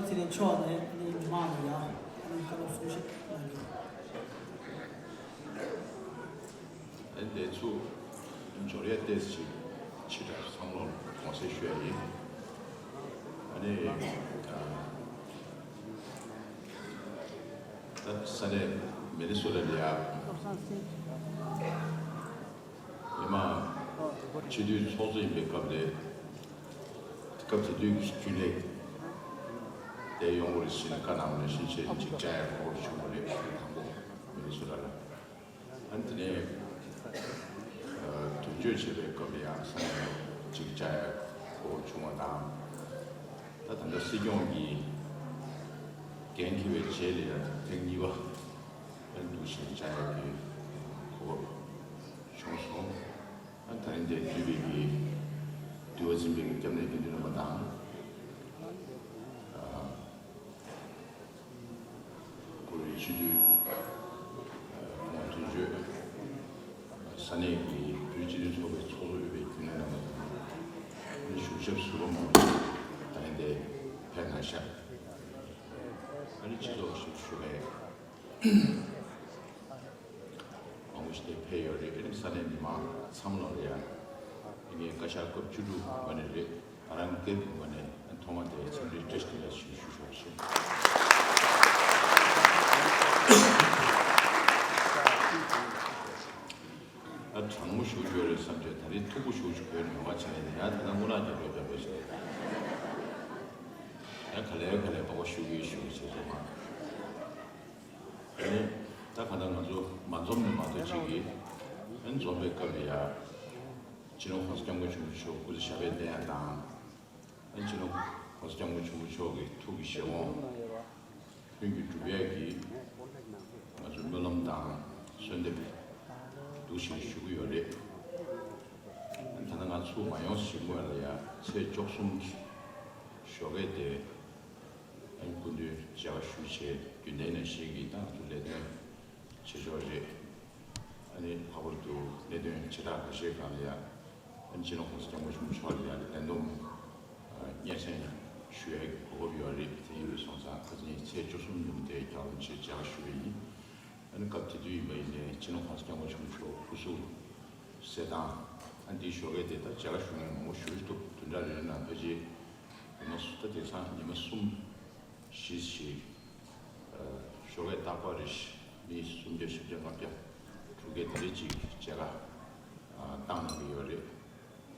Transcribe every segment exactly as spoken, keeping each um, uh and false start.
ཚེ་རིང་མཆོག་ནས་ནི་མི་མང་ལ་ཡང་ནི་བཀའ་སློབ་གསུང་བཤད་གནང་རྒྱུ། ཨ་ནི་དེ་ཚུར་འབྱོར་ཡ་ཏོག་ཙམ་ཅིག་ཕྱི་དྲགས་ཚང་མ་ལ་དགོངས་སེལ་ཞུ་ཡ་ཡིན། ཨ་ནི་ད་ས་གནས་མི་ནི་སོ་ཊ་ལ་ཡ། མི་མང་སྤྱི་འཐུས་ཚོགས་གཙོ་ཡིན་པའི་སྐབས་ལ། སྐབས་དེ་དུས་ཀྱི་རྒྱུན་ལས་དེ་ཡོང་བར་ཕྱིན་ནས་བཀའ་གནང་བ་ནས་ཤིན་ཆེད་ཅིག་བཅར་ཡག་གོ་སྐབས་བྱུང་བ་རེད། དང་པོ་མི་ནི་སོ་ཊ་ལ། ཨ་ནི་དེ་ནས་དོན་གཅོད་བྱེད་པའི་སྐབས་ལ་ཡང་ས་གནས་ཅིག་བཅར་ཡག་གོ་སྐབས་བྱུང་བ་དང་། ད་ད་ལྟ་སྲིད་སྐྱོང་གི་འགན་འཁྱེར་བའི་རྗེས་ལ་ཡང་ཐེངས་གཉིས་པ་ཨ་ནི་འདུག་སེ་བཅར་ཡག་གི་གོ་སྐབས་བྱུང་སོང་། ཨ་ད་རིང་འདིར་འདུས་པའི་གི་འདུལ་བ་འཛིན་པའི་སྐྱབས་གནས་དགེ་འདུན་རྣམ་པ་དང་། ཨ་གུ་རུའི་སྤྱི་འཐུས། ཨ་སྐུ་ངོ་དོན་གཅོད། ས་གནས་ཀྱི་བོད་སྤྱི་མཐུན་ཚོགས་པའི་ཚོགས་གཙོ་དབུས་པའི་རྒྱུན་ལས་རྣམ་པ་དང་། ཨ་ནི་གཞུང་ཞབས་ཟུར་པ་མང་པོ་ད་རིང་འདིར་ཕེབས་གནང་ཤག་ཨ་ནི་སྤྱི་ཚོགས་ཞབས་ཞུ་བའི་མང་པོ་ཞིག་དེ་ཕེབས་ཡོད་རེད། ཨ་ནི་ས་གནས་མི་མང་ཚང་མ་ལ་ཡང་ངས་བཀའ་ཤག་སྐབས་བཅུ་དྲུག་པ་ནས་རེད། ང་རང་སྐབས་བདུན་པ་ནས་ཐོག་མ་དེ་འཚམས་འདྲི་བཀྲ་ཤིས་བདེ་ལེགས་ཞུ་ཞུ་ཞུ་ཞུ། ཨ་གྲང་མོ་ཞུ་རྒྱུ་རེད་བསམ་བྱས། ད་རེས་མཐུག་པོ་ཞུ་ཞུ་བོད་ནས་ཡོང་བ་བྱས་ནས་ཡང་དེ་ན་དངུལ་ནག་རྒྱབ་རོགས་རྒྱབ་རོགས་བྱས། ཡང་ག་ལེར་ག་ལེར་བག་བག་ཞུ་གི་ཞུ་གི་བྱས་སོང་ང་། ཨ་ནི་ད་ག་ད་ང་ཚོ་མ་འཛོམས་ནས་མ་གཏོགས་ཅིག་གིས་ཨ་ནི་འཛོམས་པའི་སྐབས་ལ་ཡ། སྤྱི་ནོར་༸གོང་ས་༸སྐྱབས་མགོན་ཆེན་པོ་མཆོག་སྐུ་ཚེ་ཞབས་པད་བརྟན་ཡག་དང་། ཨ་ནི་སྤྱི་ནོར་༸གོང་ས་༸སྐྱབས་མགོན་ཆེན་པོ་མཆོག་གི་ཐུགས་ཀྱི་བཞེད་དགོངས་ལྷུན་གྱིས་གྲུབ་ཡག་གི་ང་ཚོ་སྨོན་ལམ་དང་གསོལ་འདེབས་འདུག་བཞིན་ཞུ་གི་ཡོད་རེད། ཨ་ནི་ད་ལྟ་ང་ཚུར་མ་ཡོང་ཞིག་སྔོན་ལ་ཡ་ཚེས་བཅུ་གསུམ་གྱི་ཞོགས་ཀས་དེ། ཨ་ནི་སྐུ་མདུན་མཇལ་ཁ་ཞུ་བྱས་རྒྱུན་ལྡན་ནང་བཞིན་གྱི་ཏང་ཙུའུ་ལས་དོན་བྱེད་ཕྱོགས་རེད། ཨ་ནི་ལྷག་པར་དུ་གནད་དོན་བྱེ་བྲག་ཁ་ཤས་སྒང་ལ་ཡང་ཨ་ནི་སྤྱི་ནོར་༸གོང་ས་༸སྐྱབས་མགོན་ཆེན་པོ་མཆོག་ལ་ཡང་ལན་འདེབས་སྙན་སེང་ཞུ་ཡག་གི་གོ་སྐབས་ཡོད་རེད། དེ་ཡིན་པ་སོང་ཙང་ཁ་སང་ཚེས་བཅུ་གསུམ་ཉིན་དེ་རྒྱལ་བ་རིན་པོ་ཆེ་མཇལ་ཁ་ཞུ་བ་ཡིན། ཨ་ནི་སྐབས་དེ་དུས་ཡིན་པ་ཡིན་ནའི་སྤྱི་ནོར་༸གོང་ས་༸སྐྱབས་མགོན་ཆེན་པོ་མཆོག་སྐུ་གཟུགས་གསལ་ཐང་། ཨ་ནི་འདིའི་ཞོགས་ཀས་དེ་ལྟར་མཇལ་ཁ་ཞུ་མཁན་མང་པོ་ཞེ་པོ་ཅིག་འདུག་བདུན་ཕྲག་རེ་རེ་ནང་ཕལ་ཆེར་ཉི་མ་སུམ་ད་དེང་སང་ཉི་མ་གསུམ་བཞི་ཞིག་ཨ་ཞོགས་ཀས་རྟག་པར་རེ་བཞིན་མི་སུམ་བརྒྱ་བཞི་བརྒྱ་ལྔ་བརྒྱ་དྲུག་བརྒྱ་དེ་འདྲ་ཅིག་མཇལ་ཁ་ཨ་བཏང་གནང་གི་ཡོད་རེད།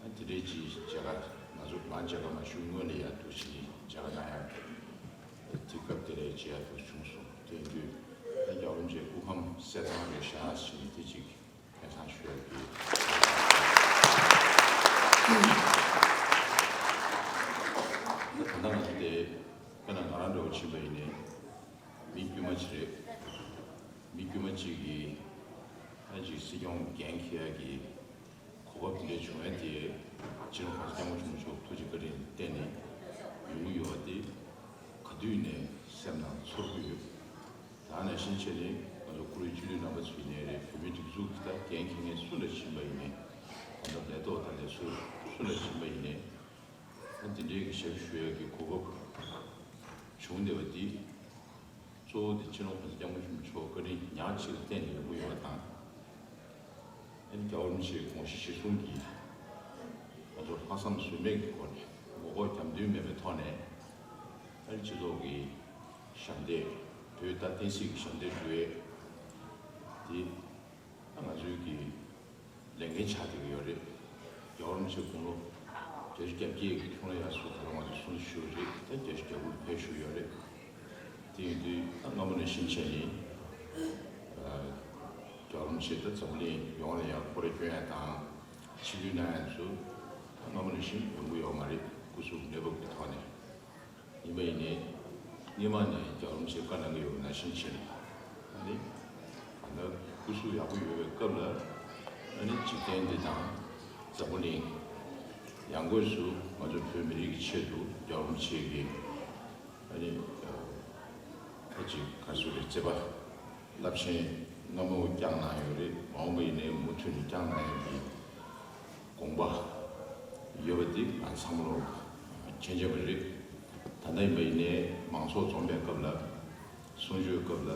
ཨ་དེ་འདྲ་ཅིག་མཇལ་ཁ་ང་ཚོ་ང་མཇལ་ཁ་མ་ཞུ་སྔོན་ལ་ཡ་འདུག་སེ་མཇལ་ཁ་གནང་ཡག་དེ་སྐབས་དེ་ལ་མཇལ་ཡག་འདུག་བྱུང་སོང་། དེ་ཡིན་དུས་ཨ་རྒྱལ་བ་རིན་པོ་ཆེ་སྐུ་ཁམས་གསལ་ཐང་རེད་ཤག་ཟེར་ནས་དེ་ཅིག་སྙན་སེང་ཞུ་ཡག་གི། ད་ད་ལྟ་ང་ཚོ་དེ་དཔེར་ན་ང་རང་འདྲ་བོ་ཕྱིན་པ་ཡིན་ནའི་མི་དཀྱུས་མ་ཅིག་རེད། མི་དཀྱུས་མ་ཅིག་གིས་ཨ་ཅིག་སྲིད་སྐྱོང་འགན་འཁྱེར་ཡག་གི་གོ་སྐབས་དེ་འདྲ་བྱུང་ཡག་དེ་སྤྱི་ནོར་༸གོང་ས་༸སྐྱབས་མགོན་ཆེན་པོ་མཆོག་ཐུགས་རྗེ་བཀའ་དྲིན་བརྟེན་ནས་ཡོང་གི་ཡོད་པ་དེ་ག་དུས་ནས་སེམས་ནང་ཚོར་གྱི་ཡོད། ད་ནང་བཞིན་བྱས་ནས་ང་ཚོ་བཀུར་འོས་སྤྱི་འཐུས་རྣམ་པ་ཚོ་ཡིན་ནའི་རེད། བོད་མིའི་སྒྲིག་འཛུགས་ཀྱི་ད་འགན་འཁྱེར་མཁན་སུ་འདྲ་ཕྱིན་པ་ཡིན་ནའི་ད་ལྟ་ལས་ཐོག་ད་ལས་སུ་སུ་འདྲ་ཕྱིན་པ་ཡིན་ནའི་ད་འདི་འདྲའི་གི་ཞབས་ཞུ་ཡག་གི་གོ་སྐབས་བྱུང་བསྡད་པ་འདི་གཙོ་བོ་དེ་སྤྱི་ནོར་༸གོང་ས་༸སྐྱབས་མགོན་ཆེན་པོ་མཆོག་བཀའ་དྲིན་ཉག་གཅིག་ལ་བརྟེན་ནས་ཡོང་གི་ཡོད་པ་དང་། ཨ་ནི་རྒྱལ་བ་རིན་པོ་ཆེའི་དགོངས་གཞི་གཞིར་བཟུང་གིས་ང་ཚོ་ལྷག་བསམ་ཟོལ་མེད་ཀྱི་སྒོ་ནས་ངོ་ལྐོག་རྒྱབ་མདུན་མེད་པའི་ཐོག་ནས་ཨ་ནི་སྤྱི་ཚོགས་ཀྱི་ཞབས་འདེགས། བོད་ད་བསྟན་སྲིད་ཀྱི་ཞབས་འདེགས་ཞུ་ཡས་དེ་ད་ང་ཚོའི་གི་ལས་འགན་ཆགས་བསྡད་ཀྱི་ཡོད་རེད། རྒྱལ་བ་རིན་པོ་ཆེ་དགུང་ལོ་བརྒྱད་ཅུ་གྱ་བརྒྱད་ཀྱི་འཁྲུངས་ལྷ་དབྱར་གསོལ་ད་རུང་ང་ཚོ་གསུང་ཆོས་ཞུ་གི་རེད། ད་བརྒྱད་ཅུ་གྱ་དགུ་ལ་ཕེབས་བཞུགས་ཡོད་རེད། དེ་ཡིན་དུས་ད་སྔ་མོ་ནས་བཞིན་བྱས་ནས་ཨ་རྒྱལ་བ་རིན་པོ་ཆེ་ད་འཛམ་བུ་གླིང་ཡོངས་ལ་ཡང་སྐོར་ར་སྐྱོན་ཡ་དང་ཆིབས་བསྒྱུར་གནང་ཡ་ཚོ་ད་སྔ་མོ་ནས་བཞིན་ཡོང་གི་ཡོད་མ་རེད། སྐུ་གཟུགས་གནས་བབ་ཀྱི་ཐོག་ནས། ཡིན་པ་ཡིན་ནའི་སྔོན་མ་ནས་རྒྱལ་བ་རིན་པོ་ཆེས་བཀའ་གནང་གི་ཡོད་པ་ནང་བཞིན་བྱས་ནས། ཨ་ནི་ད་ལྟ་སྐུ་གཟུགས་ཡག་པོ་ཡོད་པའི་སྐབས་ལ་ཨ་ནི་འཇིག་རྟེན་འདི་དང་འཛམ་བུ་གླིང་ཡང་སྒོས་སུ་ང་ཚོ་བོད་མི་རིགས་ཀྱི་ཆེད་དུ་རྒྱལ་བ་རིན་པོ་ཆེ་གིས་ཨ་ནི་ཨ་ཅིག་ག་ཚོད་རེད། བརྩེ་བ་རླབས་ཆེན་སྔ་མོ་བསྐྱངས་གནང་ཡོད་རེད། མ་འོངས་པ་ཡིན་ནའི་མུ་མཐུད་ནས་བསྐྱངས་གནང་ཡག་གི་དགོངས་པ་ཡོད་པ་འདི་ང་ཚང་མ་ལོ་མཁྱེན་མཁྱེན་པ་རེད། ད་ལྟ་ཡིན་པ་ཡིན་ནའི་མང་ཚོགས་འཛོམས་པའི་སྐབས་ལ། གསུང་ཆོས་སྐབས་ལ།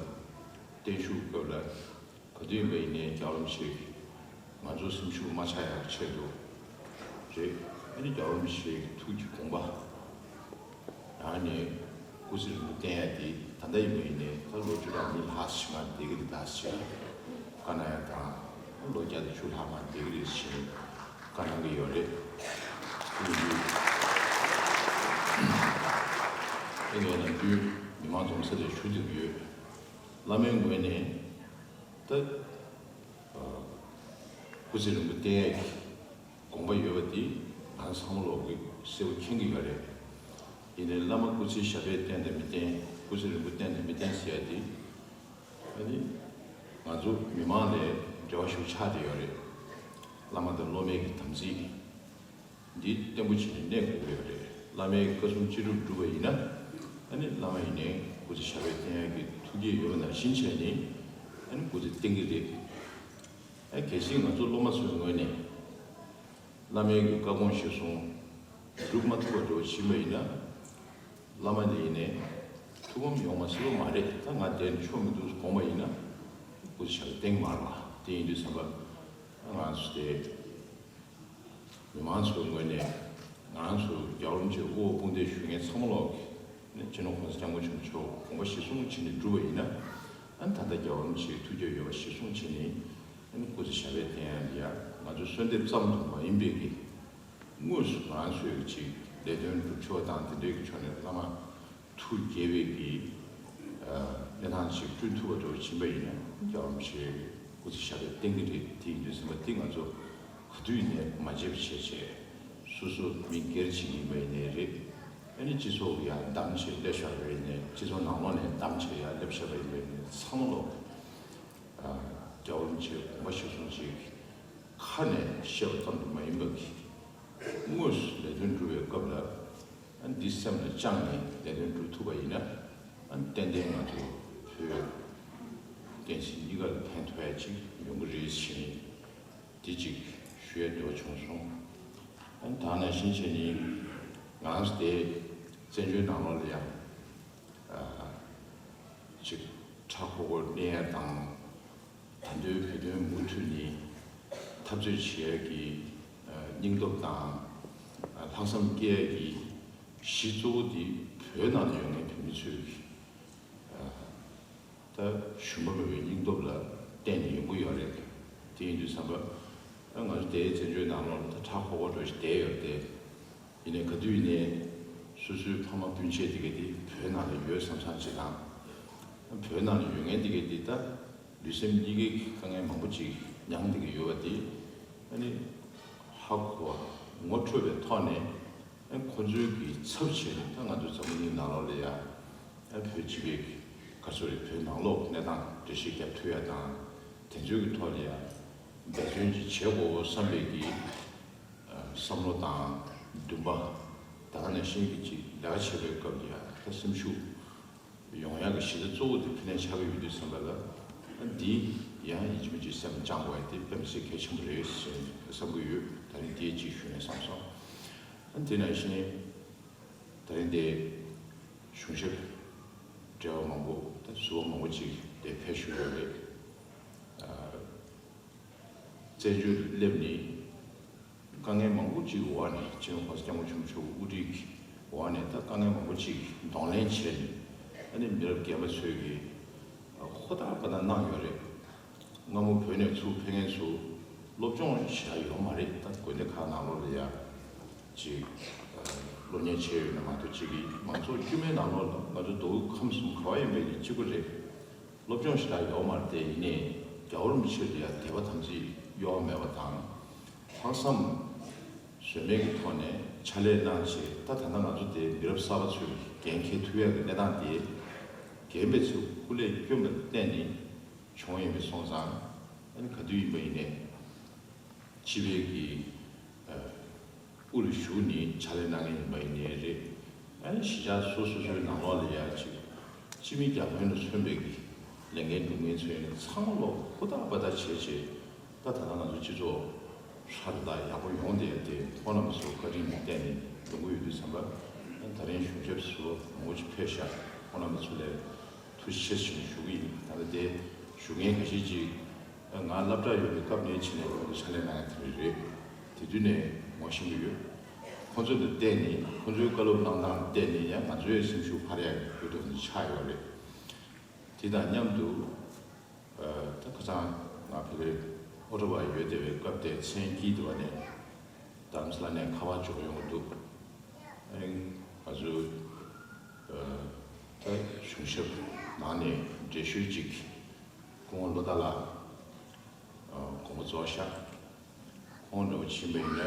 བརྟན་བཞུགས་སྐབས་ལ། ག་དུས་ཡིན་པ་ཡིན་ནའི་རྒྱལ་བ་རིན་པོ་ཆེས་ང་ཚོ་སེམས་ཤུགས་མ་ཆག་ཡག་ཆེད་དུ་རེད། ཨ་ནི་རྒྱལ་བ་རིན་པོ་ཆེའི་ཐུགས་ཀྱི་དགོངས་པ། ཡང་ནས་སྐུ་ཚེ་རིང་པོ་བརྟན་ཡ་དེ་ད་ལྟ་ཡིན་པ་ཡིན་ནའི་ད་ལོ་བཅུ་ཕྲག་གཉིས་ལྷག་ཞིག་ང་བསྡད་ཀྱི་རེད་ད་ཞེས་བཀའ་གནང་ཡ་དང་། ལོ་བརྒྱ་དང་བཅུ་ལྷག་ང་བསྡད་ཀྱི་རེད་ཞེས་བཀའ་གནང་གི་ཡོད་རེད། དེ་ཡིན་དུས་ཨེ་ངས་ནམ་རྒྱུན་མི་མང་འཛོམས་ས་ལ་ཞུ་བསྡད་ཀྱི་ཡོད། བླ་མའི་ངོས་ནས་ད་སྐུ་ཚེ་རིང་པོ་བརྟན་ཡ་གི་དགོངས་པ་ཡོད་པ་དེ་ང་ཚང་མ་ལོག་གིས་གསལ་པོ་མཁྱེན་གྱི་ཡོད་རེད། ཡིན་ནའི་བླ་མ་སྐུ་ཚེ་ཞབས་པད་བརྟན་དང་མི་བརྟན། སྐུ་ཚེ་རིང་པོ་བརྟན་དང་མི་བརྟན་ཟེར་ཡ་དེ། ཨ་ནི་ང་ཚོ་མི་མང་ལས་འབྲེལ་བ་ཞིག་ཆགས་བསྡད་ཡོད་རེད། བླ་མ་དང་སློབ་མའི་གི་དམ་ཚིག་འདི་བརྟན་པོ་བྱས་ནས་གནས་དགོས་ཀྱི་ཡོད་རེད། བླ་མའི་བཀའ་གསུང་ཅི་སྒྲུབ་སྒྲུབ་པ་ཡིན་ན། ཨ་ནི་བླ་མ་ཡིན་ནའི་སྐུ་ཚེ་ཞབས་པད་བརྟན་ཡག་གི་ཐུགས་བསྐྱེད་ཡོད་པ་ནང་བཞིན་བྱས་ནས་ཨ་ནི་སྐུ་ཚེ་བརྟན་གྱི་རེད། ཨ་གལ་སྲིད་ང་ཚོ་སློབ་མ་ཚོའི་ངོས་ནས་བླ་མའི་གི་བཀའ་དགོངས་གཞིར་བཟུང་སྒྲུབ་མ་ཐུབ་པ་འདྲ་བོ་ཕྱིན་པ་ཡིན་ན། བླ་མ་དེ་ཡིན་ནའི་ཐུགས་ཕམ་ཡོང་མ་སྲིད་པ་མ་རེད། ད་ང་དེར་ཆོ་མི་འདུག་དགོངས་པ་ཡིན་ན། སྐུ་ཚེ་ཞབས་པད་བརྟན་གྱི་མ་རེད་པ། དེ་ཡིན་དུས་ཙམ་པ་ང་ཚོ་དེ་མི་མང་ཚོའི་ངོས་ནས་ང་ཚོ་རྒྱལ་བ་རིན་པོ་ཆེའི་དབུ་འོག་དཔུང་འདེགས་ཞུ་མཁན་ཚང་མ་ལོག་གིས་ནས་སྤྱི་ནོར་༸གོང་ས་༸སྐྱབས་མགོན་ཆེན་པོ་མཆོག་དགོངས་པ་གཞིར་བཟུང་བྱས་ནས་བསྒྲུབས་པ་ཡིན་ན། ཨ་ནི་ད་ལྟ་རྒྱལ་བ་རིན་པོ་ཆེའི་ཐུགས་བསྐྱེད་ཡོད་པ་གཞིར་བཟུང་བྱས་ནས་ཨ་ནི་སྐུ་ཚེ་ཞབས་པད་བརྟན་ཡག་འདི་ཡང་ང་ཚོའི་གསོལ་འདེབས་ཙམ་དུ་མ་ཡིན་པའི་གི་དངོས་སུ་ང་ཚོས་ཅིག་ལས་དོན་སྒྲུབ་ཕྱོགས་དང་དེ་འདྲའི་གི་ཕྱོགས་ནས་བླ་མ་ཐུགས་དགྱེས་པའི་གི་གནས་སྟངས་ཤིག་བསྐྲུན་ཐུབ་པ་འདྲ་བོ་ཕྱིན་པ་ཡིན་ན་རྒྱལ་བ་རིན་པོ་ཆེའི་སྐུ་ཚེ་ཞབས་པད་བརྟན་གྱི་རེད། དེ་ཡིན་དུས་ཙམ་པ་དེ་ང་ཚོ་ག་དུས་ཡིན་ནའི་མ་བརྗེད་པ་བྱས་བྱས། སོ་སོ་མི་སྒེར་གཅིག་ཡིན་པ་ཡིན་ནའི་རེད། ཨ་ནི་སྤྱི་ཚོགས་ཀྱི་ཡར་བདམས་བྱས་སླེབས་བཞག་པ་ཡིན་ནའི། སྤྱི་ཚོགས་ནང་ལོགས་ནས་བདམས་བྱས་ཡར་སླེབས་བཞག་པ་ཡིན་པ་ཡིན་ནའི། ཚང་མ་ལོག་རྒྱལ་བ་རིན་པོ་ཆེའི་དགོངས་པ་གཞིར་བཟུང་ཅིག་ཁ་ནས་བཤད་པ་ཙམ་དུ་མ་ཡིན་པ་གི་དངོས་སུ་ལས་དོན་སྒྲུབ་པའི་སྐབས་ལ་ཨ་ནི་འདི་སེམས་ལ་བཅངས་ནས་ལས་དོན་སྒྲུབ་ཐུབ་པ་ཡིན་ན། ཨ་ནི་ཏན་ཏན་ང་ཚོ་བོད་བསྟན་སྲིད་གཉིས་ཀ་ལ་ཕན་ཐོགས་ཡ་ཅིག་ཡོང་གི་རེད་ཟེར་ནས་འདི་ཅིག་ཞུ་ཡ་འདོད་བྱུང་སོང་། ཨ་ནི་ད་ནང་བཞིན་བྱས་ནས་ང་རང་དེ་བཙན་བྱོལ་ནང་ལོགས་ལ་ཡང་ཅིག་ཁྲ་ཁོག་ཁོག་གནས་ཡ་དང་། ད་དུང་བོད་དོན་མུ་མཐུད་ནས་འཐབ་རྩོད་བྱེད་ཡ་གི་སྙིང་སྟོབས་དང་ལྷག་བསམ་སྐྱེ་ཡ་གི་གཞི་གཙོ་བོ་དེ་བོད་ནང་ལ་ཡོད་མཁན་བོད་མི་ཚོས་ཀྱི་ད་ཞུམ་པ་མེད་པའི་སྙིང་སྟོབས་ལ་བརྟེན་ནས་ཡོང་གི་ཡོད་རེད། དེ་ཡིན་དུས་ཙམ་པ་ང་ཚོ་དེའི་བཙན་བྱོལ་ནང་ལོགས་ལ་ད་ཁྲ་ཁོག་ཁོག་འདྲ་ཞིག་བསྡད་ཡོད་དེ། ཡིན་ནའི་ག་དུས་ཡིན་ནའི་སོ་སོའི་ཕ་མ་སྤུན་མཆེད་དེ་ག་དེ་བོད་ནང་ལ་ཡོད་བསམ་བསམ་བྱེད་དང་། བོད་ནང་ལ་ཡོད་མཁན་དེ་ག་དེ་ད་ལུས་སེམས་གཉིས་ཀའི་དཀའ་ངལ་མང་པོ་ཅིག་མྱངས་བསྡད་ཀྱི་ཡོད་པ་དེ་ཨ་ནི་ཧ་གོ་བ་ངོ་འཕྲོད་པའི་ཐོག་ནས་ཨ་ཁོ་ཚོའི་གི་ཚབ་བྱས་ནས་ད་ང་ཚོ་འཛམ་བུ་གླིང་ནང་ལོགས་ལ་ཡ་ཨ་བོད་སྤྱི་པའི་ག་ཚོད་རེད། བོད་ནང་ལོགས་གནས་སྟངས་འགྲེལ་བཤད་རྒྱབ་ཐུབ་ཡ་དང་། དེ་ཚོའི་གི་ཐོག་ལ་ཡ་འབད་བརྩོན་ཅིག་བྱེད་དགོས་བསམ་པའི་གི་བསམ་བློ་དང་འདུན་པ། ད་ག་ནང་བཞིན་གྱི་ཅིག་ལས་ཀ་བྱེད་པའི་སྐབས་ལ་ཡང་ད་སེམས་ཤུགས་ཡོང་ཡག་གི་གཞི་རྩ་གཙོ་བོ་དེ་ཕ་ནས་ཆགས་ཀྱི་ཡོད་དུས་ཙམ་པ་ལ། འདི་ཡང་ཡིན་གཅིག་མིན་གཅིག་སེམས་ལ་བཅངས་དགོས་ཡ་དེ་དཔེ་མི་སྲིད་གལ་ཆེན་པོ་རེད་ཟེར་བསམ་གྱི་ཡོད། ད་རིང་དེ་ཅིག་ཞུ་ནས་བསམ་སོང་། དེ་ནང་བཞིན་ད་རིང་དེ་གཞུང་ཞབས་བགྲེས་པ་མང་པོ་ད་ཟུར་པ་མང་པོ་ཅིག་དེ་ཕེབས་བཞུགས་ཡོད་རེད། བཙན་བྱོལ་སླེབས་ནས་དཀའ་ངལ་མང་པོ་ཅིག་འོག་ནས། སྤྱི་ནོར་༸གོང་ས་༸སྐྱབས་མགོན་ཆེན་པོ་མཆོག་དབུ་ཁྲིད་ཀྱི་འོག་ནས་ད་དཀའ་ངལ་མང་པོ་ཅིག་གདོང་ལེན་བྱས་ནས་ཨ་ནི་མི་རབས་རྒན་པ་ཚོས་ཀྱིས་ཧུར་ཐག་པ་ད་གནང་ཡོད་རེད། སྔ་མོ་བོད་ནས་ཚུར་ཕེབས་མཁན་ཚོ་སློབ་སྦྱོང་ཞེ་དྲག་ཡོད་མ་རེད། ད་དགོན་སྡེ་ཁག་ནང་ལོགས་ལ་ཡ་ཅིག་སློབ་གཉེར་བྱས་ཡོད་ན་མ་གཏོགས། ཅིག་གི་མང་ཚོགས་དཀྱུས་མའི་ནང་ལོགས་ལ་ང་ཚོ་མདོ་དབུས་ཁམས་གསུམ་ག་བ་ཡིན་པའི་གི་གཅིག་པ་རེད། སློབ་སྦྱོང་ཞེ་དྲག་ཡོད་མ་རེད་དེ། ཡིན་ནའི་རྒྱལ་བ་རིན་པོ་ཆེ་ལ་ཡ་དད་པ་དམ་ཚིག་གཡོ་བ་མེད་པ་དང་། ལྷག་བསམ་ཟོལ་མེད་ཀྱི་ཐོག་ནས་ཕྱག་ལས་གནང་བྱས། ད་ད་ལྟ་ང་ཚོ་དེ་མི་རབས་གསར་པ་ཚོས་འགན་འཁྱེར་ཐུབ་ཡག་གི་གནས་སྟངས་དེ་རྒན་པ་ཚོས་སྐུ་ལས་བསྐྱོན་པ་བརྟེན་ནས་བྱུང་ཡིན་པས་སོང་ཙང་། ཨ་ནི་ག་དུས་ཡིན་པ་ཡིན་ནའི་སྤྱི་པའི་གི་དབུ་ལ་བཞུགས་ནས་ཕྱག་ལས་གནང་མཁན་ཡིན་པ་ཡིན་ནའི་རེད། ཨ་ནི་གཞིས་ཆགས་སོ་སོ་སོའི་ནང་ལོགས་ལ་ཡ་ཅིག་སྤྱི་མི་བརྒྱ་དཔོན་ལ་མཚོན་པའི་གི་ལས་འགན་སྒྲུབ་མཁན་ཚོས་ནི་ཚང་མ་ལོག་ཧུར་ཐག་པ་ཐག་བྱས་བྱས། ད་ད་ལྟ་ང་ཚོ་སྤྱི་ཚོགས་ཧྲ་རེ་ད་ཡག་པོ་ཡོང་བསྡད་ཡ་དེ་ཁོང་རྣམ་པ་ཚོ་བཀའ་དྲིན་ལ་བརྟེན་ནས་ཡོང་གི་ཡོད་དུས་ཙམ་པ། ད་རིང་གཞུང་ཞབས་ཚོ་མང་པོ་ཅིག་ཕེབས་ཤག་ཁོང་རྣམ་པ་ཚོ་ལ་ཐུགས་རྗེ་ཆེ་ཞུ་གི་ཡིན། ད་ལྟ་དེ་ཞུ་མཁན་འགའ་ཤས་ཅིག་ང་སློབ་གྲྭ་ཡོད་པའི་སྐབས་ནས་ཕྱི་ནས་ཁོང་ཚོ་ཕྱག་ལས་གནང་ཡ་དེ་རེད། དེ་དུས་ནས་ངོ་ཤེས་ཀྱི་ཡོད། ཁོང་ཚོ་ལ་བལྟས་ནས་ཁོང་ཚོའི་བཀའ་སློབ་གནང་སྟངས་བལྟས་ནས་ཡང་ང་ཚོའི་སེམས་ཤུགས་འཕར་ཡ་གི་ཁུལ་དུ་ཆགས་ཡོད་རེད། དེ་དང་མཉམ་དུ། ད་ཁ་སང་ང་ཕ་གིར་ཨོ་ཊ་ཝ་ཡོད་བསྡད་པའི་སྐབས་དེ་མཚན་དཀྱིལ་དུ་བ་ནས་རྡ་རམ་ས་ལ་ནས་ཁ་པར་འབྱོར་ཡོང་གི་འདུག་ཨ་ནི་ང་ཚོའི་ད་གཞུང་ཞབས་ནང་ནས་འགྲེལ་བཤད་ཅིག་སྐུ་ངོ་བློ་བདག་ལགས་དགོངས་པ་རྫོགས་ཤག་ཁོང་འདྲ་བོ་ཕྱིན་པ་ཡིན་ན་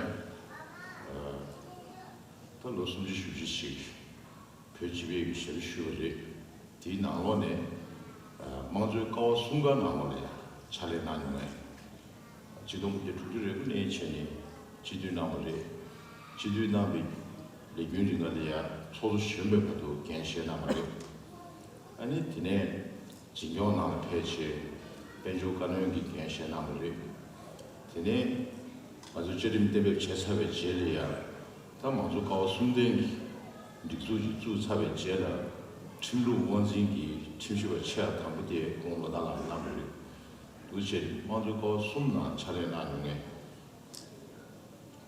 ད་ལོ་སུམ་ཅུ་བཞི་བཅུ་ཞིག་བོད་སྤྱི་པའི་ཞབས་ཞུ་བ་རེད། དེའི་ནང་ལོགས་ནས་དམངས་གཙོའི་ཀ་བ་གསུམ་ཀའི་ནང་ལོགས་ལ་ཡང་ཕྱག་ལས་གནང་མྱོང་ངས། ཆིག་སྟོང་དགུ་བརྒྱ་དྲུག་ཅུ་རེ་དགུ་ནས་བྱས་ནས་སྤྱི་འཐུས་གནང་བ་རེད། སྤྱི་འཐུས་གནང་བའི་ལས་རྒྱུན་རིང་ལ་ལ་ཡང་ཚོགས་གཙོ་གཞོན་པའི་བར་དུ་འགན་བཞེས་གནང་བ་རེད། ཨ་ནི་དེ་ནས་འཛིན་སྐྱོང་ནང་ལ་ཕེབས་བྱས་དཔལ་འབྱོར་བཀའ་བློན་གྱི་འགན་བཞེས་གནང་བ་རེད། དེ་ནས་ང་ཚོ་བཅའ་ཁྲིམས་གཏན་འབེབས་བྱས་ཚར་བའི་རྗེས་ལ་ཡང་ད་མང་གཙོ་ཀ་བ་གསུམ་ལྡན་གྱི་སྒྲིག་འཛུགས་ཅིག་བཙུགས་ཚར་བའི་རྗེས་ལ་ཁྲིམས་ལུགས་དབང་འཛིན་གྱི་ཁྲིམས་ཞིབ་པ་ཆེ་བ་དང་པོ་དེ་སྐུ་ངོ་བློ་བདག་ལགས་གནང་བ་རེད། འདུག་བྱས་དམངས་གཙོ་ཀ་བ་གསུམ་ནང་ཕྱག་ལས་གནང་མྱོང་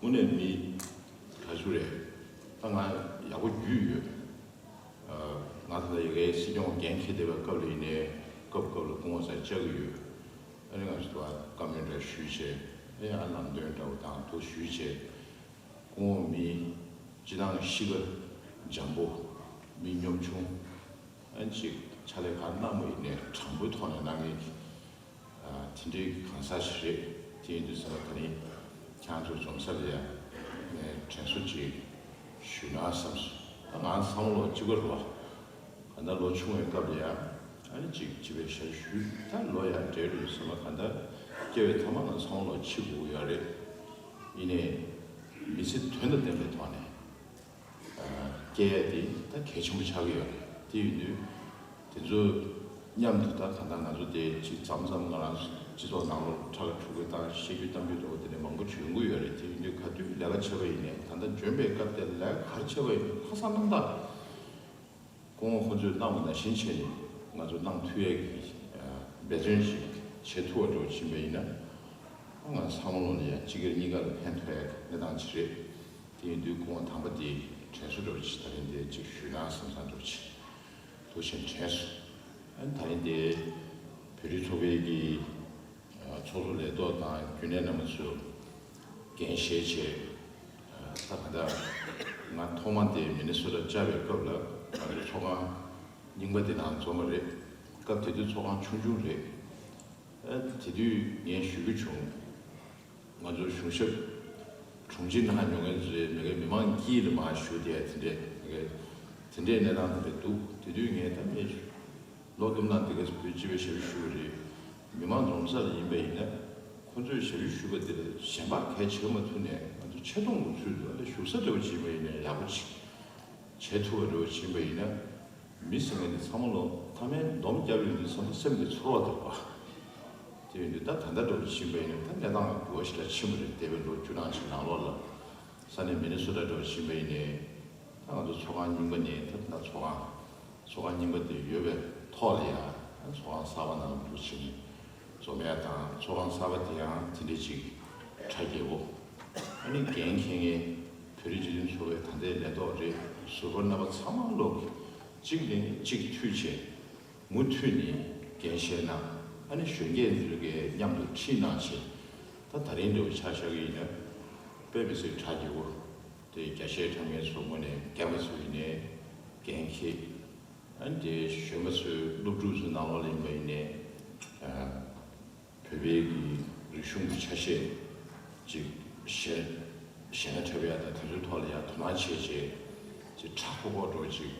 མཁན། དངོས་གནས་མི་ག་ཚོད་རེད། ད་ང་ཡག་པོ་རྒྱུས་ཡོད། ང་ད་ལྟ་ཡ་གའི་སྲིད་སྐྱོང་འགན་འཁྱེར་བསྡད་པའི་སྐབས་ལ་ཡིན་ནའི་སྐབས་སྐབས་ལ་སྐུ་ངོ་ཚ་བཅར་གྱི་ཡོད། ཨ་ནི་ང་ཚོ་བཀའ་མོལ་འདྲ་ཞུས་བྱས་ཨེ་ཡང་ལམ་སྟོན་འདྲ་བོ་དང་དུ་ཞུས་བྱས། སྐུ་ངོ་མི་སྤྱི་བཏང་གཤིས་ཀ་འཇམ་པོ། མི་གཉོམ་ཆུང་། ཨ་ཅིག་ཕྱག་ལས་ག་གནང་བ་ཡིན་ནའི་དྲང་པོའི་ཐོག་ནས་གནང་མཁན་གྱི་དེ་འདྲའི་གང་ཟག་ཞིག་རེད། དེ་ཡིན་དུས་ཙམ་པ་ད་རིང་ཁྱེད་རང་ཚོ་འཛོམས་ས་ལ་ཡང་ངས་དྲན་གསོ་ཅིག་ཞུས་ན་བསམ་སོང་། ད་ང་ཚང་མ་ལོ་གཅིག་པ་རེད་བ། གང་ལྟར་ལོ་ཆུང་བའི་སྐབས་ལ་ཡང་ཨ་ནི་ཅིག་སྤྱི་པའི་ཞབས་ཞུ་ད་ལོ་ཡང་བགྲེས་རུ་སོང་ན་གང་ལྟར་སྐྱེ་བའི་ཐ་མ་ང་ཚང་མ་ལོ་ཕྱི་དགོས་ཀྱི་ཡོད་རེད། ཡིན་ནའི་མི་ཚེ་དོན་དང་ལྡན་པའི་ཐོག་ནས་སྐྱེ་ཡས་དེ་ད་གལ་ཆེན་པོ་ཆགས་ཀྱི་ཡོད་རེད། དེ་ཡིན་དུས་དེ་ཚོ་མཉམ་དུ་ད་གང་ལྟར་ང་ཚོ་དེ་ཅིག་མཚམས་མཚམས་ང་རང་སྤྱི་ཚོགས་ནང་ལོགས་ཁྲ་ཁ་ཁྲུག་གི་དང་བཤད་རྒྱུ་གཏམ་རྒྱུད་འདྲ་བོ་དེ་འདྲ་མང་པོ་བྱུང་གི་ཡོད་རེད། དེ་ཡིན་དུས་ག་དུས་ལས་ཀ་བྱས་པ་ཡིན་ནའི་ད་ལྟ་འཇོན་པའི་སྐབས་དེ་ལས་ཀ་ག་རེ་བྱས་པ་ཡིན་ནའི་ལྷག་བསམ་རྣམ་དག་སྐུ་ངོ་ཁོང་ཚོས་གནང་བ་ནང་བཞིན་བྱས་ནས་ང་ཚོ་གནང་ཐུབ་ཡས་ཀྱི་འབད་བརྩོན་ཞིག་བྱེད་ཐུབ་པ་འདྲ་བོ་ཕྱིན་པ་ཡིན་ན། ང་ཚང་མ་ལོ་ལ་ཡང་གཅིག་གིས་གཉིས་ཀ་ལ་ཕན་ཐོགས་ཡས་ཀྱི་གནས་སྟངས་ཅིག་རེད། དེ་ཡིན་དུས་སྐུ་ངོ་དམ་པ་དེ་དྲན་གསོ་འདྲ་བོ་ཅིག་ད་རིང་འདིར་ཅིག་ཞུས་ན་བསམ་བསམ་འདྲ་བོ་ཅིག་འདུག་བཞིན་དྲན་སོང་། ཨ་ནི་ད་རིང་འདིར་བོད་རིགས་ཚོགས་པའི་གི་ཚོགས་གཙོ་ལས་ཐོག་དང་རྒྱུན་ལས་རྣམ་པ་ཚོས་འགན་བཞེས་བྱས། ད་ག་འདྲ་ང་ཐོག་མ་དེ་མི་ནི་སོ་ཊ་བཅར་བའི་སྐབས་ལ་ང་ཚོ་ཚོགས་ཁང་རྙིང་པ་དེ་ནང་འཛོམས་པ་རེད། སྐབས་དེ་དུས་ཚོགས་ཁང་ཆུང་ཆུང་རེད། ཨ་དེ་དུས་ངས་ཞུ་རྒྱུ་བྱུང་། ང་ཚོ་གཞུང་ཞབས་དྲུང་ཆེ་གནང་མྱོང་མཁན་ཚོས་མི་སྒེར་མི་མང་དཀྱིལ་ལ་མར་ཞུ་བསྡད་དེ་འདྲས་མི་སྒེར་དེ་འདྲས་གནས་སྟངས་དེ་འདྲས་འདུག་དེ་དུས་ངས་ད་མི་ལོ་བདུན་ནང་དེ་ག་བོད་སྤྱི་པའི་ཞབས་ཞུ་བ་རེད། མི་མང་འཛོམས་ས་ལ་ཡིན་པ་ཡིན་ན་ཁོང་ཚོས་ཞབས་ཞུ་ཞུ་བ་དེ་ལ་གཞན་པ་གལ་ཆེ་མ་ཐུག་ནས་ང་ཚོ་ཆེ་མཐོང་གི་ཚུལ་དུ་ཨ་ལས་བཞུགས་ས་འདྲ་བོ་ཅིག་ཡིན་པ་ཡིན་ན་ཡག་པོ་ཅིག་བྱེད་ཐུབ་པ་འདྲ་བོ་ཅིག་ཡིན་པ་ཡིན་ན། མི་ཟེར་མཁན་དེ་ཚང་མ་ལོ་མཐའ་མའི་སྡོམ་བརྒྱབ་ཡོང་དུས་ཚང་མ་སེམས་ཀྱི་ཚོར་བ་འདུག་པ། དེ་ཡིན་དུས་ད་ད་ལྟ་འདྲ་བོ་ཕྱིན་པ་ཡིན་ན་ད་གནས་སྟངས་ལ་འགྱུར་བ་ཞེ་དྲག་ཕྱིན་པ་རེད། འདས་པའི་ལོ་བཅུ་གྲངས་ཤིག་ནང་ལོགས་ལ་ས་གནས་མི་ནི་སོ་ཊ་འདྲ་བོ་ཕྱིན་པ་ཡིན་ནའི་ད་ང་ཚོ་ཚོགས་ཁང་རྙིང་པ་ནས་ད་ད་ཚོགས་ཁང་ཚོགས་ཁང་རྙིང་པ་དེ་ཡོད་པའི་ཐོག་ལ་ཡང་ཚོགས་ཁང་གསར་པ་ནང་ལ་འདུག་ཕྱིན་ནས་འཛོམས་ཡ་དང་ཚོགས་ཁང་གསར་པ་དེ་ཡང་དེ་འདྲ་ཅིག་གྲ་རྒྱས་པོ། ཨ་ནི་འགན་འཁྱེར་མཁན་བོད་རིགས་སྤྱི་མཐུན་ཚོགས་པའི་ད་ལྟའི་ལས་ཐོག་རེད། ཟུར་པ་རྣམ་པ་ཚང་མ་ལོག་གཅིག་ནས་གཅིག་མཐུད་བྱས་མུ་མཐུད་ནས་འགན་བཞེས་གནང་། ཨ་ནི་གཞོན་སྐྱེས་ཚོས་ཀྱི་མཉམ་དུ་ཁྲིད་གནང་བྱས་ད་ད་རིང་འདྲ་བོ་ཆ་བཞག་གི་ཡིན་ན་དཔེ་མི་སྲིད་གྲ་རྒྱས་པོ་དེ་རྒྱ་ཆེའི་ཁྲིམས་འགན་ཚོ་ངོས་ནས་རྒན་པ་ཚོ་ཡིན་ནའི་འགན་འཁྱེར། ཨ་ནི་དེ་གཞོན་པ་ཚོའི་སློབ་ཕྲུག་ཚོའི་ནང་ལོགས་ལ་ཡིན་པ་ཡིན་ནའི་བོད་པའི་གི་རིག་གཞུང་གི་ཆ་ཤས་ཅིག་གཞས་གཞས་སྣ་འཁྲབ་ཡ་དང་དེ་ཚོའི་ཐོག་ལ་ཡང་དོ་སྣང་བྱས་བྱས་ཅིག་ཁྲ་ཁོག་ཁོག་འགྲོ་ཅིག་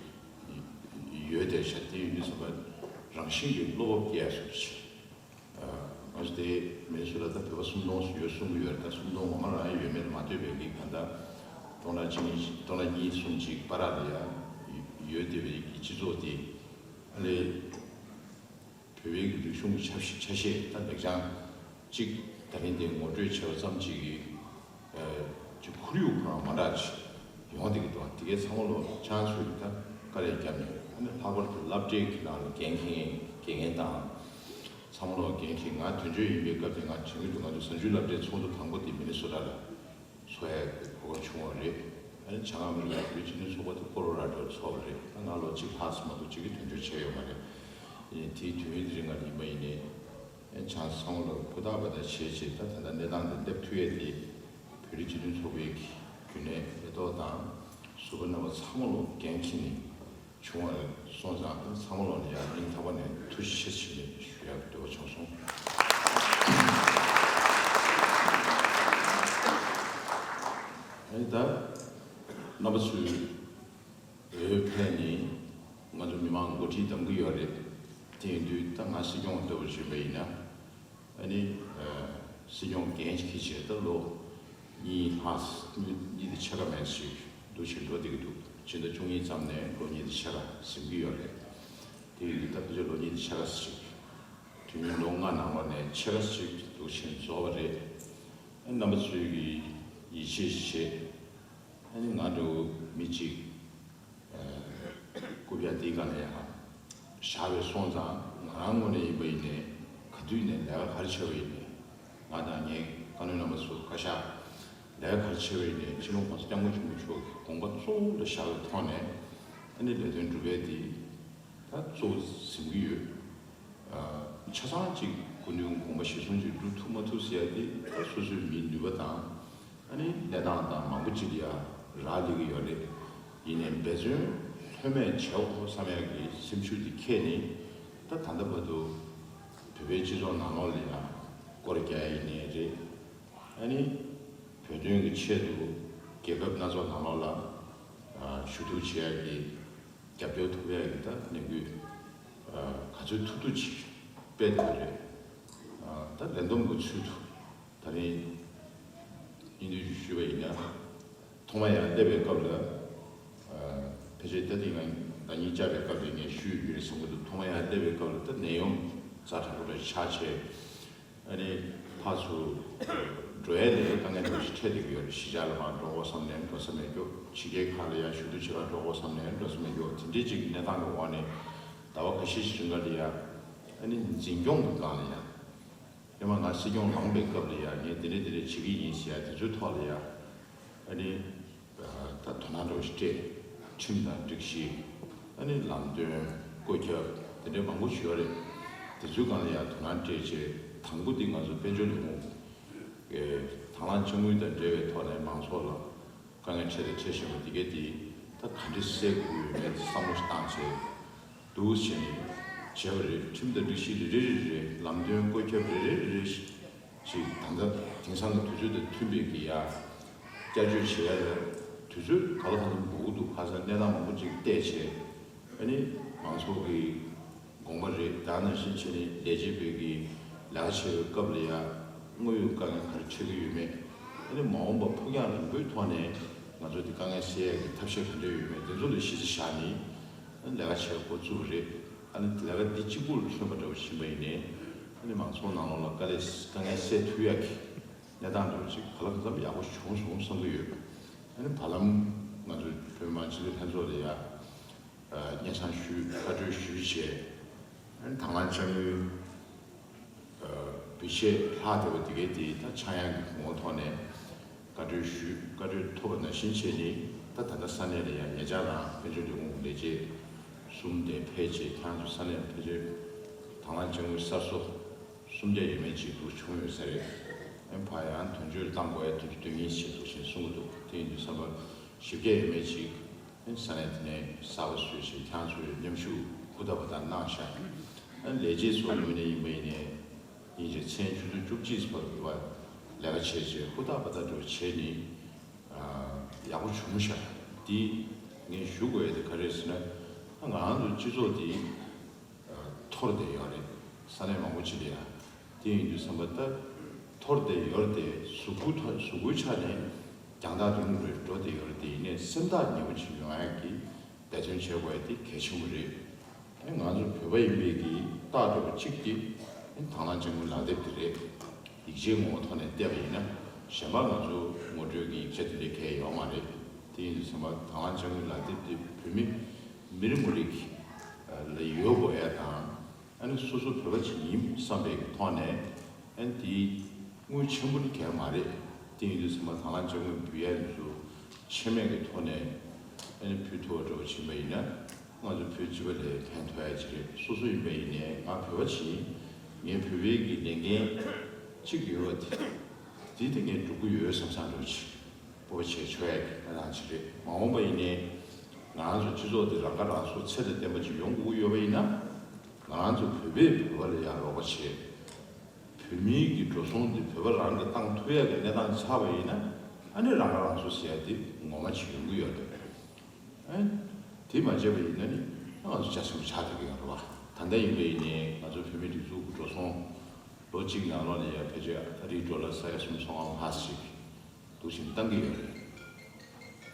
ཡོད་དེ་ཤ་དེ་ཡིན་དུས་ཙམ་པ་རང་བཞིན་གྱི་བློ་སྤོབས་སྐྱེ་ཡ་བཟོ་ཅིག་ང་ཚོ་དེ་མི་ནི་སོ་ཊ་ད་བོད་པ་སུམ་སྟོང་ཡོད་གསུང་གི་ཡོད་རེད། ད་སུམ་སྟོང་ངོ་མ་རང་ཡོད་མེད་ལ་མ་ལྟོས་པའི་གི་ག་ད་སྟོང་ཕྲག་གཅིག་གཉིས་སྟོང་ཕྲག་གཉིས་གསུམ་ཅིག་བར་ལ་ཡ་ཡོད་བསྡད་པའི་གི་སྤྱི་ཚོགས་དེ་ཨ་ལས། བོད་པའི་གི་རིག་གཞུང་གི་ཆ་ཤས་ཆ་ཤས་དང་ལེགས་བྱང་གཅིག་ད་རིང་དེ་ངོ་སྤྲོད་བྱས་པ་ཙམ་གཅིག་གིས་ཅིག་ཁོར་ཡུག་ཁོ་རང་མ་འདྲ་ཅིག་ ཡོང་བསྡད་ཀྱི་འདུག་དེ་གའི་ཚང་མ་ལོ་ཆང་ཚུད་ཀྱི་ད་དཀའ་ལས་བརྒྱབ་ནས་ཨ་ནི་ལྷག་པར་དུ་སློབ་གྲྭའི་གི་ནང་ལ་འགན་འཁྱེར་འགན་འཁྱེར་དང་། ཚང་མ་ལོ་འགན་འཁྱེར། ང་དོན་གཅོད་ཡིན་པའི་སྐབས་དེ་ང་དྲན་གྱི་འདུག་ང་ཚོ་གཟའ་མཇུག་སློབ་གྲྭའི་ཚོགས་འདུ་དང་པོ་དེ་མི་ནི་སོ་ཊ་ལ་འཚོགས་ཡ་གི་གོ་སྐབས་བྱུང་བ་རེད། ཨ་ནི་བྱང་ཨ་མི་རི་ཀའི་བོད་རིགས་སྤྱི་མཐུན་ཚོགས་པ་དེ་ཀོ་ལོ་ར་ཌོར་འཚོགས་པ་རེད། ད་ང་ལོ་གཅིག་ལྷག་ཙམ་མ་གཏོགས་གཅིག་གི་དོན་གཅོད་བྱས་ཡོད་མ་རེད། ཨ་ནི་དེའི་དུས་ཡུན་དེ་རིང་ང་ཡིན་པ་ཡིན་ནའི། ཨེ་བྱང་ཚང་ལོར་ཧུར་ཐག་འབད་ཐག་བྱས་བྱས་ད་ད་ལྟ་གནས་སྟངས་འདི་སླེབས་ཐུབ་ཡས་དེ་བོད་རིགས་སྤྱི་མཐུན་ཚོགས་པའི་རྒྱུན་ལས་མེ་ཏོག་དང་ཟུར་པ་རྣམ་པ་ཚང་མ་ལོ་འགན་འཁྱེར་ནས་བྱུང་བ་སོང་ཙང་ཚང་མ་ལོ་ལ་ཡང་སྙིང་ཐག་པ་ནས་ཐུགས་རྗེ་ཆེ་ཞུ་ནས་ཞུ་ཡག་འདོད་པ་བྱུང་སོང་། ཨེ་ད་རྣམ་པ་ཚོས། བོད་ཕན་ནི་ང་ཚོ་མི་མང་འགོ་ཁྲིད་གདམ་གྱི་ཡོད་རེད། དེ་ཡིན་དུས་ད་ང་སྲིད་སྐྱོང་ལྟ་བུ་བྱས་པ་ཡིན་ན། ཨ་ནི་སྲིད་སྐྱོང་འགན་འཁྱེར་བྱས་ད་ལོ་གཉིས་ལྷག་གཉིས་གཉིས་དེ་ཕྱེད་ཀ་མེད་ཞིག་འདུག་བཞིན་འགྲོ་བསྡད་ཀྱི་འདུག་ཕྱི་ཟླ་བཅུ་གཉིས་ཙམ་ནས་ལོ་གཉིས་དེ་ཕྱེད་ཀ་ཟིན་གྱི་ཡོད་རེད། དེ་ཡིན་དུས་ད་ཕལ་ཆེར་ལོ་གཉིས་དེ་ཕྱེད་ཀ་ཞིག་དུས་ཡུན་ལོ་ལྔ་ནང་ལོགས་ནས་ཕྱེད་ཀ་ཞིག་འདུག་བཞིན་རྫོགས་པ་རེད། ཨ་ནི་རྣམ་པ་ཚོས་ཀྱི་ཡིད་ཆེས་བྱེད། ཨ་ནི་ང་འདྲ་བོ་མི་གཅིག་རྐུབ་བཀྱག་འདིའི་སྒང་ལ་ཡང་བཞག་པའི་སོང་ཙང་ང་རང་ངོས་ནས་ཡིན་པ་ཡིན་ནའི་ག་དུས་ནས་ལས་ཀ་ག་རེ་བྱས་པ་ཡིན་ནའི་ང་དང་ངའི་བཀའ་བློན་རྣམ་པ་ཚོ་བཀའ་ཤག་ལས་ཀ་ག་རེ་བྱས་པ་ཡིན་ནའི་སྤྱི་ནོར་༸གོང་ས་༸སྐྱབས་མགོན་ཆེན་པོ་མཆོག་གི་དགོངས་པ་གཙོ་བོ་ལ་བཞག་པའི་ཐོག་ནས་ཨ་ནི་ལས་དོན་སྒྲུབ་ཡས་འདི་ད་གཙོ་བོ་འཛིན་གྱི་ཡོད། ཆ་ཚང་གཅིག་སྐུ་མདུན་དགོངས་པ་གཞིར་བཟུང་ཅིག་སྒྲུབ་ཐུབ་མ་ཐུབ་ཟེར་ཡ་དེ་ད་སོ་སོའི་མིའི་ནུས་པ་དང་། ཨ་ནི་གནས་སྟངས་དང་མང་པོ་ཅིག་ལ་ཡ་རག་ལས་ཀྱི་ཡོད་རེད། ཡིན་ནའི་འབད་བརྩོན་ལྷོད་མེད་བྱེད་དགོས་བསམ་ཡག་གི་སེམས་ཤུགས་དེ་འཁྱེར་ནས་ད་ད་ལྟ་བར་དུ་བོད་པའི་སྤྱི་ཚོགས་ནང་ལོགས་ལ་ཡ་སྐོར་རྒྱག་ཡ་ཡིན་ནའི་རེད། ཨ་ནི་བོད་དོན་གྱི་ཆེད་དུ་རྒྱལ་ཁབ་སྣ་ཚོགས་ནང་ལོགས་ལ་ཞུ་གཏུག་བྱེད་ཡག་གི་རྒྱབ་སྐྱོར་ཐོབ་ཡག་གི་ད་ལས་འགུལ་ག་ཚོད་ཐུབ་ཐུབ་ཅིག་སྤེལ་ཐུབ་རེད། ད་ལས་བསྡོམས་ཀྱི་ཚུལ་དུ་ད་རིང་སྙིང་བསྡུས་ཞུས་པ་ཡིན་ན། ཐོག་མ་ཡར་སླེབས་པའི་སྐབས་ལ། ཕལ་ཆེར་ད་ཐེངས་ང་བདག་ཉིད་བཅར་བའི་སྐབས་ལ་ངས་ཞུས་ཡོད་རེད་བསམ་གྱི་འདུག་ཐོག་མ་ཡར་སླེབས་པའི་སྐབས་ལ་ད་ནད་ཡམས་ཛ་དྲག་པོ་ལ་ཆགས་བྱས། ཨ་ནི་ཕར་ཚུར་འགྲོ་ཡ་ལ་དཀའ་ངལ་འདྲ་བོ་ཞིག་འཕྲད་བསྡད་ཀྱི་ཡོད་རེད། གཞིས་ཆགས་ལ་མར་འགྲོ་དགོས་བསམ་ནའི་འགྲོ་ས་མེད་རྒྱུ། ཕྱི་རྒྱལ་ཁག་ལ་ཡ་ཞུ་གཏུག་བྱེད་གར་འགྲོ་དགོས་བསམ་ནའི་འགྲོ་ས་མེད་རྒྱུ། དེ་འདྲའི་ཅིག་གི་གནས་སྟངས་ཀྱི་འོག་ནས་ཟླ་བ་ཁ་ཤས་ཤིག་རིང་ག་ལ་ཡ་ཨ་ནི་འཛིན་སྐྱོང་གི་སྒང་ལ་ཡ། སྔོན་མ་ང་སྲིད་སྐྱོང་ལངས་པའི་སྐབས་ལ་ཡ་ངས་འདི་འདྲ་འདི་འདྲ་བྱེད་ཀྱི་ཡིན་ཟེར་ཡ་དེ་ཚོའི་ཐོག་ལ་ཡ་ཨ་ནི་ད་དོ་སྣང་འདྲ་བོ་ཞིག་སྤྲད། ཁྲིམས་དང་སྒྲིག་གཞི། ཨ་ནི་ལམ་སྟོན། བཀོད་ཁྱབ་དེ་འདྲའི་མང་པོ་ཞིག་ཡོད་རེད། དེ་ཚོའི་སྒང་ལ་ཡ་དོ་སྣང་སྤྲད་བྱས་དང་པོ་འདི་ང་ཚོ་དཔལ་འབྱོར་ལས་ཁུངས་ཀྱི་དང་བླངས་དཔྱ་དངུལ་དང་འབྲེལ་བའི་ཐོག་ནས་མང་ཚོགས་ལ་དཀའ་ངལ་འཕྲད་དང་འཕྲད་བཞིན་པ་འདི་གས་འདི་ད་ག་འདྲས་སེལ་དགོས་ཡོད་མེད་བསམ་བློ་ཞིག་བཏང་བྱས། འདུག་བྱས་ནས་བྱས་པ་རེད། ཁྲིམས་དང་སྒྲིག་གཞི་རེ་རེ་རེ་རེ། ལམ་སྟོན་བཀོད་ཁྱབ་རེ་རེ་རེ་རེ་ཞིག་ད་ལྟ་དེང་སང་གི་དུས་ཚོད་དང་མཐུན་པའི་གི་ཡ་བསྐྱར་བཅོས་བྱེད་ཡ་ལ་དུས་ཚོད་ག་ལ་གང་འཚམ་འགོར་གི་འདུག་ཁ་སང་གནས་སྟངས་མང་པོ་ཅིག་བལྟས་བྱས། ཨ་ནི་མང་ཚོགས་ཀྱི་དགོངས་པ་རེད། ད་ནང་བཞིན་བྱས་ནས་ལས་བྱེད་པའི་གི་ལས་ཀ་བྱེད་པའི་སྐབས་ལ་ཡ་དངོས་ཡོད་དཀའ་ངལ་ག་རེ་འཕྲད་ཀྱི་ཡོད་མེད། ཨ་ནི་མ་འོངས་པ་ཕུགས་རྒྱང་རིང་པོའི་ཐོག་ནས་ང་ཚོ་འདི་དཀའ་ངལ་སེལ་ཡ་གི་ཐབས་ཤེས་ག་འདྲ་ཡོད་མེད་དེ་ཚོ་ལ་གཞི་རྩ་བཞག་ནས། ལས་ཀ་བྱེད་འགོ་བཙུགས་རེད། ཨ་ནི་ལས་ཀ་འདི་གཅིག་པུར་མཚོན་པ་འདྲ་བོ་ཕྱིན་པ་ཡིན་ནའི། ཨ་ནི་མང་ཚོགས་ནང་ལོགས་ལ་དཀའ་ལས་དཀའ་ངལ་སེལ་ཐུབ་ཡག་གི་གནས་སྟངས་འདྲ་བོ་ཅིག་ག་ལ་གང་འཚམ་ཡག་པོ་བྱུང་སོང་བསམ་གྱི་ཡོད། ཨ་ནི་བར་ལམ་ང་ཚོའི་བོད་མི་མང་སྤྱི་འཐུས་ལྷན་ཚོགས་ལ་ཡ་སྙན་སེང་ཞུས། བཀའ་འཁྲོལ་ཞུས་བྱས། ཨ་ནི་དང་བླངས་དཔྱ་དངུལ་བུད་ཤེས་ལྷག་བསྡད་པ་དེ་གའི་དེ་ད་ཆག་ཡང་གི་ངོ་བོ་ཐོག་ནས་བཀའ་འཁྲོལ་ཞུས། བཀའ་འཁྲོལ་ཐོབ་པ་ནང་བཞིན་བྱས་ནས་ད་ད་ལྟ་ས་གནས་ལ་ཡང་ཉེ་ཆར་རང་དཔལ་འབྱོར་ལས་ཁུངས་ཀྱི་ལས་བྱེད་གསུམ་དེ་ཕེབས་བྱས། ཁྱེད་རང་ཚོ་ས་གནས་ཕལ་ཆེར་དང་བླངས་དཔྱ་དངུལ་གསར་བཟོ་སུམ་བརྒྱ་ཡས་མས་ཅིག་འདུག་བྱུང་ཡོད་ས་རེད། ཨ་ནི་ཕར་ཡང་དོན་གཅོད་བཏང་དགོས་ཡ་དོན་གཅོད་དོན་གཉིས་བྱས་འདུག་ཅེས་གསུང་གི་འདུག་དེ་ཡིན་དུས་ཙམ་པ་ཞིབ་རྒྱས་ཡས་མས་ཅིག་ས་གནས་དེ་ནས་གསར་པ་བཟོས་ཤིང་ཁྱེད་རང་ཚོས་མཉམ་ཞུགས་ཧུར་ཐག་པ་དང་གནང་ཤག་ཨ་ནི་ལས་བྱེད་ཚོ་ངོས་ནས་ཡིན་པ་ཡིན་ནའི་ཡིན་ཅིག་མཚན་ཆུ་ཚོད་བཅུ་གཅིག་བར་དུ་ལས་ཀ་བྱས་རྗེས་ཧུར་ཐག་པ་དང་འགྲོ་བྱས་ནས་ཡག་པོ་བྱུང་ཤག་འདི་ངས་ཞུ་དགོས་ཡ་དེ་ག་རེ་རེད་ཟེར་ན། ང་རང་ཚོ་སྤྱི་ཚོགས་འདི་འཐོར་བསྡད་ཡོད་རེད། ས་གནས་མང་པོ་ཅིག་ལ་ཡ། དེ་ཡིན་དུས་ཙམ་པ་ད་འཐོར་བསྡད་ཡོད་རེད་དེ། གཟུགས་པོ་ཐོ་གཟུགས་པོའི་ཆ་ནས་རྒྱང་ཐག་རིང་རུ་འགྲོ་བསྡད་ཡོད་རེད་དེ། ཡིན་ནའི་སེམས་ཐག་ཉེ་བོ་ཅིག་ཡོང་ཡག་གི་འབད་བརྩོན་བྱེད་དགོས་ཡ་དེ་གལ་ཆེན་པོ་རེད། ཨ་ང་ཚོ་བོད་པ་ཡིན་པའི་གི་རྟགས་འདྲ་བོ་གཅིག་དེ་དང་བླངས་དཔྱ་དངུལ་ལག་དེབ་དེ་རེད། ཡིག་ཆའི་ངོ་བོ་ཐོག་ནས་བལྟས་པ་ཡིན་ན་གཞན་པ་ང་ཚོ་ངོ་སྤྲོད་ཀྱི་ཡིག་ཆ་དེ་འདྲའི་གང་ཡང་ཡོད་མ་རེད། དེ་ དེ་ཡིན་དུས་ཚང་མ་དང་བླངས་དཔྱ་དངུལ་ལག་དེབ་དེ་བོད་མི་མི་རེ་ངོ་རེ་གི་ལ་ཡོད་དགོས་ཡ་དང་། ཨ་ནི་སོ་སོ་བོད་པ་ཅིག་ཡིན་བསམ་པའི་གི་ཐོག་ནས། ཨ་ནི་དེའི་དངུལ་ཆེན་པོ་ནི་གང་ཡང་མ་རེད། དེ་ཡིན་དུས་ཚང་མ་དང་བླངས་དཔྱ་དངུལ་འབུལ་ཡ་ཡིན་ཚུལ་ཆེ་མེད་ཀྱི་ཐོག་ནས་ཨ་ནི་ཕུལ་ཐུབ་པ་འདྲ་བོ་ཕྱིན་པ་ཡིན་ན། ང་ཚོ་བོད་སྤྱི་པ་ལ་ཕན་ཐོགས་ཡ་ཅིག་རེད། སོ་སོ་ཡིན་པ་ཡིན་ནའི་ང་བོད་པ་ཅིག་ཡིན། ངའི་བོད་པའི་གི་ལས་འགན་ཅིག་ཡོད་པ་དེ་དེ་དེ་ངས་སྒྲུབ་ཀྱི་ཡོད་བསམ་བསམ་འདྲ་བོ་ཅིག་སྤོབས་པ་བྱས་ཆོག་ཡ་གི་གནས་སྟངས་ཅིག་རེད། མ་འོངས་པ་ཡིན་ནའི་ང་རང་ཚོ་སྤྱི་ཚོགས་དེ་རང་ཁ་རང་གསོ་ཚད་དང་ལྡན་པ་ཅིག་ཡོང་དགོས་ཀྱི་ཡོད་པ་ཡིན་ན། ང་རང་ཚོ་བོད་པས་བོད་པ་ལ་ཡང་རོགས་པ་བྱེད། བོད་མིའི་གི་འགྲོ་སོང་དེ་བོད་པ་རང་གིས་བཏང་ཐུབ་ཡ་གི་གནས་སྟངས་ཆགས་པ་ཡིན་ན། ཨ་ནི་རང་ཁ་རང་གསོ་ཟེར་ཡ་དེ་ངོ་མ་ཅིག་ཡོང་གི་ཡོད་རེད། ཨ་ནི་དེ་མ་བྱས་པ་ཡིན་ན་ནི་ང་ཚོ་རྒྱ་ཆེན་པོ་ཆགས་བསྡད་ཀྱི་ཡོད་རེད་བ། ད་ལྟ་ཡིན་པ་ཡིན་ནའི་ང་ཚོ་བོད་མིའི་སྒྲིག་འཛུགས་ཀྱི་འགྲོ་སོང་ལོ་གཅིག་ནང་ལོགས་ནས་ཡ་ཕལ་ཆེར་ཨ་རིའི་ཌོ་ལར་ས་ཡ་སུམ་ཅུ་སོ་ལྔ་ལྷག་ཅིག་འདུག་བཞིན་བཏང་གི་ཡོད་རེད།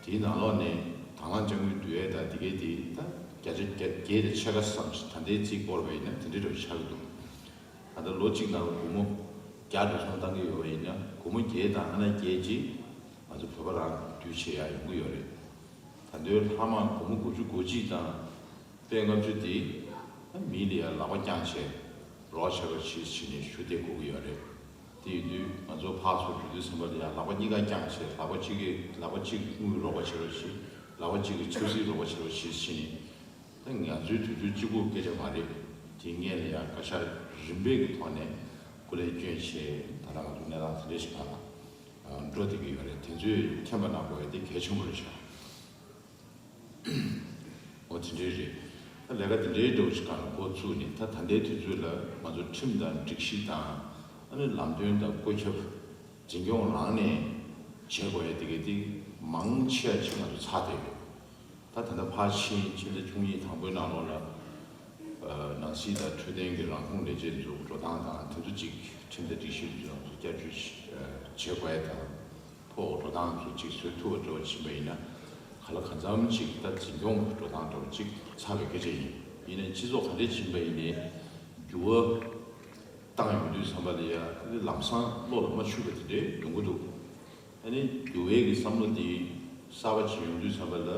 དེའི་ནང་ལོགས་ནས་དང་བླངས་དཔྱ་དངུལ་བསྡུ་ཡས་དང་དེ་གའི་དེ་ད་བརྒྱ་ཆ་བརྒྱ་བརྒྱད་དང་ཕྱེད་ཀ་ཙམ་ཞིག་ད་ལྟའི་རྩིས་བསྐོར་བ་ཡིན་ན་དེ་འདྲའི་འདྲ་བོ་ཆགས་ཀྱི་འདུག་ད་ལྟ་ལོ་གཅིག་ནང་ལ་སྒོར་མོ་བརྒྱ་འགྲོ་སོང་བཏང་གི་ཡོད་པ་ཡིན་ན། སྒོར་མོ་བརྒྱད་དང་ཨ་ན་བརྒྱད་ཅིག་ང་ཚོ་བོད་པ་རང་བསྡུ་བྱེད་ཡག་ཡོང་གི་ཡོད་རེད། ད་ལྟའི་ལྷག་མ་སྒོར་མོ་དགུ་བཅུ་གོ་གཅིག་དང་པད་ལྔ་བཅུ་དེ་མི་ལ་ཡ་ལག་པ་བརྐྱངས་བྱས་རོགས་བྱེད་རོགས་བྱེད་ཟེར་ནས་ཞུ་བསྡད་དགོས་ཀྱི་ཡོད་རེད། དེ་ཡིན་དུས་ང་ཚོ་ཕར་ཚུར་འགྲོ་དུས་ཙམ་པ་ལ་ཡང་ལག་པ་གཉིས་ཀ་བརྐྱངས་བྱས། ལག་པ་གཅིག་གིས་ལག་པ་གཅིག་དངུལ་རོགས་པ་བྱེད་རོགས་བྱེད། ལག་པ་གཅིག་གིས་ཆབ་སྲིད་རོགས་པ་བྱེད་རོགས་བྱེད་ཟེར་ནས། ད་ང་ཚོའི་དུས་ཚོད་གཅིག་པུ་སྐད་ཆ་མ་རེད། དེ་སྔོན་ལ་ཡང་བཀའ་ཤག་རིམ་པས་ཀྱི་ཐོག་ནས་སྐུ་ལས་བསྐྱོན་བྱས། ད་ལྟ་ང་ཚོ་གནས་སྟངས་དེ་འདྲ་ཞིག་སྒང་ལ་འགྲོ་བསྡད་ཀྱི་ཡོད་རེད། དེ་ཚོས་མཁྱེན་པ་གནང་དགོས་ཡ་དེ་གལ་ཆེན་པོ་རེད་ཤག་འོ་དེ་འདྲའི་རེད། ད་ལས་ཀ་དེ་འདྲའི་འདྲ་བོ་ཞིག་སྒང་ལ་འགོ་བཙུགས་ནས། ད་ད་ལྟའི་དུས་ཚོད་ལ་ང་ཚོ་ཁྲིམས་དང་སྒྲིག་གཞི་དང་། ཨ་ནི་ལམ་སྟོན་དང་བཀོད་ཁྱབ་འཛིན་སྐྱོང་རང་ནས་བྱེད་དགོས་ཡ་དེ་གའི་དེ་མང་ཆེ་བ་ཅིག་ང་ཚོ་ཚར་བསྡད་ཡོད། ད་ད་ལྟ་ཕར་ཕྱིན་ཕྱི་ཟླ་བཅུ་གཉིས་དང་པོའི་ནང་ལོགས་ལ། ཨ་ནང་སྲིད་དང་འཕྲོད་བསྟེན་གྱི་རང་ཁོངས་ལས་བྱེད་ཚོ་འགྲོ་སྟངས་དང་དེ་ཚོ་ཅིག་ཁྲིམས་དང་སྒྲིག་གཞི་ཚོ་ང་ཚོ་བསྐྱར་བཅོས་བྱེད་དགོས་ཡ་དང་། ཕོགས་འགྲོ་སྟངས་ཚོ་ཅིག་བཟོ་ཐུབ་པ་འདྲ་བོ་ཕྱིན་པ་ཡིན་ན། ག་ལ་གང་འཚམ་ཅིག་ད་འཛིན་སྐྱོང་གི་འགྲོ་སྟངས་འདྲ་བོ་ཅིག་ཚར་བའི་སྐད་ཆ་ཡིན། ཡིན་ནའི་སྤྱི་ཚོགས་ག་འདྲས་ཕྱིན་པ་ཡིན་ནའི་འགྱུར་བ་བཏང་ཡོང་དུས་ཙམ་པ་ལ་ཡ་ལམ་སང་བློ་ལ་མ་ཆུད་པ་དེ་འདྲས་ཡོང་གི་འདུག་ཨ་ནི་འགྱུར་བའི་གི་བསམ་བློ་དེ་གསར་པ་ཅིག་ཡོང་དུས་ཙམ་པ་ལ།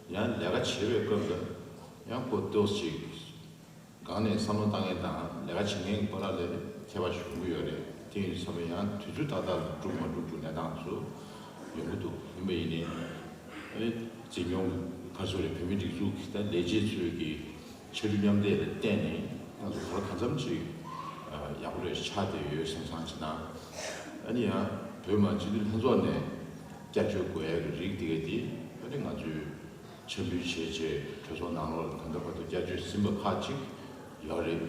ཡང་ལས་ཀ་བྱེད་པའི་སྐབས་ལ་ཡང་ཁོ་ཏོག་ཙམ་ཅིག་སྒང་ནས་བསམ་བློ་བཏང་མཁན་དང་ལས་ཀ་བྱེད་མཁན་གྱི་བར་ལ་ཁྱད་པར་ཞིག་ཡོང་གི་ཡོད་རེད། དེ་ཡིན་དུས་ཙམ་པ་ཡང་དུས་ཚོད་ཏག་ཏག་ལ་འགྲུབ་མ་འགྲུབ་ཀྱི་གནས་སྟངས་ཚོ་ཡོང་གི་འདུག་ཡིན་པ་ཡིན་ནའི་ཨ་ནི་འཛིན་སྐྱོང་གི་ཁ་སོ་རེད། བོད་མིའི་སྒྲིག་འཛུགས་ཀྱི་ད་ལས་བྱེད་ཚོའི་གི་ཕྱར་གྲུ་མཉམ་འདེགས་ལ་བརྟེན་ནས་ང་ཚོ་ག་ལ་གང་འཚམ་ཅིག་ཡག་པོ་རེ་ཆགས་བསྡད་ཡོད་བསམ་བསམ་བྱེད་ན། ཨ་ནི་ཡང་བོད་མི་མང་སྤྱི་འཐུས་ལྷན་ཚོགས་ནས་བསྐྱར་བཅོས་དགོས་ཡག་གི་རིགས་དེ་ག་དེ་ཨ་ནི་ང་ཚོས་འཆར་འབུལ་བྱས་རྗེས་གྲོས་ཚོགས་ནང་ལོགས་ལ་ད་ལྟ་བར་དུ་བསྐྱར་བཅོས་ཟིན་པ་ཁག་ཅིག་ཡོད་རེད།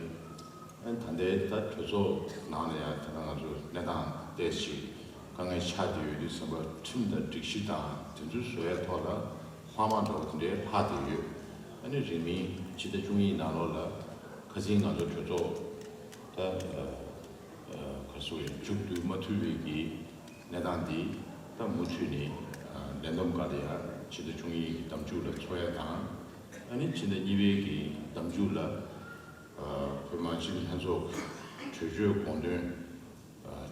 ཨ་ནི་ད་ལྟའི་ད་གྲོས་ཚོགས་ནང་ལ་ཡང་ད་ལྟ་ང་ཚོ་གནས་སྟངས་ཏོག་ཙམ་དཀའ་ངལ་ཆགས་བསྡད་ཡོད་དུས་ཙམ་པ་ཁྲིམས་དང་སྒྲིག་གཞི་དང་དེ་ཚོ་བཟོ་ཡའི་ཐོག་ལ་ལྷག་མ་འདྲ་བོ་དེ་འདྲའི་ལྷག་བསྡད་ཡོད། ཨ་ནི་རིང་མིན་ཕྱི་ཟླ་བཅུ་གཉིས་ནང་ལོགས་ལ་ཁ་སང་ང་ཚོ་གྲོས་ཚོགས་ད་ག་སོ་རེད། མཇུག་བསྡུ་མ་ཐུབ་པའི་གི་གནས་སྟངས་འདི་ད་མུ་མཐུད་ནས་ལས་བསྡོམས་སྒང་ལ་ཡང་ཕྱི་ཟླ་བཅུ་གཉིས་ཀྱི་ཟླ་མཇུག་ལ་ཚོགས་ཡ་དང་། ཨ་ནི་ཕྱི་ཟླ་གཉིས་པའི་གི་ཟླ་མཇུག་ལ་བོད་མི་མང་སྤྱི་འཐུས་ལྷན་ཚོགས་གྲོས་ཆོད་དགོངས་དོན་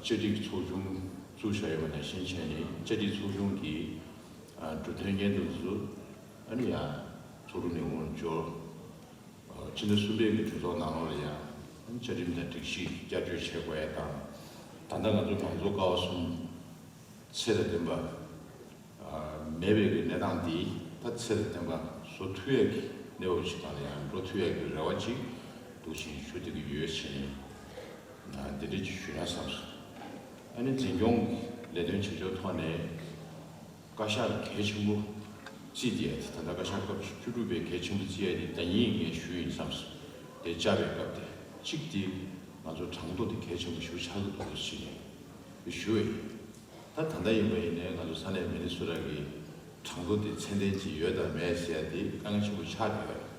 བཅའ་སྒྲིག་ཚོགས་ཆུང་བཙུགས་བཞག་ཡོད་པ་ནང་བཞིན་བྱས་ནས། བཅའ་སྒྲིག་ཚོགས་ཆུང་གི་གྲུབ་དོན་སྙན་ཐོ་འདི་ཚོ་ཨ་ནི་ཡང་ཚོགས་དྲུང་ནས་དབུ་འབྱོར། ཕྱི་ཟླ་གསུམ་པའི་གི་གྲོས་ཚོགས་ནང་ལོགས་ལ་ཡང་བཅའ་ཁྲིམས་དང་སྒྲིག་གཞི་བསྐྱར་བཅོས་བྱེད་དགོས་ཡ་དང་། ད་ལྟ་ང་ཚོ་མང་གཙོ་ཀ་བ་གསུམ་ཚད་དང་ལྡན་པ་མེད་པའི་གི་གནས་སྟངས་འདི་ད་ཚད་དང་ལྡན་པ་བཟོ་ཐུབ་ཡ་གི་གནས་བབ་ཅིག་སྒང་ལ་ཡང་འགྲོ་ཐུབ་ཡ་གི་རེ་བ་ཅིག་འདུག་བཞིན་ཞུ་བསྡད་ཀྱི་ཡོད་ཟེར་ནས་འདི་འདྲ་ཅིག་ཞུ་ན་བསམས་སོང་། ཨ་ནི་འཛིན་སྐྱོང་གི་ལས་དོན་བྱེད་ཕྱོགས་ཐོག་ནས། བཀའ་ཤག་གལ་ཆེན་པོ་བརྩིས་ཏེ། ད་ལྟ་བཀའ་ཤག་སྐབས་བཅུ་དྲུག་པས་གལ་ཆེན་པོ་བརྩི་ཡ་དེ་ཟླ་ཉིན་ངས་ཞུས་ཡིན་བསམས་སོང་། དེ་བཅར་བའི་སྐབས་དེ་གཅིག་དེ་ང་ཚོ་གྲངས་ཐོ་དེ་གལ་ཆེན་པོ་ཞེ་པོ་ཆགས་ཀྱི་འདུག་ཟེར་ནས་ཞུས་པ་ཡིན། ད་ད་ལྟ་ཡིན་པ་ཡིན་ནའི་ང་ཚོ་ས་གནས་མི་ནི་སོ་ཊ་གི་གྲངས་ཐོ་དེ་ཚད་ལྡན་ཅིག་ཡོད་དང་མེད་ཟེར་ཡ་དེ་དཀའ་ངལ་ཆེན་པོ་ཆགས་བསྡད་པ་རེད།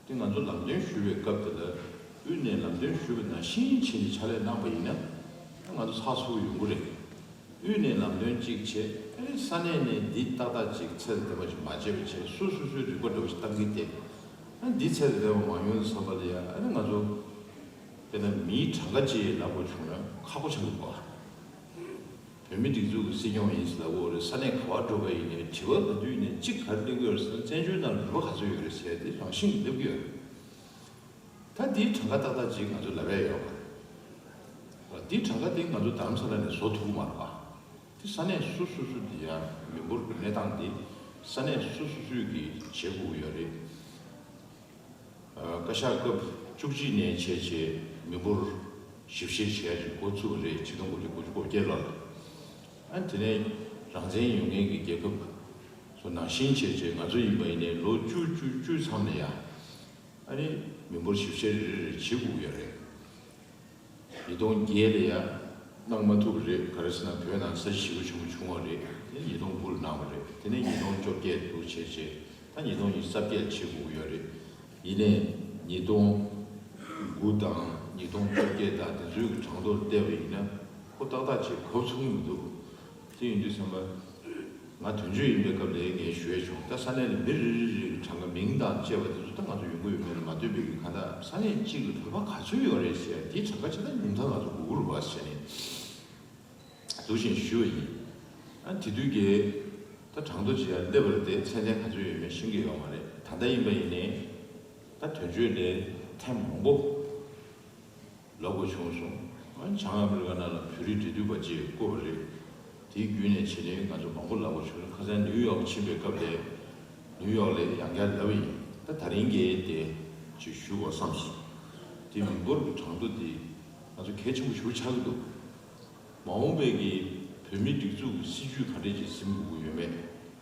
དེ་ང་ཚོ་ལམ་སྟོན་ཞུ་བའི་སྐབས་དེ་ལ་དབུས་ནས་ལམ་སྟོན་ཞུ་བ་ནང་བཞིན་བྱས་ནས་ཕྱག་ལས་གནང་པ་ཡིན་ན། ང་ཚོ་ཚགས་ཚུད་ཡོང་གི་རེད། དབུས་ནས་ལམ་སྟོན་གཅིག་བྱས། ཨ་ནི་ས་གནས་ནས་འདི་ཏག་ཏག་ཅིག་ཚད་ལྡན་པ་ཞིག་མ་བྱས་པ་བྱས། སོ་སོ་སོའི་རིག་པ་འདྲ་བོ་ཞིག་བཏང་གི་བསྡད། ཨ་ནི་འདི་ཚད་ལྡན་པ་མ་ཡོང་དུས་ཙམ་པ་ལ་ཡ། ཨ་ནི་ང་ཚོ་དཔེར་ན་མིའི་གྲངས་ཀ་ཅིག་ལབ་དགོས་བྱུང་ན་ཁག་པོ་ཆགས་འདུག་ག་བོད་མི་སྒྲིག་འཛུགས་ཀྱི་སྲིད་སྐྱོང་ཡིན་ཟེར་ལབ་ཡོད་རེད། ས་གནས་ག་བར་འགྲོ་ག་ཡིན་ནའི་དྲི་བ་ག་དུས་ནས་གཅིག་ག་རེ་སླེབས་ཀྱི་ཡོད་རེད་ཟེར་ན། བཙན་བྱོལ་ནང་ལ་ནུས་པ་ག་ཚོད་ཡོད་རེད་ཟེར་ཏེ་རང་བཞིན་གྱིས་སླེབས་ཀྱི་ཡོད་རེད། ད་འདིའི་གྲངས་ཀ་ཏག་ཏག་ཅིག་ང་ཚོ་ལབ་ཡ་ཡོད་མ་རེད། འདིའི་གྲངས་ཀ་དེ་ང་ཚོ་རྡ་རམ་ས་ལ་ནས་བཟོ་ཐུབ་ཀྱི་མ་རེད་པ། དེ་ས་གནས་སོ་སོ་སོ་དེ་ཡང་མི་འབོར་གྱི་གནས་སྟངས་དེ་ས་གནས་སོ་སོ་སོས་ཀྱིས་བྱེད་དགོས་ཀྱི་ཡོད་རེད། ཨ། བཀའ་ཤག་སྐབས་བཅུ་གཅིག་ནས་བྱས་བྱས་མི་འབོར་ཞིབ་བཤེར་བྱས་ཅིག་འགོ་ཚུགས་པ་རེད། ཆིག་སྟོང་དགུ་བརྒྱ་དགུ་བཅུ་གོ་བརྒྱད་ལོ་ལ། ཨ། དེ་ནས་རང་བཙན་ཡོད་མཁན་གྱི་རྒྱལ་ཁབ་ཚོ་ནང་བཞིན་བྱས་བྱས་ང་ཚོ་ཡིན་པ་ཡིན་ནའི་ལོ་བཅུ་བཅུ་བཅུའི་མཚམས་ལ་ཡ། ཨ་ནི་མི་འབོར་ཞིབ་བཤེར་རེ་རེ་བྱེད་དགོས་ཀྱི་ཡོད་རེད། ཉིས་སྟོང་བརྒྱད་ལ་ཡ་གནང་མ་ཐུབ་པ་རེད། ག་རེ་ཟེར་ན་བོད་ནང་ས་ཞི་རྒོལ་ཆེན་པོ་བྱུང་བ་རེད། དེ་ཉིས་སྟོང་དགུ་ལ་གནང་བ་རེད། དེ་ནས་ཉིས་སྟོང་བཅོ་བརྒྱད་འདུག་བྱས་བྱས་ད་ཉིས་སྟོང་ཉི་ཤུ་རྩ་བརྒྱད་བྱེད་དགོས་ཀྱི་ཡོད་རེད། ཡིན་ནའི་ཉིས་སྟོང་དགུ་དང་ཉིས་སྟོང་བཅོ་བརྒྱད་དང་དེ་ཚོའི་གྲངས་ཐོ་བལྟས་པ་ཡིན་ན་ཁོ་ཏག་ཏག་ཅིག་གོ་བ་ཚང་གི་མི་འདུག་དེ་ཡིན་དུས་ཙམ་པ། ང་དོན་གཅོད་ཡིན་པའི་སྐབས་ལ་ངས་ཞུ་ཡས་བྱུང་། ད་ས་གནས་ལ་མི་རེ་རེ་རེ་གི་གྲངས་ཀ་མིང་དང་བཅས་པ་དེ་ཚོ་ད་ང་ཚོ་ཡོང་གི་ཡོད་མེད་ལ་མ་ལྟོས་པའི་གི་གང་ལྟར་ས་གནས་གཅིག་ལ་བོད་པ་ག་ཚོད་ཡོད་རེད་ཟེར་དེའི་གྲངས་ཀ་ཇི་ལྟར་ཉུང་མཐའ་ང་ཚོ་དགོས་ཀྱི་རེད་པ་ཟེར་ནས་འདུག་བཞིན་ཞུས་པ་ཡིན། ཨ། དེ་དུས་ཀྱི་ད་གྲངས་ཐོ་ཅིག་ཡར་སླེབས་པ་རེད་དེ། མཚན་ལྡན་ག་ཚོད་ཡོད་མེད་ཤེས་ཀྱི་ཡོད་མ་རེད། ད་ལྟ་ཡིན་པ་ཡིན་ནའི་ད་དོན་གཅོད་ལས་ཐེངས་མང་པོ་ལབ་དགོས་བྱུང་སོང་། ཨ། བྱང་ཨ་མི་རི་ཀ་ནང་ལ་བོད་རིགས་འབྲེལ་མཐུད་པ་ཅིག་བསྐོས་པ་རེད། དེའི་བརྒྱུད་ནས་བྱས་ནས་ང་ཚོ་མང་པོ་ལབ་དགོས་བྱུང་། ཁ་སང་ནིའུ་ཡོག་ཕྱིན་པའི་སྐབས་ལ་ནིའུ་ཡོག་ལ་ཡང་བསྐྱར་ལབ་པ་ཡིན། ད་ད་རིང་གི་དེ་ཅིག་ཞུ་དགོས་བསམ་སོང་། དེ་མི་འབོར་གྱི་གྲངས་ཐོ་དེ་ང་ཚོ་གལ་ཆེན་པོ་ཞེ་པོ་ཆགས་ཀྱི་འདུག་མ་འོངས་པའི་གི་བོད་མིའི་སྒྲིག་འཛུགས་ཀྱི་སྲིད་བྱུས་ག་འདྲས་ཅིག་འཛིན་དགོས་ཀྱི་ཡོད་མེད།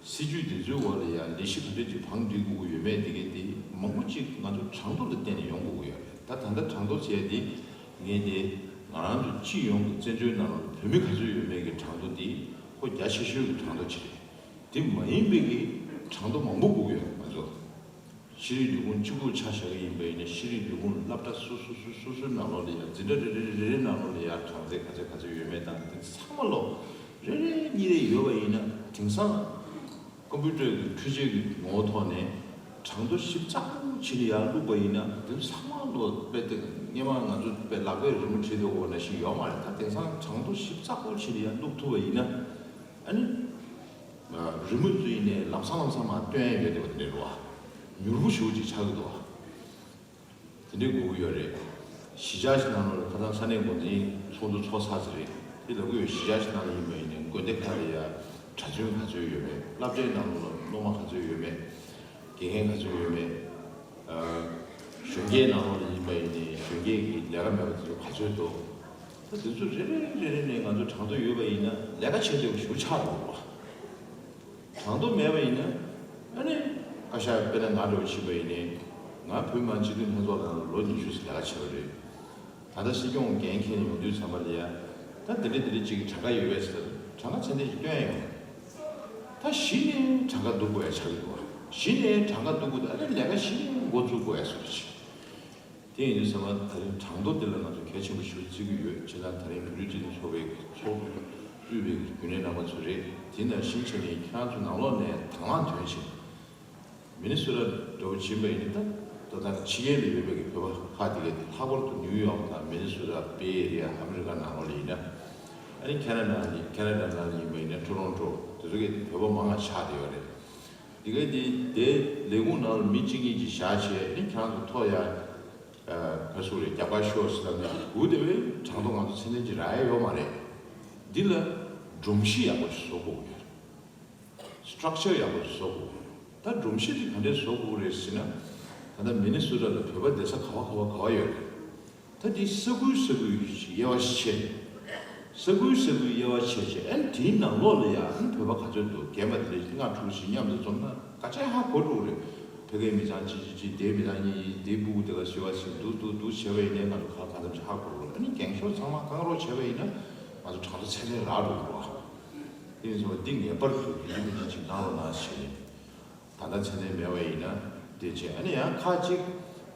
སྲིད་བྱུས་དེ་ཚོའི་འོག་ལ་ཡང་ལས་གཞི་ག་འདྲས་ཅིག་བང་སྒྲིག་དགོས་ཀྱི་ཡོད་མེད་དེ་གའི་དེ་མང་པོ་ཅིག་ང་ཚོ་གྲངས་ཐོ་ལ་བརྟེན་ནས་ཡོང་དགོས་ཀྱི་ཡོད་རེད། ད་ད་ལྟ་གྲངས་ཐོ་བྱས་ཏེ་ངས་དེ་ང་རང་ཚོ་སྤྱི་ཡོངས་ཀྱི་བཙན་བྱོལ་ནང་ལ་བོད་མི་ག་ཚོད་ཡོད་མེད་ཀྱི་གྲངས་ཐོ་དེ་ཁོ་རྒྱ་ཆེ་ཤོས་ཀྱི་གྲངས་ཐོ་ཅིག་རེད། དེ་མ་ཡིན་པའི་གི་གྲངས་ཐོ་མང་པོ་དགོས་ཀྱི་ཡོད་རེད་ང་ཚོ། ཤེས་རིག་ལས་ཁུངས་གཅིག་པུ་ཆ་བཞག་གི་ཡིན་པ་ཡིན་ན། ཤེས་རིག་ལས་ཁུངས་སློབ་གྲྭ་སོ་སོ་སོ་སོ་སོའི་ནང་ལོགས་ལ་ཡང་འཛིན་གྲྭ་རེ་རེ་རེ་རེ་ནང་ལོགས་ལ་ཡང་གྲངས་ཚད་ག་ཚད་ག་ཚད་ཡོད་མེད་དང་དེ་ཚང་མ་ལོག་རེ་རེ་གཉིས་རེ་ཡོད་པ་ཡིན་ན། དེང་སང་ཀམ་པུ་ཊར་གྱི་འཕྲུལ་ཆས་ཀྱི་ངོ་བོ་ཐོག་ནས་གྲངས་ཐོ་ཞིབ་ཚགས་པོ་བྱས་ནས་ཡར་བླུགས་པ་ཡིན་ན། དེ་ཚང་མ་ལོག་དཔེ་དེ་སྔོན་མ་ང་ཚོ་དཔེ་ལག་པས་རི་མོ་བྲིས་འདུག་འོ་ན་ཞིག་ཡོད་མ་རེད། ད་དེང་སང་གྲངས་ཐོ་ཞིབ་ཚགས་པོ་བྱས་ནས་ཡར་བླུགས་ཐུབ་པ་ཡིན་ན། ཨ་ནི། རི་མོ་བཙུགས་ནས་ལམ་སང་ལམ་སང་མར་སྟོན་ཡ་ཡོད་བསྡད་པ་དེ་འདྲ་རེད་བ། མྱུར་པོ་ཞེ་པོ་ཅིག་ཆགས་ཀྱི་འདུག་བ། དེ་འདྲའི་དགོས་ཀྱི་ཡོད་རེད། གཞིས་ཆགས་ཤིག་ནང་ལ་ཁ་སང་ས་གནས་འགོ་འཛིན་ཚོགས་འདུ་ཚོགས་ཚར་ཚར་རེད། དེ་ལབ་ཀྱི་ཡོད། གཞིས་ཆགས་ཤིག་ནང་ལ་ཡིན་པ་ཡིན་ནའི་དགོན་སྡེ་ཁག་ལ་ཡ་གྲྭ་བཙུན་ག་ཚོད་ཡོད་མེད། སློབ་གྲྭའི་ནང་ལ་སློབ་མ་ག་ཚོད་ཡོད་མེད། དགེ་རྒན་ག་ཚོད་ཡོད་མེད། གཞོན་སྐྱེས་ནང་ལོགས་ལ་ཡིན་པ་ཡིན་ནའི་གཞོན་སྐྱེས་ཀྱི་ལས་ཀ་མེད་པ་དེ་ཚོ་ག་ཚོད་འདུག་ད་དེ་ཚོ་རེ་རེ་རེ་རེ་ནས་ང་ཚོ་གྲངས་ཐོ་ཡོད་པ་ཡིན་ན་ལས་ཀ་བྱེད་འདོད་པ་ཞེ་པོ་ཆགས་འགྲོ་གི་རེད་བ། གྲངས་ཐོ་མེད་པ་ཡིན་ན་ཨ་ནི་བཀའ་ཤག་དཔེར་ན་ང་འདྲ་བོ་ཕྱིན་པ་ཡིན་ནའི་ང་བོད་མི་མང་སྤྱི་འཐུས་ལྷན་ཚོགས་ནང་ལ་ལོ་ཉི་ཤུ་ཙམ་ལས་ཀ་བྱས་པ་རེད། ད་ལྟ་སྲིད་སྐྱོང་འགན་འཁྱེར་ཡོང་དུས་ཙམ་པ་ལ་ཡ། ད་འདི་འདྲ་འདི་འདྲ་ཅིག་གྲངས་ཀ་ཡོད་པས་ཟེར། གྲངས་ཀ་ཚད་ལྡན་ཞིག་སྟོན་ཡོང་། ད་གཞི་ནས་གྲངས་ཀ་སྡུག་དགོས་ཡ་ཆགས་ཀྱི་འདུག་བ། གཞི་ནས་གྲངས་ཀ་སྡུག་དགོས། ད་ཨ་ནི་ལས་ཀ་གཞི་ནས་འགོ་འཛུགས་དགོས་ཡ་བཟོ་འདྲ་ཅིག་དེ་ཡིན་དུས་ཙམ་པ་ད་རིང་གྲངས་ཐོ་འདི་ལ་ང་ཚོ་གལ་ཆེན་པོ་ཞེ་པོ་བརྩི་གི་ཡོད། བྱས་ཙང་ད་རིང་བོད་རིགས་སྒྲིག་འཛུགས་ཚོགས་པའི་ཚོགས་འདུ་དབུས་པའི་རྒྱུན་ལས་རྣམ་པ་ཚོ་རེད། དེ་ནང་བཞིན་བྱས་ནས་ཁྱེད་རང་ཚོ་ནང་ལོགས་ནས་དང་བླངས་ཐོན་བྱས། མི་ནི་སོ་ཊ་འདྲ་བོ་ཕྱིན་པ་ཡིན་ན་ད་ད་ལྟ་ཕྱི་རྒྱལ་ལ་ཡོད་པའི་གི་བོད་པ་ཁག་དེ་གས་དེ་ལྷག་པར་དུ་ནིའུ་ཡོག་དང་མི་ནི་སོ་ཊ། བེ་ཨེ་རི་ཡ། ཨ་མི་རི་ཀ་ནང་ལོགས་ལ་ཡིན་ན། ཨ་ནི་ཁེ་ན་ཌ་ནང་ལ་ཁེ་ན་ཌ་ནང་ལ་ཡིན་པ་ཡིན་ན་ཊོ་རོན་ཊོ། དེ་ཚོ་གས་དེ་བོད་པ་མང་ང་ཆགས་བསྡད་ཡོད་རེད། དེ་གས་དེ་དེ་ལས་ཁུངས་ནང་ལ་མི་གཅིག་གཉིས་ཅིག་བཞག་བྱས། ཨ་ནི་ཁྱེད་རང་ཚོ་ཐོ་ཡ་ག་སུ་རེད། རྒྱབ་ཁ་ཤོག་ཟེར་ལབ་ནས་སྒུག་བསྡད་པའི་གྲངས་ཐོ་ང་ཚོ་ཚད་ལྡན་ཅིག་རག་ཡ་ཡོད་མ་རེད། འདི་ལ་སྒྲོམ་གཞི་ཡག་པོ་ཞིག་བཟོ་དགོས་ཀྱི་ཡོད་རེད། སི་ཊྲག་ཅར་ཡག་པོ་ཞིག་བཟོ་དགོས། ད་སྒྲོམ་གཞི་དེ་ག་འདྲས་བཟོ་དགོས་རེད་ཟེར་ན། ད་ལྟ་མི་ནི་སོ་ཊ་ལ་བོད་པ་བསྡད་ས་ག་བ་ག་བ་ག་བ་ཡོད་རེད། ད་དེ་ས་ཁུལ་ས་ཁུལ་དབྱེ་བ་ཕྱེ། ས་ཁུལ་ས་ཁུལ་དབྱེ་བ་ཕྱེ་བྱས། ཨ་ནི་དེའི་ནང་ལོགས་ལ་ཡང་ཨ་ནི་བོད་པ་ག་ཚོད་འདུག་རྒན་པ་དེ་འདྲས་ལྔ་དྲུག་ཞིག་མཉམ་དུ་འཛོམས་ན་སྐད་ཆ་ཧ་གོ་འགྲོ་གི་རེད། ཕ་གིའི་མི་ཚང་གཅིག་གཅིག་གཅིག་དེའི་མི་ཚང་གཉིས་གཉིས། དེའི་སྤུ་གུ་དེ་ག་ཞི་བ་ཞིག་འདུག་འདུག་འདུག་བྱས་པ་ཡིན་ནའི་ང་ཚོ་གང་གང་འཚམ་ཞིག་ཧ་གོ་འགྲོ་གི་རེད། ཨ་ནི་རྒན་ཤོས་ཚང་མ་རྐང་རོགས་བྱས་པ་ཡིན་ན་ང་ཚོ་གྲངས་ཐོ་ཚད་ལྡན་རག་འགྲོ་གི་རེད་བ། དེ་ཡིན་ཙང་འདི་ངེས་པར་དུ་ཡིན་གཅིག་མིན་གཅིག་གནང་རོགས་གནང་ཞེས། ད་ལྟ་མཚན་ལྡན་མེད་པ་ཡིན་ན་དེ་བྱས། ཨ་ནི་ཡང་ཁག་ཅིག་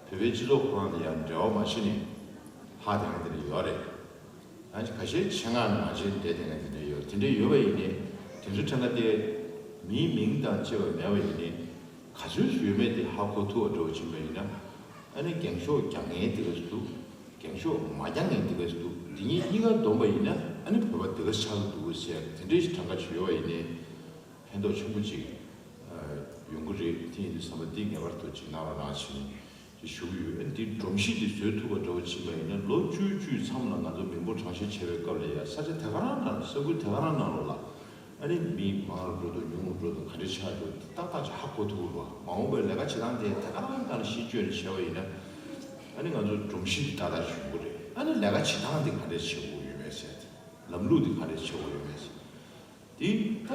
བོད་པའི་སྤྱི་ཚོགས་ཁོ་རང་ལ་ཡང་འབྲེལ་བ་མ་བྱས་ནས་ཧ་དེ་འདྲ་དེ་འདྲ་ཡོད་རེད། ཡང་ཁ་ཤས་ཆེད་མངགས་ནས་མ་བྱས་ནས་བསྡད་དེ་འདྲ་དེ་འདྲ་ཡོད། དེ་འདྲ་ཡོད་པ་ཡིན་ནའི་དེ་ཚོའི་གྲངས་ཀ་དེ་མིའི་མིང་དང་བཅས་པ་མེད་པ་ཡིན་ནའི་ག་ཚོད་ཡོད་མེད་དེ་ཧ་གོ་ཐུབ་པ་འདྲ་བོ་ཕྱིན་པ་ཡིན་ན། ཨ་ནི་རྒན་ཤོས་རྒྱག་མཁན་དེ་ག་ཚོད་འདུག་རྒན་ཤོས་མ་རྒྱག་མཁན་དེ་ག་ཚོད་འདུག་འདི་གཉིས་གཉིས་ཀ་བསྡོམས་པ་ཡིན་ན་ ཨ་ནི་བོད་པ་འདི་ག་ཆགས་ཀྱི་འདུག་ཟེར་དེ་འདྲའི་གྲངས་ཀ་ཅིག་ཡོད་པ་ཡིན་ནའི་ཕན་ཐོགས་ཆེན་པོ་ཅིག་ཡོང་གི་རེད། དེ་ཡིན་དུས་ཙམ་པ་འདི་ངེས་པར་དུ་ཅིག་གནང་རོགས་གནང་བྱས་ནས་ཅིག་ཞུ་གི་ཡོད། ཨ་ནི་འདི་སྒྲོམ་གཞི་འདི་བཟོས་ཐུབ་པ་འདྲ་བོ་ཕྱིན་པ་ཡིན་ན་ལོ་བཅུ་བཅུའི་མཚམས་ལ་ང་ཚོ་མི་འབོར་གྲངས་བཤེར་བྱེད་པའི་སྐབས་ལ་ཡ་ས་ཆ་དེ་ག་རང་ནང་ལ་ས་ཁུལ་དེ་ག་རང་ནང་ལོགས་ལ་ཨ་ནི་མི་མང་རུ་འགྲོ་དང་ཉུང་རུ་འགྲོ་དང་ག་འདྲ་ཆགས་འགྲོ་འདི་ཏག་ཏག་ཅིག་ཧ་གོ་ཐུབ་ཀྱི་རེད་བ། མ་འོངས་པའི་ལས་ཀ་བྱེད་སྟངས་དེ་དེ་ག་རང་ནང་ལ་གཞི་བཅོལ་ནས་བྱས་པ་ཡིན་ན་ཨ་ནི་ང་ཚོ་སྒྲོམ་གཞི་འདི་ཏག་ཏག་ཅིག་ཡོང་གི་རེད། ཨ་ནི་ལས་ཀ་བྱེད་སྟངས་འདི་ག་འདྲ་བྱེད་དགོས་ཡོད་མེད་ཟེར་ཏེ། ལམ་ལུགས་འདི་ག་འདྲ་བྱེད་དགོས་ཡོད་མེད་ཟེར། འདི་ད་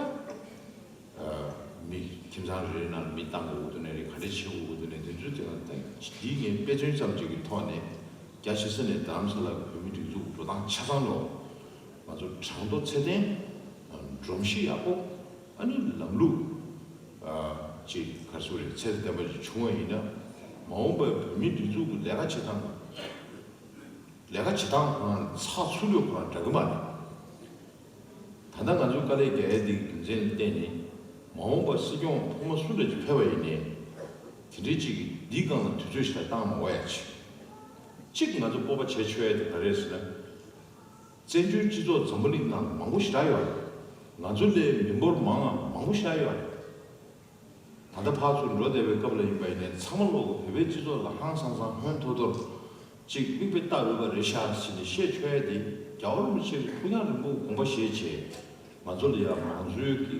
ཨ་མི་ཁྱིམ་ཚང་རེ་རེ་ནང་ལ་མི་བཏང་དགོས་ཀྱི་འདུག་ནའི་རེད། ག་འདྲ་བྱེད་དགོས་ཀྱི་འདུག་ནའི་དེ་ཚོའི་སྟེང་ལ་ད་འདི་ངས་དཔེ་མཚོན་ཙམ་ཅིག་གི་ཐོག་ནས་རྒྱ་ཆེ་ས་ནས་རྡ་རམ་ས་ལ་གི་བོད་མི་སྒྲིག་འཛུགས་འགྲོ་སྟངས་ཆ་ཚང་ལོ། ང་ཚོ་གྲངས་ཐོ་ཚད་ལྡན། སྒྲོམ་གཞི་ཡག་པོ། ཨ་ནི་ལམ་ལུགས་ཨ་ཅིག་ག་རེ་ཟེར་དགོས་རེད། ཚད་ལྡན་པ་ཅིག་བྱུང་བ་ཡིན་ན་མ་འོངས་པའི་བོད་མི་སྒྲིག་འཛུགས་ཀྱི་ལས་ཀ་བྱེད་སྟངས། ལས་ཀ་བྱེད་སྟངས་ཁོ་རང་ཚགས་ཚུད་ཡོད་ཁོ་རང་འདྲ་གི་མ་རེད། ད་ལྟ་ང་ཚོའི་དཀའ་ལས་རྒྱག་ཡ་འདི་གི་རྒྱུ་མཚན་ལ་བརྟེན་ནས་མ་འོངས་པར་སྲིད་སྐྱོང་ཐོག་མ་སུ་འདྲ་ཅིག་ཕེབས་པ་ཡིན་ནའི་དེ་འདྲའི་ཅིག་གིས་འདིའི་སྒང་ལ་དུས་ཚོད་ཞིག་ལ་བཏང་མ་དགོས་ཡ་ཆེ། གཅིག་ང་ཚོ་སྤོབས་པ་བྱེད་ཆོག་ཡ་དེ་ག་རེད་ཟེར་ན། བཙན་བྱོལ་སྤྱི་ཚོགས་འཛམ་བུ་གླིང་ནང་མང་པོ་ཞེ་དྲག་ཡོད་རེད། ང་ཚོ་ལས་མི་འབོར་མང་ང་མང་པོ་ཞེ་དྲག་ཡོད་རེད། ད་ལྟ་ཕར་ཚུར་འགྲོ་བསྡད་པའི་སྐབས་ལ་ཡིན་པ་ཡིན་ནའི་ཚང་མ་ལོག་གི་བོད་པའི་སྤྱི་ཚོགས་ལ་ཧང་སང་སང་ཧོན་ཐོར་ཐོར་ཅིག་མིག་དཔེ་ལྟ་འོས་པ་རེད་ཤག་ཟེར་ནས་བཤད་ཆོག་ཡ་དེ་རྒྱལ་བ་རིན་པོ་ཆེ་གི་ཕུགས་རྒྱང་རིང་པོ་དགོངས་པ་བཞེས་བྱས་ང་ཚོ་ལ་ཡང་མང་གཙོའི་གི་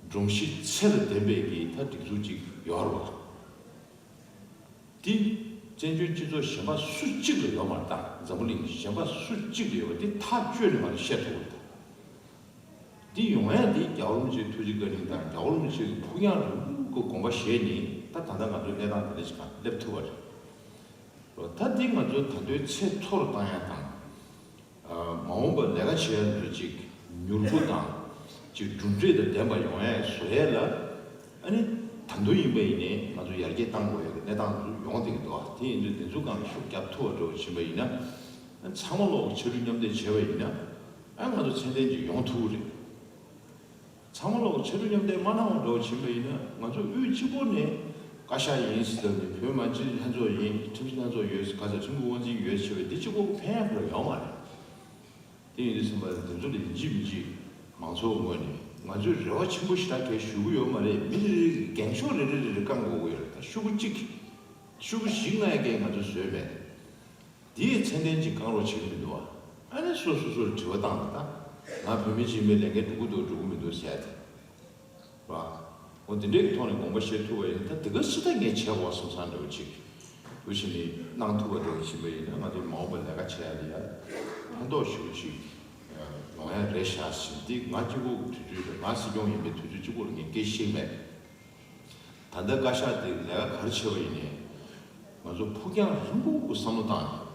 སྒྲོམ་གཞི་ཚད་ལ་ལྡན་པའི་གི་ད་སྒྲིག་འཛུགས་ཅིག་ཡོད་རེད་བ། དེ་བཙན་བྱོལ་སྤྱི་ཚོགས་གཞན་པ་སུ་གཅིག་ལ་ཡོད་མ་རེད། ད་འཛམ་བུ་གླིང་གཞན་པ་སུ་གཅིག་ལ་ཡོད་པ་དེ་ཐག་གཅོད་ནས་ང་ཚོ་བཤད་ཐུབ་ཀྱི་རེད། འདི་ཡོང་ཡ་འདི་རྒྱལ་བ་རིན་པོ་ཆེའི་ཐུགས་རྗེ་བཀའ་དྲིན་དང་རྒྱལ་བ་རིན་པོ་ཆེ་གི་ཕུགས་རྒྱང་རིང་པོ་གི་དགོངས་པ་བཞེས་ནས་ད་ད་ལྟ་ང་ཚོའི་གནས་སྟངས་འདི་འདྲ་ཞིག་སྒང་སླེབས་ཐུབ་པ་རེད། ད་འདི་ང་ཚོའི་ད་ལྟའི་ཚད་མཐོ་རུ་བཏང་ཡ་དང་། མ་འོངས་པར་ལས་ཀ་བྱེད་ཡ་འདི་ཅིག་མྱུར་པོ་དང་ཅིག་གྲུབ་འབྲས་དང་ལྡན་པ་ཡོང་ཡ་བཟོ་ཡ་ལ་ཨ་ནི་ད་དུང་ཡིན་པ་ཡིན་ནའི་ང་ཚོ་ཡར་རྒྱས་གཏང་དགོས་ཡ་གི་གནས་སྟངས་ཚོ་ཡོང་བསྡད་ཀྱི་འདུག་ཨ། དེ་ཡིན་དུས་འདི་ཚོ་སྒང་ལ་ཤུགས་རྒྱབ་ཐུབ་པ་འདྲ་བོ་ཕྱིན་པ་ཡིན་ན་ཨ་ཚང་མ་ལོག་གི་ཕྱར་གྲུ་མཉམ་འདེགས་བྱས་པ་ཡིན་ན་ཨ་ང་ཚོ་ཚད་ལྡན་ཅིག་ཡོང་ཐུབ་ཀྱི་རེད། ཚང་མ་ལོག་ཕྱར་གྲུ་མཉམ་འདེགས་མ་གནང་བ་འདྲ་བོ་ཕྱིན་པ་ཡིན་ན་ང་ཚོ་དབུས་གཅིག་པོ་ནས་བཀའ་ཤག་ཡིན་ཟེར་ནས་བོད་མི་མང་སྤྱི་འཐུས་ལྷན་ཚོགས་ཡིན་ཁྲིམས་ཞིབ་ལྷན་ཚོགས་ཡོད་ཟེར་ག་ཚོད་ཁྲིམས་ཁང་དབང་འཛིན་ཡོད་ཟེར་བས་འདི་གཅིག་པོ་ཕན་ཡག་ཁོ་རང་ཡོད་མ་རེད། དེ་ཡིན་དུས་ཙམ་པ་ལ་འདི་ཚོ་ལ་ཡིན་གཅིག་མིན་གཅིག་མང་ཚོགས་ངོས་ནས་ང་ཚོས་རེ་བ་ཆེན་པོ་ཞེ་དྲག་གས་ཞུ་གི་ཡོད་མ་རེད། མི་རེ་རེ་གི་འགེངས་ཤོག་རེ་རེ་རེ་རེ་བསྐང་དགོས་ཀྱི་ཡོད་རེད། ད་ཤོག་གུ་གཅིག་ཤོག་གུ་བཞི་ལྔ་ཡ་གས་ང་ཚོས་བཟོས་མེད། དེའི་ཚད་ལྡན་གྱི་བསྐང་རོགས་བྱེད་ཀྱི་མི་འདུག་བ། ཨ་ནི་སོ་སོ་སོར་དྲི་བ་བཏང་ནས་ད་ང་བོད་མི་གཅིག་ཡིན་པའི་ལས་འགན་འགྲུབ་ཀྱི་འདུག་འགྲུབ་ཀྱི་མི་འདུག་ཟེར་ཡ་དེ། བ། འོ་དེ་འདྲའི་གི་ཐོག་ནས་དགོངས་པ་བཞེས་ཐུབ་པ་ཡིན་ན་ད་དེ་ག་ཞིག་ད་ངས་བྱས་འོ་བསམ་བསམ་འདྲ་བོ་ཅིག་འུ་ཆེ་ནས་གནང་ཐུབ་པ་འདྲ་བོ་ཕྱིན་པ་ཡིན་ན་ང་ཚོ་མ་འོངས་པ་ལས་ཀ་བྱེད་ཡ་ལ་ཡ་ཕན་ཐོགས་ཞེ་པོ་ཅིག་ཡོང་ཡ་རེད་ཤག་ཟེར་དེ་ང་གཅིག་པོ་གི་དུས་ཚོད་དང་ང་སྲིད་སྐྱོང་ཡིན་པའི་དུས་ཚོད་གཅིག་པོ་ལ་ངས་སྐད་ཆ་བཤད་མེད། ད་ལྟ་བཀའ་ཤག་དེ་ལས་ཀ་ག་རེ་བྱས་པ་ཡིན་ནའི་ང་ཚོ་ཕུགས་རྒྱང་རིང་པོ་གི་བསམ་བློ་བཏང་ནས།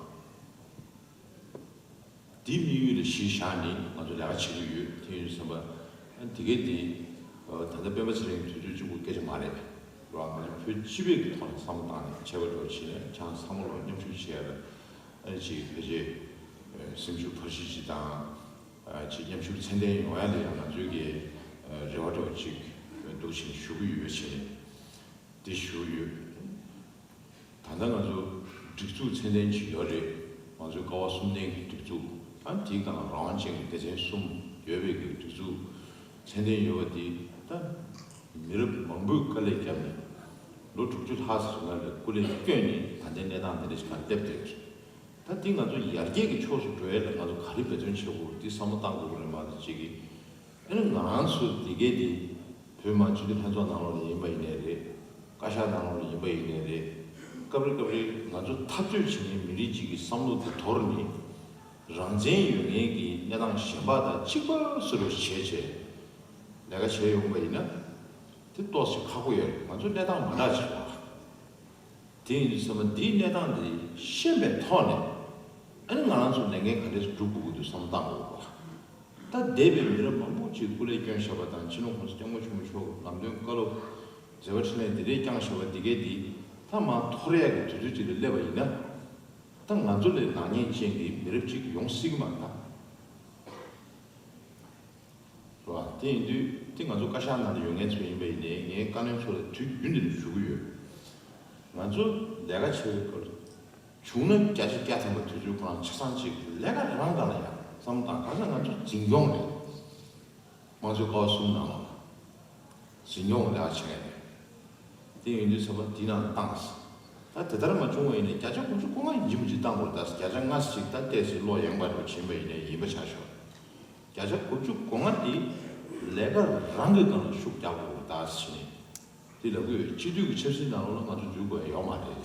དེའི་དམིགས་ཡུལ་ལ་གཞི་བཞག་ནས་ང་ཚོ་ལས་ཀ་བྱེད་ཀྱི་ཡོད། དེ་ཡིན་ཙམ་པ་ཨ་དེ་གས་དེ་ད་ལྟ་སྤེན་པ་ཚེ་རིང་གི་དུས་ཚོད་གཅིག་པུ་སྐད་ཆ་མ་རེད། རོགས་ང་ཚོ་བོད་སྤྱི་པའི་གི་ཐོག་ནས་བསམ་བློ་བཏང་ནས་བྱས་པ་འདྲ་བོ་བྱས་ནས་ཁྱེད་རང་ཚང་མ་ལོག་མཉམ་ཞུགས་བྱས་ཡ་ལ་ཨ་ཅིག་ཕལ་ཆེར་སེམས་ཤུགས་འཕར་གཞི་ཅིག་དང་ཨ་ཅིག་མཉམ་ཞུགས་ཚད་ལྡན་ཡོང་ཡ་ལ་ཡང་ང་ཚོའི་གི་རེ་བ་འདྲ་བོ་ཅིག་འདུག་བྱས་ནས་ཞུ་གི་ཡོད་བྱས་ནས་དེ་ཞུ་གི་ཡོད། ད་ལྟ་ང་ཚོ་སྒྲིག་འཛུགས་ཚད་ལྡན་ཅིག་ཡོད་རེད། ང་ཚོའི་ཀ་བ་གསུམ་ལྡན་གྱི་སྒྲིག་འཛུགས་ཨ་དེའི་སྒང་རང་དབང་ཅན་གྱི་སྡེ་ཚན་གསུམ་ཡོད་པའི་གི་སྒྲིག་འཛུགས་ཚད་ལྡན་ཡོད་པ་དེ་ད་མི་རབས་མང་པོས་དཀའ་ལས་བརྒྱབ་ནས་ལོ་དྲུག་ཅུ་ལྷག་ཙམ་སྔོན་ལ་སྐུ་ལས་བསྐྱོན་ནས་ད་ལྟའི་གནས་སྟངས་འདི་འདྲ་ཞིག་སྒང་སླེབས་བསྡད་ཡོད་རེད། ད་འདི་ང་ཚོ་ཡར་རྒྱས་ཀྱི་ཕྱོགས་སུ་འགྲོ་ཡས་ལ་ང་ཚོ་ག་རེ་འབད་བརྩོན་བྱེད་དགོས་འདི་བསམ་བློ་བཏང་དགོས་ཀྱི་རེད་མ་གཏོགས་ཅིག་གིས། ཨ་ནི་ང་རང་ཚོ་འདི་གས་འདི་བོད་མི་མང་སྤྱི་འཐུས་ལྷན་ཚོགས་ནང་ལོགས་ལ་ཡིན་པ་ཡིན་ནའི་རེད། བཀའ་ཤག་ནང་ལོགས་ལ་ཡིན་པ་ཡིན་ནའི་རེད། སྐབས་རེ་སྐབས་རེ་ང་ཚོ་འཐབ་རྩོད་བྱེད་མཁན་མི་རིགས་གཅིག་གི་བསམ་བློ་དེ་དོར་ནས་རང་བཙན་ཡོད་མཁན་གྱི་གནས་སྟངས་གཞན་པ་དང་གཅིག་པ་བཟོ་འདྲ་བྱས་བྱས་ལས་ཀ་བྱས་ཡོང་པ་ཡིན་ན་དེ་ཏོག་ཙམ་ཁག་པོ་ཡོད་རེད། ང་ཚོ་གནས་སྟངས་མ་འདྲ་ཅིག་རེད་བ། དེ་ཡིན་དུས་ཙམ་པ་འདིའི་གནས་སྟངས་འདི་ཤེས་པའི་ཐོག་ནས་ཨ་ནི་ང་རང་ཚོ་ལས་འགན་ག་འདྲས་སྒྲུབ་དགོས་ཀྱི་འདུག་བསམ་བློ་བཏང་དགོས་པ། ད་འདས་པའི་མི་རབས་མང་པོ་ཅིག་སྐུ་ལས་བསྐྱོན་བཞག་པ་དང་སྤྱི་ནོར་༸གོང་ས་༸སྐྱབས་མགོན་ཆེན་པོ་མཆོག་གི་ལམ་སྟོན་བཀའ་སློབ་མཛད་པ་འཕྲིན་ལས་འདི་འདྲས་བསྐྱངས་བཞག་པ་འདི་གས་འདི་ད་མར་འཐོར་ཡག་གི་དུས་ཚོད་ཅིག་ལ་སླེབས་པ་ཡིན་ན་ད་ང་ཚོ་ལས་ནག་ཉེས་ཅན་གྱི་མི་རབས་ཅིག་ཡོང་སྲིད་ཀྱི་མ་རེད་ད། རེད་བ། དེ་ཡིན་དུས་དེ་ང་ཚོ་བཀའ་ཤག་ནང་ལ་ཡོད་མཁན་ཚོ་ཡིན་པ་ཡིན་ནའི་ངའི་བཀའ་བློན་ཚོ་ལ་དུས་རྒྱུན་དུ་ཞུ་གི་ཡོད། ང་ཚོ་ལས་ཀ་བྱེད་པའི་སྐོར་བྱུང་ན་བརྒྱ་ཆ་བརྒྱ་ཐམ་པ་དུས་ཚོད་ཁོ་རང་ཆ་ཚང་གཅིག་ལས་ཀ་རང་སྒང་ལ་ཡང་ བསམ་བློ་བཏང་། གང་ཟག་ང་ཚོ་འཛིན་སྐྱོང་རེད། དམངས་གཙོའི་ཀ་བ་གསུམ་ནང་ལ་འཛིན་སྐྱོང་ལས་ཀ་བྱེད་མཁན་རེད། དེ་ཡིན་དུས་ཚོད་པ་འདི་ནང་བཏང་། ད་དེ་ལྟར་མ་བྱུང་བ་ཡིན་ན་བརྒྱ་ཆ་དགུ་བཅུ་གོ་ལྔ་ཡིན་གཅིག་མིན་གཅིག་བཏང་དགོས། ད་བརྒྱ་ཆ་ལྔ་ཞིག་ད་ཏོག་ཙམ་བློ་ཡངས་པ་འདྲ་བོ་བྱིན་པ་ཡིན་ན་ཡིན་པ་ཆགས་ཤོག་བརྒྱ་ཆ་དགུ་བཅུ་གོ་ལྔ་འདི་ལས་ཀ་རང་གི་སྒང་ལ་ཤུགས་རྒྱག་དགོས་ད་ཟེར་ནས། དེ་ལབ་དགོས། སྤྱི་འཐུས་ཀྱི་ཆབ་སྲིད་ནང་ལོགས་ལ་ང་ཚོ་འཛུལ་དགོས་ཡ་ཡོད་མ་རེད།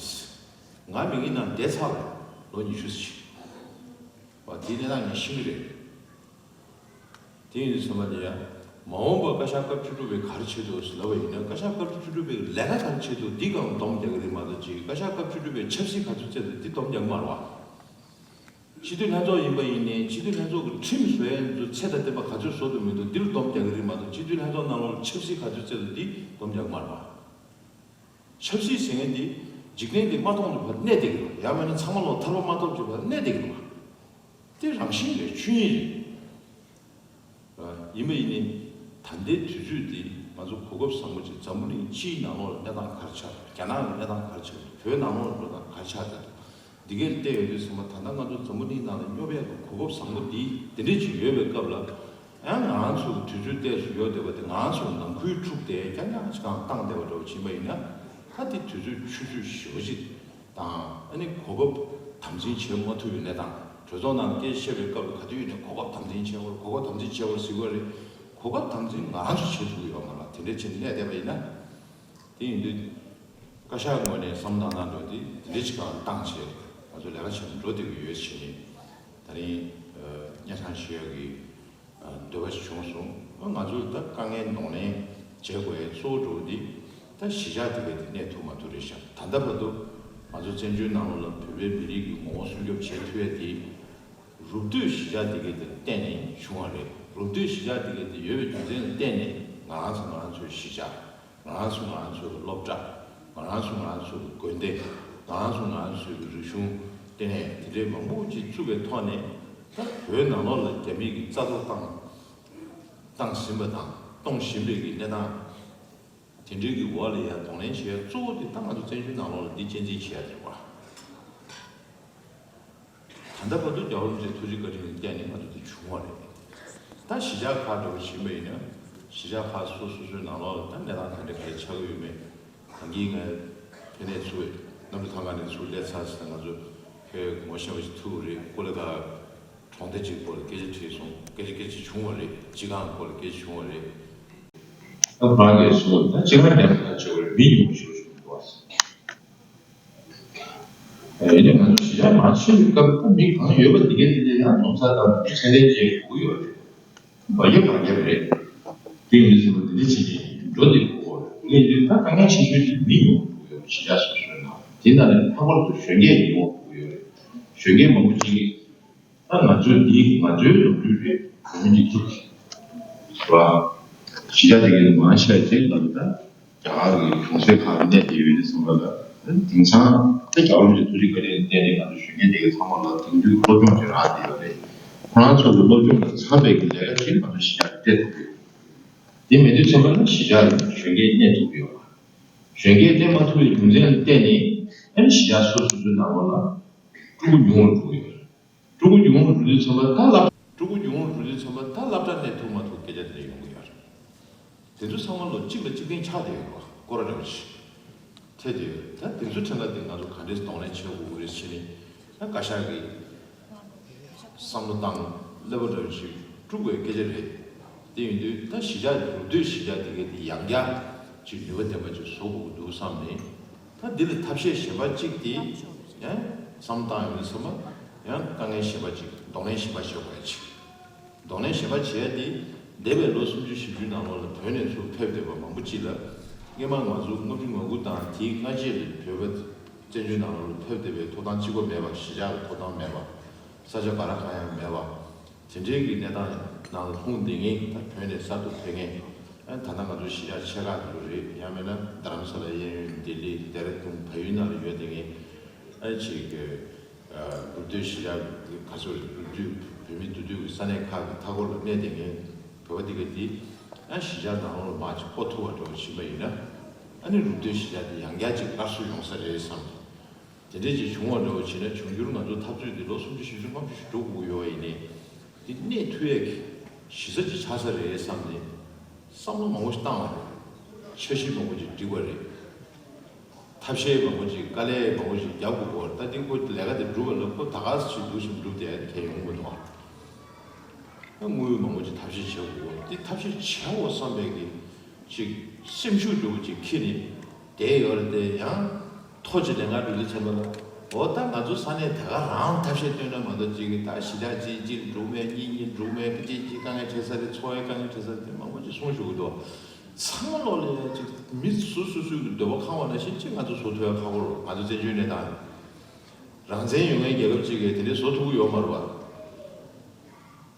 ང་མི་ངའི་ནང་བསྡད་ཚར་བས་ལོ་ཉི་ཤུ་ཙམ་ཞིག་བ། དེའི་གནས་སྟངས་ངས་ཤེས་ཀྱི་རེད། དེ་ཡིན་དུས་ཚང་མ་ལ་ཡ། མ་འོངས་པ་བཀའ་ཤག་སྐབས་བཅུ་དྲུག་པས་ག་རེ་བྱེད་འདུག་ལབ་པ་ཡིན་ན། བཀའ་ཤག་སྐབས་བཅུ་དྲུག་པས་ལས་ཀ་ག་རེ་བྱེད་འདུག་འདི་སྒང་སྡོམ་རྒྱག་གི་རེད་མ་གཏོགས་ཅིག་བཀའ་ཤག་སྐབས་བཅུ་དྲུག་པས་ཆབ་སྲིད་ག་ཚོད་རྩེད་འདུག་འདི་སྡོམ་རྒྱག་གི་མ་རེད་བ། སྤྱི་འཐུས་ལྷན་ཚོགས་ཡིན་པ་ཡིན་ནའི་སྤྱི་འཐུས་ལྷན་ཚོགས་ཀྱི་ཁྲིམས་བཟོ་ཡ་ཚོ་ཚད་དང་ལྡན་པ་ག་ཚོད་བཟོ་ཐུབ་མི་འདུག་འདིར་སྡོམ་རྒྱག་གི་རེད་མ་གཏོགས་སྤྱི་འཐུས་ལྷན་ཚོགས་ནང་ལོགས་ལ་ཆབ་སྲིད་ག་ཚོད་རྩེད་འདུག་འདི་སྡོམ་རྒྱག་གི་མ་རེད་བ། ཆབ་སྲིད་ཟེར་མཁན་འདི་འཇིག་རྟེན་འདི་མ་མཐོང་དུས་བར་གནས་བསྡད་ཀྱི་རེད་བ། ཡང་མིན་ན་ཚང་མ་ལོག་ཐར་པ་མ་ཐོབ་ཀྱི་བར་གནས་བསྡད་ཀྱི་རེད་བ། དེ་རང་བཞིན་རེད། ཆོས་ཉིད་རེད། ཡིན་པ་ཡིན་ནའི་ད་ལྟའི་དུས་ཚོད་འདི་ང་ཚོ་གོ་སྐབས་བཟང་པོ་ཅིག་འཛམ་བུ་གླིང་སྤྱིའི་ནང་ལོགས་ལ་གནས་སྟངས་ག་རེ་ཆགས་འདུག་རྒྱ་ནག་ལ་གནས་སྟངས་ག་རེ་ཆགས་འདུག་བོད་ནང་ལོགས་ལ་འགྲོ་སྟངས་ག་རེ་ཆགས་བསྡད་འདུག་འདི་གའི་བལྟས་ཡོང་དུས་ཚང་མ་ད་ལྟ་ང་ཚོ་འཛམ་བུ་གླིང་ནང་ལ་སྙོབ་ཡག་གི་གོ་སྐབས་བཟང་པོ་འདི་དེ་འདྲས་ཅིག་ཡོད་པའི་སྐབས་ལ། ཡང་ང་རང་ཚོ་གི་དུས་ཚོད་ཏོག་ཙམ་ཡོད་བསྡད་པ་དེ་ང་རང་ཚོ་ནང་ཁུལ་འཁྲུག་སྟེ་རྐྱང་རྐྱང་ཅིག་གང་བཏང་བསྡད་པ་འདྲ་བོ་ཕྱིན་པ་ཡིན་ན། ད་དེ་དུས་ཚོད་ཆུད་ཟོས་ཞེ་པོ་ཅིག་དང་། ཨ་ནི་གོ་སྐབས་དམ་འཛིན་བྱེད་མ་ཐུབ་པའི་གནས་སྟངས། གྲོས་ཚོགས་ནང་སྐད་ཆ་བཤད་པའི་སྐབས་ལ་ག་དུས་ཡིན་ནའི་གོ་སྐབས་དམ་འཛིན་བྱེད་དགོས་རེད། གོ་སྐབས་དམ་འཛིན་བྱེད་དགོས་རེད་ཟེར་གྱི་ཡོད་རེད། གོ་སྐབས་དམ་འཛིན་ང་རང་ཚོ་བྱེད་ཐུབ་ཀྱི་ཡོད་མ་རེད། དེ་འདྲས་བྱས་ནས་གནས་བསྡད་པ་ཡིན་ན། དེ་ཡིན་དུས། བཀའ་ཤག་ངོས་ནས་བསམ་བློ་བཏང་ན་འགྲོ་དེ་དེ་འདྲ་ཅིག་གང་བཏང་བྱས་ང་ཚོ་ལས་ཀ་བྱེད་འགྲོ་བསྡད་ཀྱི་ཡོད་བྱས་ནས། ད་རིང་གཉའ་ཆང་བཞེས་ཡག་གི་འདོད་པ་ཞིག་བྱུང་སོང་། ང་ཚོས་ད་དཀའ་ངལ་གདོང་ལེན་བྱེད་དགོས་ཡའི་གཙོ་བོ་འདྲ་བོ་འདི་ད་གཞིས་ཆགས་དེ་ག་དེ་གནས་ཐུབ་མ་ཐུབ་རེད་ཤག་ད་ལྟ་བར་དུ་ང་ཚོ་བཙན་བྱོལ་ནང་ལོགས་ལ་བོད་པའི་མི་རིགས་ཀྱི་ངོ་བོ་སྲུང་སྐྱོབ་བྱེད་ཐུབ་ཡ་དེ། རུབ་བསྡུས་གཞིས་ཆགས་དེ་ག་དེར་བརྟེན་ནས་བྱུང་བ་རེད། རུབ་བསྡུས་གཞིས་ཆགས་དེ་ག་དེ་ཡོད་པའི་རྒྱུ་མཚན་ལ་བརྟེན་ནས་ང་རང་ཚོ་ང་རང་ཚོའི་གཞིས་ཆགས། ང་རང་ཚོ་ང་རང་ཚོའི་སློབ་གྲྭ། ང་རང་ཚོ་ང་རང་ཚོའི་དགོན་སྡེ། ང་རང་ཚོ་ང་རང་ཚོའི་རིག་གཞུང་ལྟེ་གནས་དེ་འདྲའི་མང་པོ་ཅིག་བཙུགས་པའི་ཐོག་ནས། ད་བོད་ནང་ལོགས་ལ་རྒྱ་མི་གིས་རྩ་གཏོར་བཏང་བཏང་ཟིན་པ་དང་གཏོང་བཞིན་པའི་གི་གནས་སྟངས་དེ་འདྲའི་གི་འོག་ལ་ཡ་གདོང་ལེན་བྱེད་ཡ་གཙོ་བོ་དེ་ད་ང་ཚོ་བཙན་བྱོལ་ནང་ལོགས་ལ་འདི་གཅེས་འཛིན་བྱེད་ཡ་རེད་བ། ད་ལྟ་བར་དུ་རྒྱལ་བ་རིན་པོ་ཆེའི་ཐུགས་རྗེ་བཀའ་དྲིན་ལ་བརྟེན་ནས་ང་ཚོ་འདི་བྱུང་བ་རེད། ད་གཞིས་ཆགས་ཁག་འདྲ་བོ་ཕྱིན་པ་ཡིན་ན། གཞིས་ཆགས་ཁག་སོ་སོ་སོའི་ནང་ལོགས་ལ་ད་གནས་སྟངས་ག་འདྲ་ག་རེ་ཆགས་ཀྱི་ཡོད་མེད། ད་གིན་ངས་ཕེབས་ནས་ཚུར་གནམ་གྲུ་ཐང་ག་ནས་ཚུར་སླེབས་ཚར་ཟིན་ན་ང་ཚོ་ཕེབས་ངོ་ཤེས་པ་ཞིག་ཐུག་རེད། ཀོ་ལི་གྷལ་གྲོང་སྡེ་གཅིག་སྐོར་ལ་སྐད་ཆ་དྲིས་སོང་། སྐད་ཆ་སྐད་ཆ་བྱུང་བ་རེད། སྤྱི་ཁང་སྐོར་ལ་སྐད་ཆ་བྱུང་བ་རེད། ད་ཁོ་རང་གིས་གསུངས་པ་ད་སྤྱི་ཁང་རྒྱབ་ལ་བྱེད་དགོས་རེད། མི་ཉུང་ཤོས་ཤོས་འདུག་ཨ། ཡིན་ནའི་ང་ཚོ་གཞིས་ཆགས་མང་ཆེ་བའི་སྐབས་ད་མི་གང་ཡོད་པ་འདི་གའི་འདི་འདྲ་ཡང་འཛོམས་ས་དང་མི་ཚད་ལྡན་ཅིག་དགོས་ཀྱི་ཡོད་རེད། བར་རྒྱབ་བར་རྒྱབ་རེད། དེ་མི་ཚེ་མ་འདི་འདྲ་བྱེད་ཀྱི་འགྲོ་འདི་དགོས་རེད། ངས་འདི་ད་དཀའ་ངལ་ཆེ་ཤོས་དེ་མི་ཉུང་དགོས་ཡོད་རེད། གཞིས་ཆགས་སོ་སོའི་ནང་དེ་ནང་ནས་ལྷག་པར་དུ་གཞོན་སྐྱེས་ཉུང་དགོས་ཡོད་རེད། གཞོན་སྐྱེས་མང་པོ་ཅིག་གིས། ད་ང་ཚོའི་འདི་ང་ཚོའི་ལོ་རྒྱུས་རེད། བོད་མི་སྒྲིག་འཛུགས་རེད་བ། གཞིས་ཆགས་དེ་གའི་མང་ཆེ་ཅིག་ལ་ད་རྒྱ་གར་གྱི་གྲོང་གསེབ་ཁག་ལ་གནས་བསྡད་ཡོད་དུས་ཙམ་པ་ལ། དེང་སང་དེ་རྒྱལ་བ་རིན་པོ་ཆེའི་ཐུགས་རྗེ་བཀའ་དྲིན་ལ་བརྟེན་ནས་ང་ཚོ་གཞོན་སྐྱེས་དེ་གའི་ཚང་མ་ལ་དེང་དུས་སློབ་སྦྱོང་ཅིག་རག་བསྡད་ཡོད་རེད། ཁོ་རང་ཚོ་གི་སློབ་སྦྱོང་དང་འཚམ་པའི་གི་ལས་ཀ་ཅིག་ང་ཚོ་གཞིས་ཆགས་ལ་སྤྲད་ཐུབ་ཡོད། དེ་མེད་དུས་ཙམ་པ་ལ་གཞིས་ཆགས་ལ་གཞོན་སྐྱེས་གནས་ཐུབ་ཡོད་པ། གཞོན་སྐྱེས་གནས་མ་ཐུབ་པའི་རྒྱུ་མཚན་ལ་བརྟེན་ནས་ཨ་ནི་གཞིས་ཆགས་སོ་སོ་སོའི་ནང་ལོགས་ལ་ཕྲུ་གུ་ཉུང་རུ་འགྲོ་གི་ཡོད་རེད། ཕྲུ་གུ་ཉུང་རུ་འགྲོ་དུས་ཚང་མ་ད་སློབ། ཕྲུ་གུ་ཉུང་རུ་འགྲོ་དུས་ཚང་མ་ད་སློབ་གྲྭ་གནས་ཐུབ་མ་ཐུབ་སྐད་ཆ་དེ་འདྲ་ཡོང་གི་ཡོད་རེད། དེ་ཚོ་ཚང་མ་ལོ་གཅིག་ལ་གཅིག་བརྟེན་ཆགས་བསྡད་ཡོད་རེད་བ། སྐོར་ར་འདྲ་བོ་ཞིག་ཐེབས་བསྡད་ཡོད་རེད། ད་དེ་ཚོ་ཕྲན་ལ་དེ་ང་ཚོ་ག་འདྲས་གདོང་ལེན་བྱེད་དགོས་ཀྱི་རེད་ཟེར་ནས། ད་བཀའ་ཤག་གིས་བསམ་བློ་བཏང་། སློབ་པ་འདྲ་བོ་ཞིག་དཀྲུག་པའི་སྐད་ཆ་རེད། དེ་ཡིན་དུས་ད་གཞིས་ཆགས་རུབ་སྡུད་གཞིས་ཆགས་དེ་གའི་དེ་ཡང་བསྐྱར་ཅིག་ནུས་པ་ལྡན་པ་ཅིག་བཟོ་དགོས་ཀྱི་འདུག་བསམ་ནས། ད་འདི་ལ་ཐབས་ཤེས་གཞན་པ་གཅིག་དེ་ཡང་བསམ་བཏང་ཡོང་དུས་ཙམ་པ་ཡང་དཀའ་ངལ་གཞན་པ་གཅིག་གདོང་ལེན་གཞན་པ་བྱེད་དགོས་ཡ་གཅིག་གདོང་ལེན་གཞན་པ་བྱེད་ཡ་དེ་འདས་པའི་ལོ་སུམ་ཅུ་བཞི་བཅུའི་ནང་ལོགས་ལ་བོད་ནས་ཚུར་ཕེབས་བསྡད་པ་མང་པོ་ཅིག་ལ། སྔོན་མ་ང་ཚོ་ལྔ་བཅུ་ང་དགུ་དང་དེའི་སྔ་རྗེས་ལ་བོད་པ་བཙན་བྱོལ་ནང་ལོགས་ལ་ཕེབས་བསྡད་པའི་ཐོབ་ཐང་གཅིག་པོ་མེད་པ། གཞིས་ཆགས་ཀྱི་ཐོབ་ཐང་མེད་པ། ས་ཆ་ག་ར་གང་ཡང་མེད་པ། དེ་འདྲའི་གི་གནས་སྟངས་ནང་ལ་ལྷུང་བསྡད་མཁན། ད་བོད་ནས་གསར་དུ་ཕེབས་མཁན། ཨ་ད་ལྟ་ང་ཚོ་གཞིས་ཆགས་ཆེ་ཁག་དེ་ཚོ་རེད། ཡང་མིན་ན་རྡ་རམ་ས་ལ། གཡས་གཡོན་ལྡི་ལི། ལྡེ་ར་ལྡུན། བལ་ཡུལ་ནང་ལ་ཡོད་བསྡད་མཁན། ཨ་ཅིག་གི་ཨ་རུབ་སྡུད་གཞིས་ཆགས་ག་ཚོད་རེད། རུབ་སྡུད་བོད་མི་འདུས་སྡོད་ཀྱི་ས་གནས་ཁག་གི་མཐའ་འཁོར་ལ་གནས་བསྡད་མཁན་བོད་པ་དེ་ག་དེ་ཨ་གཞིས་ཆགས་ནང་ལོགས་ལ་མར་ཅིག་སྤོ་ཐུབ་པ་འདྲ་བོ་ཕྱིན་པ་ཡིན་ན། ཨ་ནི་རུབ་སྡུད་གཞིས་ཆགས་དེ་ཡང་བསྐྱར་ཅིག་སླར་གསོ་ཡོང་ས་རེད་བསམ། དེ་འདྲས་ཅིག་བྱུང་བ་འདྲ་བོ་བྱས་ན། འབྱུང་འགྱུར་ང་ཚོ་འཐབ་རྩོད་འདི་ལོ་སུམ་ཅུ་བཞི་བཅུ་ལྔ་བཅུ་ཞིག་འགྲོ་དགོས་ཀྱི་ཡོད་པ་ཡིན་ནའི། དེ་གནས་ཐུབ་ཡས་ཀྱི་གཞི་རྩ་ཅིག་ཆགས་ས་རེད་བསམ་ནས་བསམ་བློ་མང་པོ་ཞིག་བཏང་བ་རེད། འཆར་གཞི་མང་པོ་ཅིག་བསྒྲིགས་པ་རེད། ཐབས་ཤེས་མང་པོ་ཅིག་དཀའ་ལས་མང་པོ་ཅིག་རྒྱབ་དགོས་པ་རེད། ད་འདི་ཁོ་ལས་ཀ་དེ་འགྲུབ་པ་ལ་ཁོ་ད་ག་ཟེ་ཅིག་འདུག་སེ་འགྲུབ་བསྡད་ཡ་དེ་གལ་ཡོང་གི་མི་འདུག་ཨ། ད་དངུལ་མང་པོ་ཅིག་ཐབས་ཤེས་བྱེད་དགོས་པ་འདི་ཐབས་ཤེས་བྱེད་དགོས་བསམ་པའི་གི་ཅིག་སེམས་ཤུགས་འདྲ་པོ་ཅིག་འཁྱེར་ནས་བསྡད་ཡོད་རེད་དེ། ཡང་ཐོ་ཅིག་ལེན་ག་འགྲོ་དུས་ཙམ་པ་ལ་འོ་ད་ང་ཚོ་ས་གནས་དེ་ག་རང་ཐབས་ཤེས་བཏོན་ན་མ་གཏོགས་ཅིག་ད་གཞིས་ཆགས་གཅིག་གཅིག་འགྲོ་མེད་གཉིས་གཉིས་འགྲོ་མེད་གཅིག་གཅིག་དཀའ་ངལ་འཕྲད་ས་རེད། འཚོ་བའི་དཀའ་ངལ་འཕྲད་ས་རེད། དེ་མང་པོ་ཅིག་གསུངས་བཞུགས་ཀྱི་འདུག་ཚང་མ་ལོག་ལ་ཡ་ཅིག་མི་སོ་སོ་སོའི་གི་འདོད་པ་ཁེངས་པ་ནང་བཞིན་ཅིག་ང་ཚོ་བཟོ་ཐུབ་ཡ་ཁག་པོ་རེད། ང་ཚོ་བཙན་བྱོལ་གནས་སྟངས་རང་བཙན་ཡོད་མཁན་རྒྱལ་ཁབ་ཅིག་གིས་དེ་འདྲའི་བཟོ་ཐུབ་ཀྱི་ཡོད་མ་རེད་པ།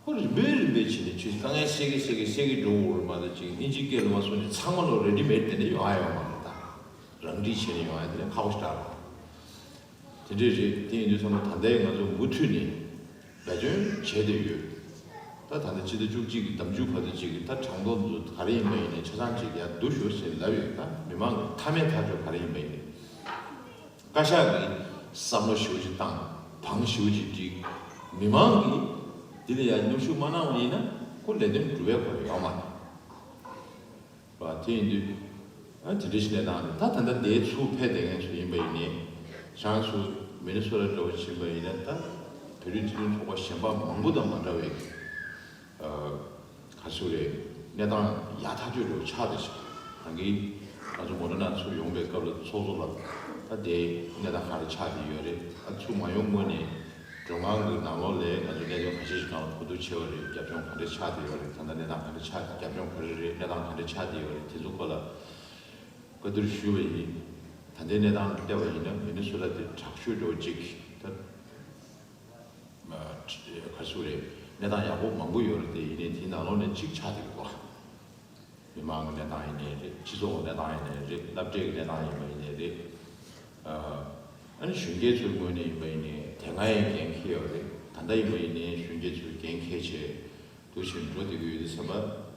ཁོ་རིམ་པས་རིམ་པས་བྱས་ནས་ཆུ་དཀའ་ངལ་སེལ་གི་སེལ་གི་སེལ་གི་འགྲོ་དགོས་རེད་མ་གཏོགས་ཅིག་ཨིན་ཇི་སྐད་ལ་མ་སོང་ནས་ཚང་མ་ལོ་རེ་ཌི་མེད་དེ་འདྲ་ཡོང་ཡ་ཡོད་མ་རེད། ད་རང་འགྲིག་བྱས་ནས་ཡོང་ཡ་དེ་འདྲ་ཁག་པོ་ཞིག་རེད། དེ་འདྲས་རེད། དེ་ཡིན་དུས་ཚང་མ་ད་ལྟའི་ང་ཚོ་མུ་མཐུད་ནས་འབད་བརྩོན་བྱས་བསྡད་ཡོད། ད་ད་ལྟ་ཕྱི་ཟླ་བཅུ་གཅིག་གི་ཟླ་མཇུག་བར་དུ་ཅིག་གི་ད་གྲངས་ཐོ་འདི་ཚོ་ག་རེ་ཡིན་པ་ཡིན་ནའི་ཆ་ཚང་ཅིག་ཡར་བསྡུ་ཤོག་ཟེར་ལབ་ཡོད། ད་མི་མང་གི་མཐའ་མའི་ཐག་གཅོད་ག་རེ་ཡིན་པ་ཡིན་ནའི། བཀའ་ཤག་གིས་བསམ་བློ་ཞེ་པོ་ཅིག་བཏང་། དང་ཞེ་པོ་ཅིག་བསྒྲིགས། མི་མང་གིས་འདི་ལ་ཡང་མཉམ་ཞུགས་མ་གནང་བ་ཡིན་ན་ཁོ་ལས་དོན་འགྲུབ་པའི་ཁོ་རང་ཡོད་མ་རེད་པ། དེ་ཡིན་དུས་ཨ་དེ་འདྲ་ཞིག་གནས་སྟངས་རེད། ད་ད་ལྟ་འདིའི་ཚུར་ཕེབས་བསྡད་མཁན་ཚོ་ཡིན་པ་ཡིན་ནའི་ཁྱེད་རང་ཚོ་མི་ནི་སོ་ཊ་འདྲ་བོ་ཕྱིན་པ་ཡིན་ན་ད་བོད་རིགས་སྤྱི་མཐུན་ཚོགས་པ་གཞན་པ་མང་པོ་དང་མ་འདྲ་བའི་ག་ཚོད་རེད། གནས་སྟངས་ཡག་ཐག་ཆོད་འགྲོ་ཆགས་བསྡད་ཤག་ད་གིན་ང་ཚོ་མོ་ཊ་ནང་ཚུར་ཡོང་པའི་སྐབས་ལ་ཚོགས་གཙོ་ལགས་ད་དེ་གནས་སྟངས་ག་རེ་ཆགས་བསྡད་ཡོད་རེད། ད་ཚུར་མ་ཡོང་སྔོན་ནས་མགྲོན་ཁང་གི་ནང་ལོགས་ལ་ང་ཚོ་གནད་དོན་ག་ཚོད་ཞིག་སྒང་ལ་གོ་བསྡུར་བྱས་པ་རེད། རྒྱབ་ལྗོངས་ག་འདྲ་ཆགས་བསྡད་ཡོད་རེད། ད་ལྟ་གནས་སྟངས་ག་འདྲ་ཆགས། རྒྱབ་ལྗོངས་ག་རེ་རེད། གནས་སྟངས་ག་འདྲ་ཆགས་བསྡད་ཡོད་རེད། དེ་ཚོ་སྐོར་ལ་བཀའ་བསྡུར་ཞུས་པ་ཡིན། ད་ལྟའི་གནས་སྟངས་བལྟས་པ་ཡིན་ན་མི་ནི་སོ་ཊ་དེ་དྲག་ཤོས་འདྲ་བོ་ཅིག་ད། ག་རེ་ཟེར་དགོས་རེད། གནས་སྟངས་ཡག་པོ་མང་པོ་ཡོད་རེད། དེ་ཡིན་ནའི་དེའི་ནང་ལོགས་ནས་གཅིག་ཆགས་བསྡད་ཀྱི་འདུག་མི་མང་གི་གནས་སྟངས་ཡིན་ནའི་རེད། སྤྱི་ཚོགས་ཀྱི་གནས་སྟངས་ཡིན་ནའི་རེད། སློབ་གྲྭའི་གནས་སྟངས་ཡིན་པ་ཡིན་ནའི་རེད། ཨ་ནི་གཞོན་སྐྱེས་ཚོའི་ངོས་ནས་ཡིན་པ་ཡིན་ནའི་དེ་སྔ་ཡང་འགན་འཁྱེར་ཡོད་རེད། ད་ལྟ་ཡིན་པ་ཡིན་ནའི་གཞོན་སྐྱེས་ཚོའི་འགན་འཁྱེར་བྱས། འདུ་ཤེས་འགྲོ་བསྡད་ཀྱི་ཡོད་དུས་ཙམ་པ་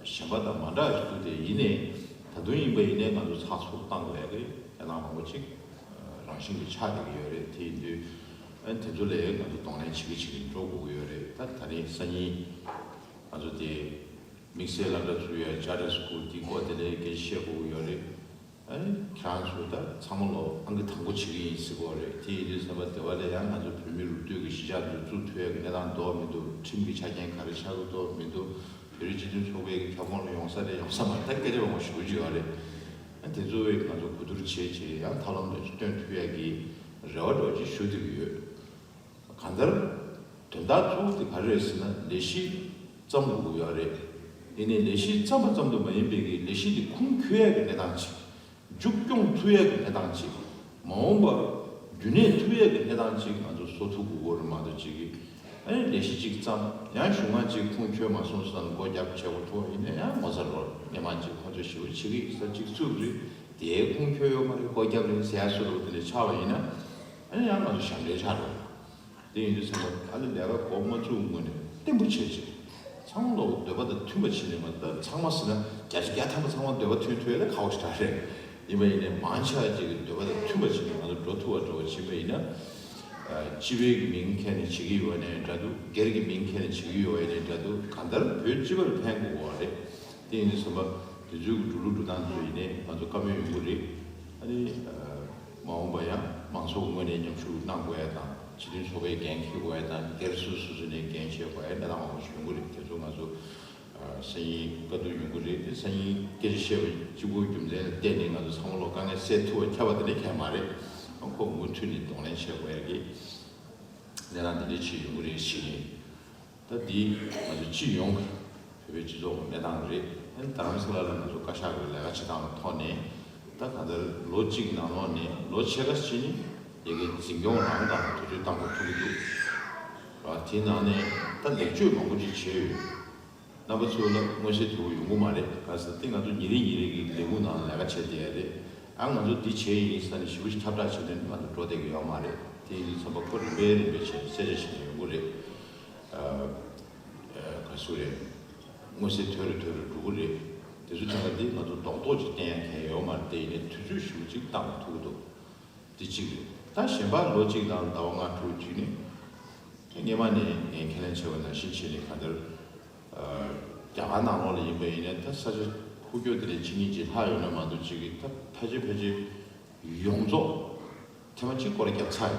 གཞན་པ་དང་མ་འདྲ་བ་ཞིག་འདུག་དེ་ཡིན་ནའི་ད་དུང་ཡིན་པ་ཡིན་ནའི་ང་ཚོ་ཚགས་ཚུད་བཏང་དགོས་ཡ་གི་གནས་སྟངས་མང་པོ་ཅིག་རང་བཞིན་གྱིས་ཆགས་བསྡད་ཀྱི་ཡོད་རེད། དེ་ཡིན་དུས་ཨ་དེ་ཚོ་ལ་ང་ཚོ་གདོང་ལེན་བྱེད་ཀྱི་བྱེད་ཀྱི་འགྲོ་དགོས་ཀྱི་ཡོད་རེད། ད་ད་རིང་སང་ཉིན་ང་ཚོ་དེ་དམིགས་བསལ་སློབ་གྲྭ་ཚུགས་ཡ་ཅར་ཊར་སི་ཀུལ་དེ་སྐོར་དེ་ལ་སྐད་ཆ་བཤད་དགོས་ཀྱི་ཡོད་རེད། ཨ་ནི་ཁྱེད་རང་ཚོ་ད་ཚང་མ་ལོ་ཨང་ཀི་དང་པོ་བྱེད་ཀྱི་ཡིན་ཟེར་གོ་རེད། དེ་ཡིན་དུས་ཙམ་པ་དེ་བ་ལས་ཡང་ང་ཚོ་བོད་མི་རུ་སྟོད་ཀྱི་གཞིས་ཆགས་འདི་བཙུགས་ཐུབ་ཡ་གི་གནས་སྟངས་འདུག་མི་འདུག་ཁྲིམས་ཀྱི་ཆ་རྐྱེན་ག་རེ་ཆགས་ཀྱི་འདུག་མི་འདུག་བོད་རིགས་སྤྱི་མཐུན་ཚོགས་པའི་གི་ཁྱབ་ཁོངས་ལ་ཡོང་ས་རེད་ཡོང་ས་མ་རེད། ད་སྐད་ཆ་མང་པོ་ཞེ་པོ་ཅིག་ཡོད་རེད། ཨ་དེ་ཚོ་བས་ང་ཚོ་གོ་བསྡུར་བྱས་བྱས་ཡང་ཐབས་ལམ་འདྲ་ཅིག་སྟོན་ཐུབ་ཡ་གི་རེ་བ་འདྲ་ཅིག་ཞུ་བསྡད་ཀྱི་ཡོད། གང་ལྟར། དོན་དག་གཙོ་བོ་དེ་ག་རེ་རེད་ཟེར་ན་ལས་གཞི་བརྩམ་དགོས་ཀྱི་ཡོད་རེད། ཡིན་ནའི་ལས་གཞི་བརྩམས་པ་ཙམ་དུ་མ་ཡིན་པའི་གི་ལས་གཞི་དེ་ཁུངས་འཁྱོལ་ཡ་གི་གནས་སྟངས་ཅིག་མཇུག་སྐྱོང་ཐུབ་ཡ་གི་གནས་སྟངས་ཅིག་མ་འོངས་པར་རྒྱུན་གནས་ཐུབ་ཡ་གི་གནས་སྟངས་ཅིག་ང་ཚོ་བཟོ་ཐུབ་དགོས་ཀྱི་རེད་མ་གཏོགས་ཅིག་གི་ཨ་ནི་ལས་གཞི་གཅིག་བརྩམས་ཡང་གཞུང་ང་ཅིག་ཁུངས་འཁྱོལ་མ་སོང་ཟེར་ན་སྒོ་རྒྱབ་བྱེད་དགོས་ཐུག་ཡིན་ན་ཡང་ངོ་ཚ་རོགས་སྣེ་མང་ཅིག་ཁོང་ཚོས་ཞེ་པོ་བྱེད་ཀྱི་ཡིན་ས་ཅིག་བཙུགས་རེད། དེའི་ཁུངས་འཁྱོལ་ཡོད་མ་རེད། སྒོ་རྒྱབ་རེད་ཟེར་ཡ་སུ་རུ་དེ་འདྲ་ཆགས་པ་ཡིན་ན་ཨ་ནི་ཡང་ང་ཚོ་ཞབས་འདྲེན་ཆགས་འགྲོ། དེ་ཡིན་དུས་ཙམ་པ་ཨ་ནི་ལས་ཀ་འགོ་མ་བཙུགས་སྔོན་ནས་བརྟན་པོ་བྱས་བྱས། ཚང་མ་ལོག་འདོད་པ་དང་མཐུན་པ་བྱས་ནས་མ་ད་ཚང་མ་ཟེར་ན་བརྒྱ་ཆ་བརྒྱ་ཐམ་པ་ཚང་མ་འདོད་པ་མཐུན་ཐུབ་ཡ་ལ་ཁག་པོ་ཞིག་རེད། ཡིན་པ་ཡིན་ནའི་མང་ཆེ་བ་ཅིག་གི་འདོད་པ་དང་མཐུན་པ་བྱས་ནས་ང་ཚོ་འགྲོ་ཐུབ་པ་འགྲོ་བ་བྱིན་པ་ཡིན་ན། སྤྱི་པའི་གི་མིང་འཁྱེར་ནས་བྱེད་ཀྱི་ཡོད་ནའི་འདྲ་འདུག་སྒེར་གྱི་མིང་འཁྱེར་ནས་བྱེད་ཀྱི་ཡོད་ནའི་འདྲ་འདུག་གང་ལྟར་བོད་སྤྱི་པ་ལ་ཕན་དགོས་པ་རེད། དེ་ཡིན་དུས་ཙམ་པ་དེ་ཚོའི་གི་འགྲོ་ལུགས་འགྲོ་སྟངས་ཚོ་ཡིན་ནའི་ང་ཚོ་བཀའ་མོལ་ཡོང་གི་རེད། ཨ་ནི། མ་འོངས་པ་ཡང་མང་ཚོགས་ངོས་ནས་མཉམ་ཞུགས་གནང་དགོས་ཡ་དང་སྤྱི་མཐུན་ཚོགས་པའི་འགན་འཁྱེར་དགོས་ཡ་དང་སྒེར་སོ་སོ་སོ་ནས་འགན་འཁྱེར་དགོས་ཡ་གནས་སྟངས་མང་པོ་ཞིག་ཡོང་གི་རེད། དེ་ཚོ་ང་ཚོ་སང་ཉིན་བཀའ་བསྡུར་ཡོང་གི་རེད། དེ་སང་ཉིན་སྐད་ཆ་བཤད་པ་གཅིག་པུ་རྒྱུ་མཚན་ལ་བརྟེན་ནས་ང་ཚོ་ཚང་མ་ལོ་དཀའ་ངལ་སེལ་ཐུབ་པ་ཁྱབ་པ་དེ་འདྲ་གང་ཡང་མ་རེད། ཁོ་མུ་མཐུད་ནས་གདོང་ལེན་བྱེད་དགོས་ཡ་གི་གནས་སྟངས་དེ་འདྲ་ཅིག་ཡོང་གི་རེད་ཞེས་ནས། ད་འདི་ང་ཚོ་སྤྱི་ཡོངས་ཀྱི་བོད་པའི་སྤྱི་ཚོགས་ཀྱི་གནས་སྟངས་རེད། ཨ་ནི་རྡ་རམ་ས་ལ་ལ་ང་ཚོ་བཀའ་ཤག་གི་ལས་ཀ་བྱེད་སྟངས་ལ་ཐོག་ནས་ད་གང་ལྟར་ལོ་གཅིག་ནང་ལོགས་ནས་ལོ་ཕྱེད་ཀ་ཕྱིན་ནས་ཡ་གི་འཛིན་སྐྱོང་རང་དང་དུས་ཚོད་བཏང་དགོས་ཐུག་གི་འདུག་དེའི་ནང་ནས་ད་ལེགས་བཅོས་མང་པོ་ཅིག་བྱས་ཡོད། རྣམ་པ་ཚོ་ལ་མངོན་གསལ་དོད་པོ་ཡོང་གི་མ་རེད། ག་ཟེར་ཏེ་ང་ཚོ་ཉིན་རེ་ཉིན་རེ་གི་ལས་ཁུངས་ནང་ལས་ཀ་བྱས་བསྡད་ཡ་རེད། ཨ་ང་ཚོ་འདི་བྱས་ཡིན་ཟེར་ནས་ཞེ་པོ་ཞིག་ཁྱབ་བསྒྲགས་བྱས་ནས་ང་ཚོ་འགྲོ་བསྡད་ཀྱི་ཡོད་མ་རེད། དེ་ཡིན་དུས་ཙམ་པ་ཁོ་རིམ་པས་རིམ་པས་བྱས་ནས་གསལ་བཤད་བྱས་ནས་ཡོང་གི་རེད། ཨ་ཨ་ག་ཚོད་རེད། མངོན་གསལ་དོད་རུ་དོད་རུ་འགྲོ་གི་རེད། དེ་ཚོ་དེ་ག་འདི་ང་ཚོ་རྡོག་རྡོག་ཅིག་བསྟན་ཡ་གང་ཡང་ཡོད་མ་རེད། དེ་ཡིན་ནའི་དུས་ཚོད་ཞེ་པོ་ཅིག་བཏང་ཐུབ་ཀྱི་འདུག་འདི་གཅིག་རེད། ད་གཞན་པ་ལོ་གཅིག་ནང་ཟླ་བ་ལྔ་དྲུག་གཅིག་ནི་ སྔོན་མ་ནས་ངས་ཁས་ལེན་བྱས་པ་ནང་བཞིན་བྱས་ནས། གང་ལྟར་རྒྱ་གར་ནང་ལོགས་ལ་ཡིན་པ་ཡིན་ན་ད་ས་ཆ་ཁུག་ཀྱོག་དེ་ལས་གཅིག་གཉིས་ཅིག་ལྷག་ཡོད་ན་མ་གཏོགས། གཅིག་གིས་ད་ཕལ་ཆེར་ཕལ་ཆེར་ཡོངས་རྫོགས་ཐེངས་མ་གཅིག་སྐོར་ར་བརྒྱབ་ཚར་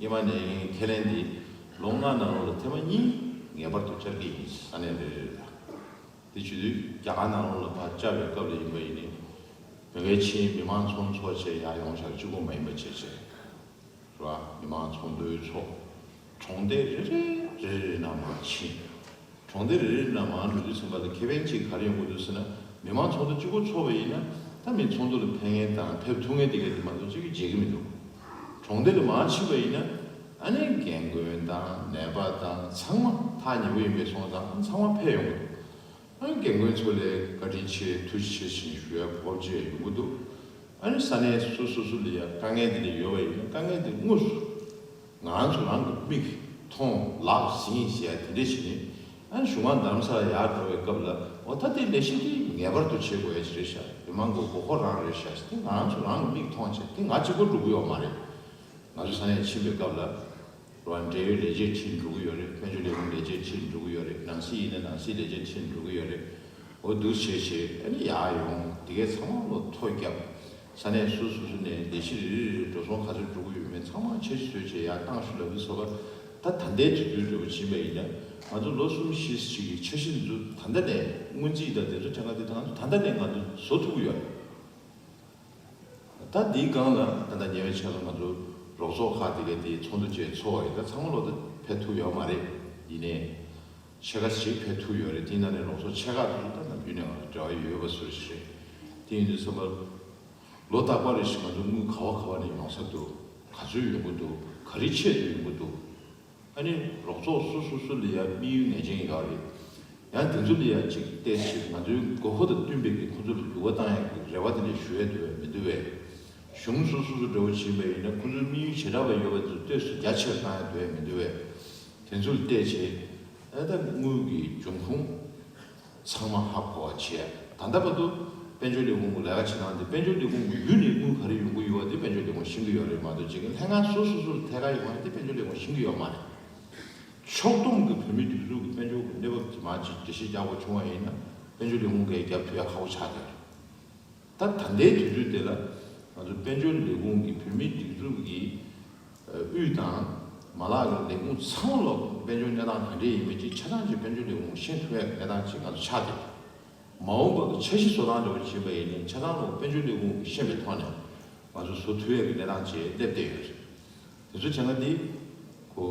ཡོད། སྔོན་མ་ནས་ངས་ཁས་ལེན་འདི་ལོ་ལྔ་ནང་ལོགས་ལ་ཐེངས་མ་གཉིས་ངེས་པར་དུ་བཅར་གྱི་ཡིན། ས་གནས་རེ་རེ་ལ། དེ་བྱེད་དུས་རྒྱ་གར་ནང་ལོགས་ལ་ཕར་བཅར་བའི་སྐབས་ལ་ཡིན་པ་ཡིན་ནའི། མི་ངའི་ཆེད་མི་མང་ཚོགས་འདུ་ཚོགས་བྱས་ཡར་ཡོང་བཞག་གཅིག་པོ་མ་ཡིན་པ་བྱས་བྱས། རེད་བ། མི་མང་ཚོགས་འདུའི་ཚོགས། གྲོང་སྡེ་རེ་རེ་རེ་རེ་ནང་མར་ཕྱིན། གྲོང་སྡེ་རེ་རེ་ནང་མར་འགྲོ་དུས་ཙམ་པ་ལ་ཁེ་ཕན་ཅིག་ག་རེ་ཡོང་གི་འདུག་ཟེར་ན། མི་མང་ཚོགས་འདུ་གཅིག་པོ་ཚོགས་པ་ཡིན་ན་ད་མི་ཚོགས་འདུ་ལ་ཕེབས་མཁན་དང་ཕེབས་ཐུབ་མཁན་དེ་ག་དེ་མ་གཏོགས་གཅིག་གིས་མཇལ་གྱི་མི་འདུག་གྲོང་སྡེ་ལ་མར་ཕྱིན་པ་ཡིན་ན་ཨ་ནི་རྒན་རྒོན་དང་ནད་པ་དང་ཚང་མ་ཐག་ཉེ་པོ་ཡིན་པའི་སོང་ཙང་ཚང་མ་ཕེབས་ཡོང་གི་འདུག་ཨ་ནི་རྒན་རྒོན་ཚོ་ལ་བཀའ་དྲིན་ཆེ་ཐུགས་རྗེ་ཆེ་ཞེས་ཞུ་ཡ་གོ་སྐབས་ཅིག་ཡང་ཡོང་གི་འདུག་ཨ་ནི་ས་གནས་སོ་སོ་སོ་ལ་ཡ་དཀའ་ངལ་དེ་འདྲ་ཡོད་པ་ཡིན་ན་དཀའ་ངལ་དེ་དངོས་སུ་ང་རང་ཚོ་རང་གི་མིག་མཐོང་ལག་ཟིན་ཟེར་ཡ་དེ་འདྲ་བྱས་ནས། ཨ་ནི་གཞུང་མང་རྡ་རམ་ས་ལ་ཡར་འགྲོ་བའི་སྐབས་ལ་འོ་ད་དེ་ལས་གཞི་དེ་ངེས་པར་དུ་བྱེད་དགོས་ཡ་ཞིག་རེད་ཤག་མི་མང་གི་མགོ་སྐོར་རང་རེད་ཤག་དེ་ང་རང་ཚོ་རང་གི་མིག་མཐོང་བྱས་དེ་ང་གཅིག་པོ་འགྲོ་གི་ཡོད་མ་རེད། ང་ཚོ་ས་གནས་ཕྱིན་པའི་སྐབས་ལ། རང་འབྲེལ་ཡོད་ལས་བྱེད་ཁྲིད་འགྲོ་གི་ཡོད་རེད། དཔལ་འབྱོར་ལས་ཁུངས་ལས་བྱེད་ཁྲིད་འགྲོ་གི་ཡོད་རེད། ནང་སྲིད་ཡིན་ན་ནང་སྲིད་ལས་བྱེད་ཁྲིད་འགྲོ་གི་ཡོད་རེད། འོ་འདུག་བྱས་བྱས་ཨ་ནི་ཡར་ཡོང་། དེ་གས་ཚང་མ་ལོ་ཐོ་བརྒྱབ། ས་གནས་སོ་སོ་སོ་ནས་ལས་གཞི་རེ་རེ་རེ་འགྲོ་སོང་ག་ཚོད་འགྲོ་གི་ཡོད་མེད་ཚང་མ་འཆར་གཞི་བཟོས་བྱས་ཡར་བཏང་ཞུ་ལབ་ཀྱི་ཚོད་པ། ད་ད་ལྟའི་དུས་ཚོད་འདྲ་བོ་ཕྱིན་པ་ཡིན་ན་ང་ཚོ་ལོ་གསུམ་བཞི་ཅིག་གི་འཆར་གཞི་འདི་ཚོ་ད་ལྟ་ནས་སྔོན་རྩིས་དང་དེ་ཚོ་གྲངས་ཀ་དེ་ད་ང་ཚོ་ད་ལྟ་ནས་ང་ཚོ་བཟོ་ཐུབ་ཀྱི་ཡོད་རེད། ད་འདིའི་སྒང་ལ་ད་ལྟ་ཉེ་བའི་ཆར་ལ་ང་ཚོ་རོགས་ཚོགས་ཁག་དེ་གའི་དེའི་ཚོགས་འདུ་བཅས་ཚོགས་པ་ཡིན། ད་ཚང་མ་ལོ་ད་ཕེབས་ཐུབ་ཡོད་མ་རེད། ཡིན་ནའི་ཕྱེད་ཀ་ཞིག་ཕེབས་ཐུབ་ཡོད་རེད། དེའི་ནང་ནས་རོགས་ཚོགས་ཆེ་ཁག་དེ་ཚོ་ད་ནམ་རྒྱུན་ནས་ང་ཚོ་འབྲེལ་བ་ཡོད་པ་ཚོ་ཞིག་རེད། དེ་ཡིན་དུས་ཙམ་པ་ལོ་རྟག་པ་རེ་བཞིན་ང་ཚོ་དངུལ་ག་བ་ག་བ་ནས་ཡོང་ས་འདུག་ག་ཚོད་ཡོང་གི་འདུག་ག་རེ་ཆེད་དུ་ཡོང་གི་འདུག་ཨ་ནི་རོགས་ཚོགས་སོ་སོ་སོ་ལ་ཡ་དམིགས་ཡུལ་ངེས་ཅན་ཡོད་རེད། ཡང་དེ་ཚོ་ལ་ཡ་གཅིག་བལྟས་ཤིག་ང་ཚོའི་དགོས་མཁོ་དང་བསྟུན་པའི་གི་ཁོ་ཚོ་ལ་འགྱུར་བ་བཏང་ཡག་གི་རེ་བ་དེ་འདྲ་ཞུ་ཡ་འདུག་བས་མི་འདུག་བས། གཞུང་སོ་སོ་སོ་འདྲ་བོ་བྱིན་པ་ཡིན་ན་ཁོ་ཚོའི་དམིགས་ཡུལ་བྱེ་བྲག་པ་ཡོད་པ་ཚོ་ལྟོས་སུ་རྒྱ་ཆེར་བཏང་ཡ་འདུག་བས་མི་འདུག་བས། དེ་ཚོ་ལ་བལྟས་བྱས་ཨ་ད་དངུལ་གི་འབྱུང་ཁུངས། ཚང་མ་ཧ་གོ་བ་བྱས། ད་ལྟ་བར་དུ་དཔལ་འབྱོར་ལས་ཁུངས་ཀྱི་ལས་ཀ་བྱེད་སྟངས་དེ་དཔལ་འབྱོར་ལས་ཁུངས་ཀྱི་བརྒྱུད་ནས་དངུལ་ག་རེ་ཡོང་གི་ཡོད་པ་དེ་དཔལ་འབྱོར་ལས་ཁུངས་ཤེས་ཀྱི་ཡོད་རེད་མ་གཏོགས་ཅིག་ལྷན་ཁང་སོ་སོ་སོ་ལ་ཐད་ཀར་ཡོང་བ་དེ་དཔལ་འབྱོར་ལས་ཁུངས་ཤེས་ཀྱི་ཡོད་མ་རེད། ཕྱོགས་བསྡོམས་ཀྱི་བོད་མིའི་སྒྲིག་འཛུགས་ཀྱི་དཔལ་འབྱོར་གྱི་གནས་བབ་དེ་མར་ཅིག་འགྲེལ་བཤད་རྒྱག་དགོས་བྱུང་བ་ཡིན་ན་དཔལ་འབྱོར་ལས་ཁུངས་ཀྱིས་རྒྱབ་ཐུབ་ཡ་ཁག་པོ་ཆགས་བསྡད་ཡོད་རེད། ད་ད་ལྟའི་དུས་ཚོད་དེ་ལ་ང་ཚོ་དཔལ་འབྱོར་ལས་ཁུངས་ཀྱི་བོད་མིའི་སྒྲིག་འཛུགས་ཀྱི་དབུས་དང་མ་ལག་གི་ལས་ཁུངས་ཚང་མ་ལོག་དཔལ་འབྱོར་གནས་སྟངས་ག་འདྲས་ཡིན་མིན་ཅིག་ཆ་ཚང་ཅིག་དཔལ་འབྱོར་ལས་ཁུངས་ཤེས་ཐུབ་ཡག་གི་གནས་སྟངས་ཅིག་ང་ཚོ་ཆགས་བསྡད་ཡོད། མ་འོངས་པ་གི་འཆར་གཞི་བཟོ་སྟངས་འདྲ་བོ་ཅིག་ཡིན་པ་ཡིན་ནའི་ཆ་ཚང་ལོག་དཔལ་འབྱོར་ལས་ཁུངས་ཀྱིས་ཤེས་པའི་ཐོག་ནས་ང་ཚོ་བཟོ་ཐུབ་ཡག་གི་གནས་སྟངས་ཅིག་སླེབས་བསྡད་ཡོད་རེད། དེ་ཚོ་བྱས་ན་འདི་ཁོ་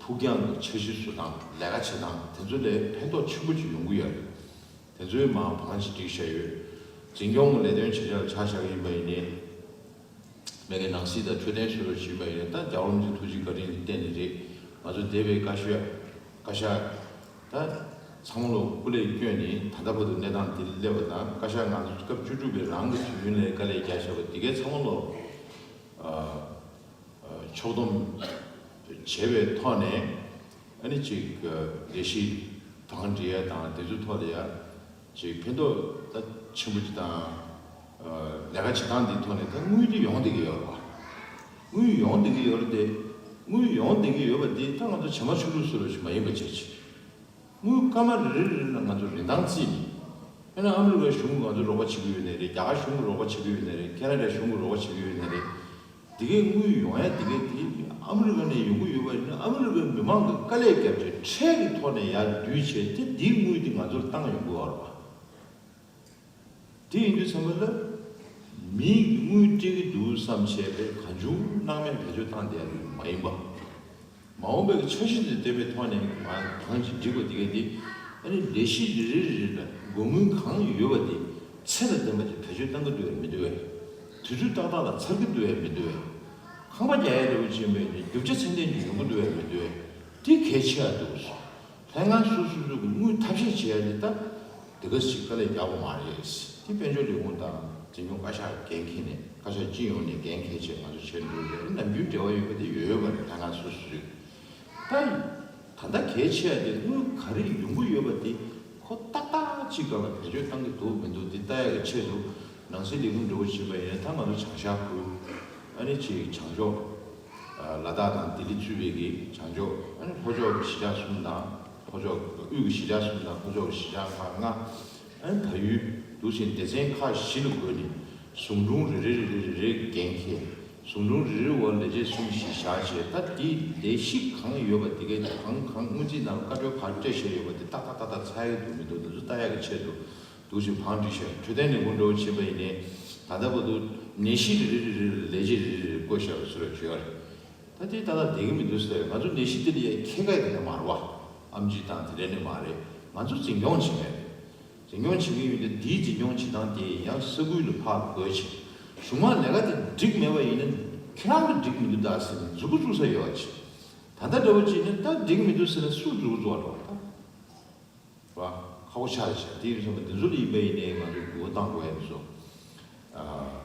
ཕུགས་རྒྱང་གི་འཆར་གཞི་བཟོ་སྟངས་ལས་ཀ་བྱེད་སྟངས་དེ་ཚོ་ལ་ཕན་ཐོགས་ཆེན་པོ་ཅིག་ཡོང་གི་ཡོད་རེད། དེ་ཚོའི་མར་བང་ཅིག་བསྒྲིགས་བཞག་ཡོད། འཛིན་སྐྱོང་གི་ལས་དོན་བྱེད་བྱ་ལ་ཆ་བཞག་གི་ཡིན་པ་ཡིན་ནའི། མི་སྒེར་ནང་སྲིད་དང་འཕྲོད་བསྟེན་སོགས་ལ་ཞུས་པ་ཡིན་ན་ད་རྒྱལ་བ་རིན་པོ་ཆེའི་ཐུགས་རྗེ་བཀའ་དྲིན་གྱི་བརྟེན་ནས་རེད། ང་ཚོ་འདས་པའི་བཀའ་ཤོག་བཀའ་ཤག་ད་ཚང་མ་ལོ་སྐུ་ལས་བསྐྱོན་ནས་ད་ལྟ་བར་དུ་གནས་སྟངས་འདི་སླེབས་པ་དང་བཀའ་ཤག་ང་ཚོ་སྐབས་བཅུ་དྲུག་པའི་རང་གི་དུས་ཡུན་ལ་དཀའ་ལས་རྒྱག་བཞག་པ་འདི་གའི་ཚང་མ་ལོ། ཕྱོགས་བསྡོམས་བྱས་པའི་ཐོག་ནས་ཨ་ནི་ཅིག་ལས་གཞི་དང་འབྲེལ་ཡ་དང་དེ་ཚོའི་ཐོག་ལ་ཡ་ཅིག་ཕན་ཐོགས་ད་ཆེན་པོ་ཅིག་དང་ལས་ཀ་བྱེད་སྟངས་འདིའི་ཐོག་ནས་ད་དངུལ་འདི་ཡོང་བསྡད་ཀྱི་ཡོད་རེད་བ། དངུལ་ཡོང་བསྡད་ཀྱི་ཡོད་རེད་དེ། དངུལ་ཡོང་བསྡད་ཀྱི་ཡོད་པ་འདི་ད་ང་ཚོ་བྱེ་མ་ཆུང་ཆུང་བཟོ་འདྲ་ཞིག་མ་ཡིན་པ་བྱས་ཅིག་དངུལ་སྐར་མ་རེ་རེ་རེ་ལ་ང་ཚོ་རིན་ཐང་བརྩིས་ནས། དཔེར་ན་ཨ་མི་རི་ཀའི་གཞུང་གིས་ང་ཚོ་རོགས་པ་བྱེད་ཀྱི་ཡོད་ནའི་རེད། རྒྱ་གར་གཞུང་གིས་རོགས་པ་བྱེད་ཀྱི་ཡོད་ནའི་རེད། ཁེ་ན་ཌའི་གཞུང་གིས་རོགས་པ་བྱེད་ཀྱི་ཡོད་ནའི་རེད། དེ་གའི་དངུལ་ཡོང་ཡ་དེ་གའི་དེ་ཨ་མི་རི་ཀ་ནས་ཡོང་གི་ཡོད་པ་ཡིན་ན་ཨ་མི་རི་ཀའི་མི་མང་གིས་དཀའ་ལས་བརྒྱབ་བྱས་ཁྲལ་གྱི་ཐོག་ནས་ཡར་བསྡུས་བྱས་དེ་དེའི་དངུལ་དེ་ང་ཚོར་བཏང་ཡོང་གི་ཡོད་རེད་བ། དེ་ཡིན་དུས་ཙམ་པ་ལ། མིས་དངུལ་སྤྲད་ཀྱི་འདུག་བསམ་བྱས་པའི་གང་བྱུང་སྣང་མེད་བེད་སྤྱོད་བཏང་བསྡད་ཡ་མ་ཡིན་པ། མ་འོངས་པའི་འཆར་གཞི་དེ་བལྟས་པའི་ཐོག་ནས་ང་གང་ཅིག་འགྲིག་པ་དེ་ག་དེ། ཨ་ནི་ལས་གཞི་རེ་རེ་རེ་རེ་ལ་དགོས་དངུལ་གང་ཡོད་པ་དེ་ཚད་དང་ལྡན་པ་ཅིག་བེད་སྤྱོད་བཏང་གི་འདུག་བས་མི་འདུག་བས། དུས་ཚོད་ཏག་ཏག་ལ་ཚར་གི་འདུག་བས་མི་འདུག་བས། ཁང་པ་རྒྱག་ཡ་འདྲ་བོ་ཅིག་ཡིན་པ་ཡིན་ན་རྒྱུ་ཆ་ཚད་ལྡན་ཅིག་ཡོང་གི་འདུག་བས་མི་འདུག་བས། དེ་གལ་ཆེ་བ་འདུག་ཟེར། ལྷན་ཁང་སོ་སོ་སོ་གི་དངུལ་ཐབས་ཤེས་བྱེད་ཡ་དེ་ད་དེ་ག་ཞིག་དཀའ་ལས་རྒྱག་དགོས་མ་རེད། དེ་དཔལ་འབྱོར་ལས་ཁུངས་དང་འཛིན་སྐྱོང་བཀའ་ཤག་འགན་འཁྱེར་ནས་བཀའ་ཤག་སྤྱི་ཡོངས་ནས་འགན་འཁྱེར་བྱས་ང་ཚོ་བྱས་འགྲོ་རེད། ནམ་རྒྱུན་འབྲེལ་བ་ཡོད་པ་དེ་ཡོད་ཡོད་པ་རེད། ལྷན་ཁང་སོ་སོ་སོའི་ད་ད་ལྟ་གལ་ཆེ་བ་དེ་དངུལ་ག་རེ་ཡོང་གི་ཡོད་པ་དེ་ཁོ་ཏག་ཏག་ཅིག་སྒང་ལ་བེད་སྤྱོད་བཏང་གི་འདུག་མི་འདུག་དེ་ལྟ་ཡ་གི་ཆེད་དུ་ནང་སྲིད་ལས་ཁུངས་འདྲ་བོ་བྱེད་པ་ཡིན་ན་ད་ང་ཚོ་བྱང་ཤར་ཁུལ་ཨ་ནི་ཅིག་བྱང་ཕྱོགས། ལ་དྭགས་དང་ལྡི་ལི་གཙོས་པའི་གི་བྱང་ཕྱོགས། ཨ་ནི་ལྷོ་ཕྱོགས་གཞིས་ཆགས་གསུམ་དང་། ལྷོ་ཕྱོགས་དབུས་ཀྱི་གཞིས་ཆགས་གསུམ་དང་། ལྷོ་ཕྱོགས་གཞིས་ཆགས་ཁག་ལྔ། ཨ་ནི་བལ་ཡུལ་འདུག་ཟིན་སྡེ་ཚན་ཁག་བཞི་ལ་བགོས་ནས་ཟུང་དྲུང་རེ་རེ་རེ་རེ་རེ་འགན་འཁྱེར། ཟུང་དྲུང་རེ་རེའི་འོག་ལས་བྱེད་གསུམ་བཞི་བཞག་བྱས། ད་དེའི་ལས་གཞི་གང་ཡོད་པ་དེ་གའི་གང་གང་སྔོན་རྩིས་ནང་བཀའ་འཁྲོལ་ག་སྤྲད་བཞག་ཡོད་པ་དེ་ཏག་ཏག་ཏག་ཏག་ཚར་གི་འདུག་མི་འདུག་དེ་ཚོ་ལྟ་ཡག་གི་ཆེད་དུ་འདུག་ཟིན་བང་བསྒྲིགས་བཞག་འཕྲོད་བསྟེན་ལས་ཁུངས་འདྲ་བོ་ཕྱིན་པ་ཡིན་ནའི་ད་ལྟ་བར་དུ་ནད་གཞི་རེ་རེ་རེ་རེ་ལས་བྱེད་རེ་རེ་རེ་བསྐོས་བཞག་པ་ཚོ་ལ་བརྗོད་ཡ་རེད། ད་དེ་ཏག་ཏག་བསྡད་ཀྱི་མི་འདུག་ཟེར། ང་ཚོ་ནད་གཞི་དེ་ལ་ཡ་མཁས་པ་དེ་འདྲ་མ་རེད་བ། ཨེམ་ཆི་དང་དེ་འདྲ་ནི་མ་རེད། ང་ཚོ་འཛིན་སྐྱོང་བྱེད་མཁན་རེད། འཛིན་སྐྱོང་བྱེད་ཀྱི་ཡོད་དུས་དེའི་འཛིན་སྐྱོང་བྱེད་སྟངས་དེ་ཡང་ས་ཁུལ་ལ་ཕར་བགོས་བྱས། གཞུག་མ་ལས་ཀ་དེ་འགྲིག་མེད་པ་ཡིན་ན་ཁྱེད་རང་ལ་འགྲིག་མི་འདུག་ད་ཟེར་ནས་མཛུབ་གུ་བཙུགས་ས་ཡོད་བ་བྱེད། ད་ལྟ་འདྲ་བོ་བྱས་ནས་ད་འགྲིག་མི་འདུག་ཟེར་ན་སུ་མཛུབ་གུ་བཙུགས་པ་འགྲོ་ད། བ། ཁག་པོ་ཆགས་རེད་ཤག་དེ་ཡིན་ཙང་འདི་ཚོ་ལ་ཡིན་པ་ཡིན་ནའི་ང་ཚོས་འགྱུར་བ་གཏང་དགོས་ཡ་འདི་ཚོ། ཨ།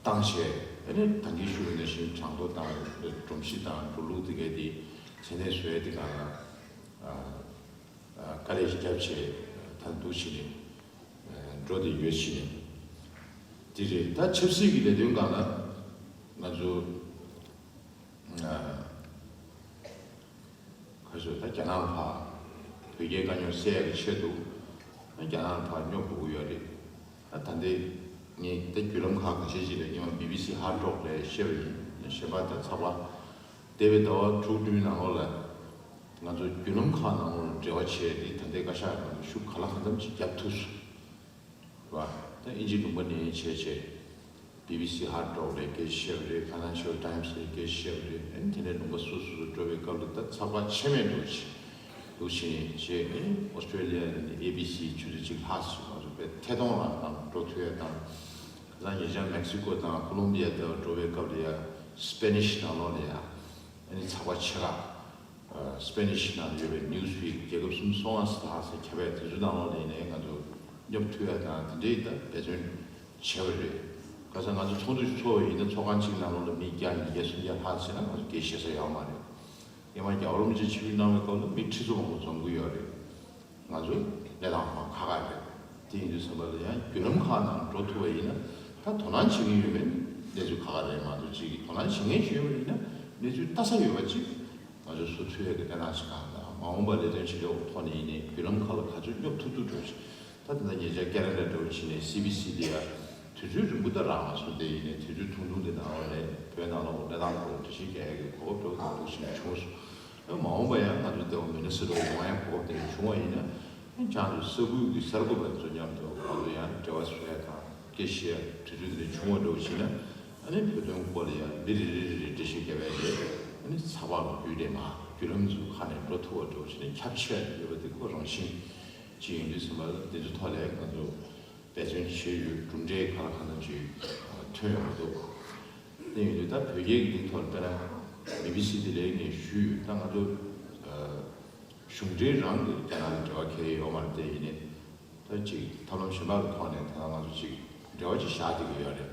བཏང་བྱས། ཨ་ནི་ད་གིན་ཞུ་བ་ནང་བཞིན་གྲངས་ཐོ་དང་། སྒྲོམ་གཞི་དང་འགྲོ་ལུགས་དེ་གའི་དེ་མཚན་གནས་བཟོ་ཡ་དེ་ག་ལ། ཨ། ཨ། དཀའ་ལས་ཤིག་བརྒྱབ་བྱས། ད་འདུག་བྱས་ནས། ཨ། འགྲོ་དེ་ཡོད་བྱས་ནས། དེ་རེད། ད་ཆབ་སྲིད་ཀྱི་ལས་དོན་སྒང་ལ་ང་ཚོ། ཨ། ཁ་ཤས་ད་རྒྱ་ནག་ཕར་བོད་རྒྱའི་དཀའ་རྙོག་སེལ་ཡག་གི་ཆེད་དུ་ཨ་རྒྱ་ནག་ཕར་སྙོབ་དགོས་ཀྱི་ཡོད་རེད། ཨ་ད་ལྟའི་ངས་ད་བརྒྱུད་ལམ་ཁག་ཁ་ཤས་ཅིག་ལ་སྔོན་མ་བི་བི་སི་ཧར་ཌོག་ལ་བཤད་པ་ཡིན། གཞན་པ་ད་ཚགས་པར་འདས་པའི་ཟླ་བ་དྲུག་བདུན་ནང་ལོགས་ལ་ང་ཚོ་བརྒྱུད་ལམ་ཁག་ནང་ལོགས་ལ་འབྲེལ་བ་བྱས་ཏེ་ད་ལྟའི་བཀའ་ཤག་ནང་ལ་ཤུགས་ག་ལ་གང་འཚམ་ཅིག་བརྒྱབ་ཐུབ་སོང་། བ། ད་ཨིན་ཇིའི་ལུང་པ་ནས་བྱས་བྱས། བི་བི་སི་ཧར་ཌོག་ལ་སྐད་ཆ་བཤད་པ་རེད། ཕའི་ནན་ཤལ་ཊའིམ་སི་ལ་སྐད་ཆ་བཤད་པ་རེད། ཨ་ནི་དེ་འདྲའི་ལུང་པ་སོ་སོ་སོ་འགྲོ་བའི་སྐབས་ལ་ད་ཚགས་པར་ཆད་མེད་འགྲོ་བྱས། འདུག་བྱས་ནས་བྱས། ཨ་ནི་ཨོ་སི་ཀྲེ་ལི་ཡ་ནས་ཨེ་བི་སི་ཆུ་ཚོད་གཅིག་ལྷག་ཙམ་ང་ཚོ་དཔེ་ཐད་གཏོང་རང་དང་འགྲོ་ཐུབ་ཡ་དང་། ཁ་སང་ཉེ་ཆར་མེག་སི་ཀོ་དང་ཀོ་ལོམ་བི་ཡ་དེ་བ་འགྲོ་བའི་སྐབས་ལ་ཡ་སི་པེ་ནིཤ་ནང་ལོགས་ལ་ཡ། ཨ་ནི་ཚགས་པར་ཆེ་ཁག་ཨ། སི་པེ་ནིཤ་ནང་ཡོད་པའི་ནིའུ་སི་ཝིག་རྒྱལ་ཁབ་སུམ་ཅུ་སོ་ལྔ་ཙམ་ལྷག་ཙམ་ཁྱབ་པའི་དེ་ཚོའི་ནང་ལོགས་ལ་ཡིན་ནའི་ང་ཚོ་སྙོབ་ཐུབ་ཡ་དང་དེ་འདྲའི་ད་འབད་བརྩོན་བྱས་པ་རེད། ཁ་སང་ང་ཚོ་ཚོགས་འདུ་ཞིག་ཚོགས་པ་ཡིན་ན་ཚོགས་ཁང་གཅིག་ནང་ལོགས་ལ་མི་བརྒྱ་ཉིས་བརྒྱ་སུམ་བརྒྱ་ལྷག་ཙམ་ན་ང་ཚོ་སྐད་བཤད་ས་ཡོད་མ་རེད། སྔོན་མ་རྒྱལ་བ་རིན་པོ་ཆེ་ཆིབས་བསྒྱུར་གནང་བའི་སྐབས་ལ་མི་ཁྲི་ཚོ་མང་པོ་འཛོམས་ཀྱི་ཡོད་རེད། ང་ཚོ་གནས་སྟངས་ཧ་ཁག་ཁག་རེད། དེ་ཡིན་དུས་ཙམ་པ་ལ་ཡང་བརྒྱུད་ལམ་ཁག་ནང་འགྲོ་ཐུབ་པ་ཡིན་ན་ད་དོ་སྣང་བྱེད་ཀྱི་ཡོད་མེད་གནས་ཚུལ་ཁག་ཁག་རེད་མ་གཏོགས། ཅིག་གིས་དོ་སྣང་བྱེད་མཁན་ཅིག་ཡོད་པ་ཡིན་ན་གནས་ཚུལ་ལྟ་ས་ཡོད་པ་ཅིག་ང་ཚོ་བཟོ་ཐུབ་ཡག་གི་གནས་སྟངས་ཤིག་གང་དང་། མ་འོངས་པ་ལས་དོན་བྱེད་ཕྱོགས་ཐོག་ནས་ཡིན་ནའི་བརྒྱུད་ལམ་ཁག་ལ་ག་ཚོད་སྙོབ་ཐུབ་ཐུབ་འགྲོ་ཞིག་ད་ད་ལྟ་ཉེ་ཆར་ཁེ་ན་ཌ་འགྲོ་བཞིན་ནས་སི་བི་སི་དེ་ཡ་དུས་ཚོད་རིང་པོ་ད་རག་མ་སོང་། དེ་ཡིན་ནའི་དུས་ཚོད་ཐུང་ཐུང་དེ་ནང་ལོགས་ནས་བོད་ནང་ལོགས་གནས་སྟངས་སྐོར་འགྲེལ་བཤད་རྒྱག་ཡག་གི་གོ་སྐབས་འདྲ་བོ་དང་འདུག་བཞིན་བྱུང་སོང་། ཨ་མ་འོངས་པ་ཡང་ང་ཚོ་ལྟ་བུ་མི་ནི་སི་ཊ་ཡོང་ཡ་གོ་བ་དེ་འདྲ་བྱུང་བ་ཡིན་ན། ཨ་ཅང་དུ་ས་ཁུལ་གྱི་གསར་འགོད་པ་ཚོ་མཉམ་དུ་ང་ཚོ་ཡང་འབྲེལ་བ་བཟོ་ཡ་དང་སྐད་ཆ་བཤད་ཡ་དུས་ཚོད་དེ་འདྲ་བྱུང་བ་འདྲ་བོ་ཞིག་ན། ཨ་ནི་བོད་དོན་སྐོར་ལ་ཡང་མི་རེ་རེ་རེ་རེ་འགྲེལ་བཤད་རྒྱབ་ཡ་རེད། ཨ་ནི་ཚགས་པར་ལ་བརྒྱུད་དེ་མ་བརྒྱུད་ལམ་ཚོའི་ཁ་ནས་འགྲོ་ཐུབ་པ་འདྲ་བོ་ཞིག་ནས་ཁྱབ་ཆེ་བ་ཡོད་པ་དེ་ཁོ་རང་བཞིན་ཅིག་ཡིན་དུས་ཙམ་པ་ལ་དེ་ཚོ་ཐོག་ལ་ང་ཚོ་འབད་བརྩོན་བྱས་ཡོད། གྲུབ་འབྲས་ག་ལ་གང་འཚམ་ཅིག་ཐོན་ཡོང་གི་འདུག་དེ་ཡིན་དུས་ད་བོད་རྒྱའི་འདི་ཐོག་ལ་དཔེར་ན་བི་བི་སི་དེ་ལས་ངས་ཞུས་ཡོད། ད་ང་ཚོ་ཨ་གཞུང་འབྲེལ་རང་གི་རྒྱ་ནག་ལ་འབྲེལ་བ་གང་ཡང་ཡོད་མ་རེད། དེ་ཡིན་ནའི་ད་ཅིག་ཐབས་ལམ་གཞན་པ་གི་ཐོག་ནས་ད་ང་ཚོ་ཅིག་འབྲེལ་བ་ཅིག་བཞག་བསྡད་ཀྱི་ཡོད་རེད།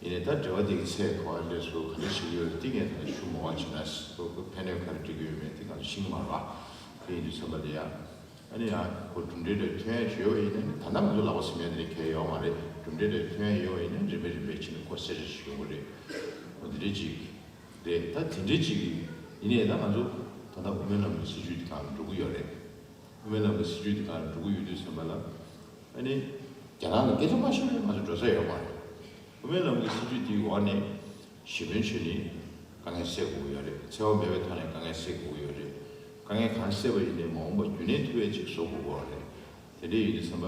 ཡིན་ནའི་ད་འབྲེལ་བ་དེ་གི་ཚད་ག་པར་སླེབས་སོང་། ག་འདྲ་བྱེད་ཀྱི་ཡོད་རེད། དེ་ངས་ད་ལྟ་ཞུ་མ་དགོས་བྱས་ན་ཁོ་ཁོ་ཕན་གནོད་ག་རེ་འགྲིག་གི་ཡོད་མེད་དེ་ང་ཚོ་ཤེས་ཀྱི་མ་རེད་པ། དེ་ཡིན་དུས་ཙམ་པ་ལ་ཡ། ཨ་ནི་ཡང་ཁོ་གྲུབ་འབྲས་འདྲ་ཐོན་ཡ་ཅིག་ཡོད་པ་ཡིན་ན་ནི་ད་ལྟ་ང་ཚོ་ལག་པ་ཟིན་ཡ་དེ་འདྲ་གང་ཡང་ཡོད་མ་རེད། གྲུབ་འབྲས་འདྲ་ཐོན་ཡ་ཡོད་པ་ཡིན་ན་རིམ་པས་རིམ་པས་བྱས་ནས་ཁོ་གསལ་བཤད་ཞིག་ཡོང་གི་རེད། ཁོ་འདི་འདྲ་ཅིག་རེད། ད་དེ་འདྲ་ཅིག་ཡིན་ནའི་ད་ང་ཚོ་ད་ལྟ་དབུ་མའི་ལམ་གྱི་སྲིད་བྱུས་དེ་སྒང་ལ་འགྲོ་གི་ཡོད་རེད། དབུ་མའི་ལམ་གྱི་སྲིད་བྱུས་དེ་སྒང་ལ་འགྲོ་གི་ཡོད་དུས་ཙམ་པ་ལ། ཨ་ནི་རྒྱ་ནག་ལ་སྐད་ཆ་མ་བཤད་ན་ང་ཚོ་འགྲོ་ས་ཡོད་མ་རེད། དབུ་མའི་ལམ་གྱི་སྲིད་བྱུས་དེའི་འོག་ནས་གཞིས་དཔོན་བྱས་ནས་དཀའ་ངལ་སེལ་དགོས་ཀྱི་ཡོད་རེད། འཚེ་བ་མེད་པའི་ཐོག་ནས་དཀའ་ངལ་སེལ་དགོས་ཀྱི་ཡོད་རེད། དཀའ་ངལ་གང་སེལ་བ་ཡིན་ནའི་མ་འོངས་པ་རྒྱུན་གནས་ཐུབ་ཡ་ཅིག་བཟོ་དགོས་ཀྱི་ཡོད་རེད། དེ་འདྲ་ཡིན་དུས་ཙམ་པ།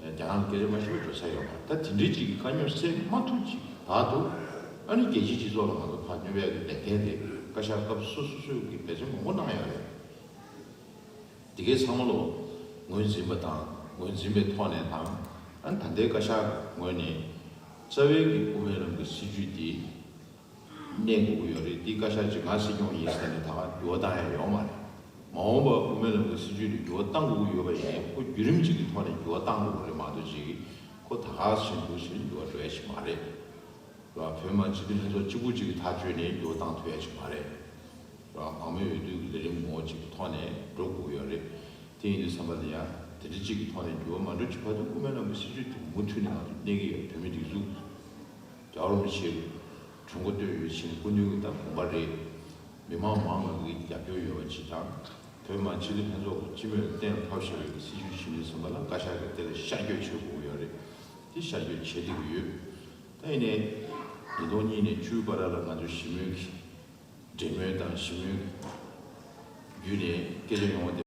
རྒྱ་ནག་ལ་སྐད་ཆ་མ་བཤད་པར་འགྲོ་ས་ཡོད་མ་རེད། ད་དེ་འདྲའི་ཅིག་གི་དཀའ་རྙོག་སེལ་མ་ཐུབ་ཅིག་བར་དུ། ཨ་ནི་རྒྱལ་སྤྱིའི་སྤྱི་ཚོགས་ལ་ང་ཚོ་ཕར་སྙོབ་ཡ་གི་ལས་འགན་དེ་བཀའ་ཤག་སྐབས་སོ་སོ་སོས་ཀྱི་འབད་བརྩོན་མང་པོ་གནང་ཡོད་རེད། དེ་གའི་ཚང་མ་ལོ་ངོས་འཛིན་པ་དང་ངོས་འཛིན་པའི་ཐོག་ནས་དང་། ཨ་ནི་ད་ལྟའི་བཀའ་ཤག་ངོས་ནས་རྩ་བའི་གི་དབུ་མའི་ལམ་གྱི་སྲིད་བྱུས་འདི་གནས་དགོས་ཀྱི་ཡོད་རེད། འདི་བཀའ་ཤག་ཅིག་ང་སྲིད་སྐྱོང་ཡིན་ཟེར་ནས་ད་ག་འགྱུར་བ་བཏང་ཡ་ཡོད་མ་རེད། མ་འོངས་པ་དབུ་མའི་ལམ་གྱི་སྲིད་བྱུས་འདི་འགྱུར་བ་བཏང་དགོས་ཀྱི་ཡོད་པ་ཡིན་ཁོ་བརྒྱུད་རིམ་ཅིག་གི་ཐོག་ནས་འགྱུར་བ་བཏང་དགོས་ཀྱི་རེད་མ་གཏོགས་ཅིག་ཁོ་ད་ག་བཞིན་འདུག་ཟེར་འགྱུར་བ་འགྲོ་ཡ་ཞིག་མ་རེད། ར། བོད་མི་སྤྱི་འཐུས་ལྷན་ཚོགས་གཅིག་པུ་གཅིག་གིས་ཐག་གཅོད་ནས་འགྱུར་བ་བཏང་ཐུབ་ཡ་ཞིག་མ་རེད། ར། འོས་མི་འོས་བསྡུ་གི་ལས་རིམ་ངོ་བོ་གཅིག་གི་ཐོག་ནས་འགྲོ་དགོས་ཡོད་རེད། དེ་ཡིན་དུས་ཙམ་པ་ལ་ཡང་དེ་འདྲ་གཅིག་གི་ཐོག་ནས་འགྱུར་བ་མ་འགྲོ་ཅིག་བར་དུ་དབུ་མའི་ལམ་གྱི་སྲིད་བྱུས་དེ་མུ་མཐུད་ནས་ང་ཚོ་གནས་ཀྱི་ཡོད། བོད་མི་སྒྲིག་འཛུགས་རྒྱལ་བ་རིན་པོ་ཆེའི་ གྲོས་འགོ་བཏོན་ཡོད་ཕྱིན་སྐུ་མདུན་གྱི་ད་དགོངས་པ་རེད། མི་མང་མང་བ་གི་རྒྱབ་སྐྱོར་ཡོད་པ་ཅིག་དང་། བོད་མི་མང་སྤྱི་འཐུས་ལྷན་ཚོགས་ཀྱི་སྤྱི་མོས་གཏན་ལ་ཕབ་བཞག་པའི་སྲིད་བྱུས་ཇི་མིན་ཟིན་པ་ལ་བཀའ་ཤག་གིས་དེ་ལ་ཤར་བསྐྱོད་བྱེད་དགོས་ཀྱི་ཡོད་རེད། དེ་ཤར་བསྐྱོད་བྱེད་བསྡད་ཀྱི་ཡོད། ད་ཡིན་ནའི་ཉིས་སྟོང་གཉིས་ནས་བཅུའི་བར་ལ་ང་ཚོ་ཞི་མོལ་གྱི་འབྲེལ་མོལ་དང་ཞི་མོལ་བརྒྱུད་ནས་སྐད་ཆ་ཡོང་བ་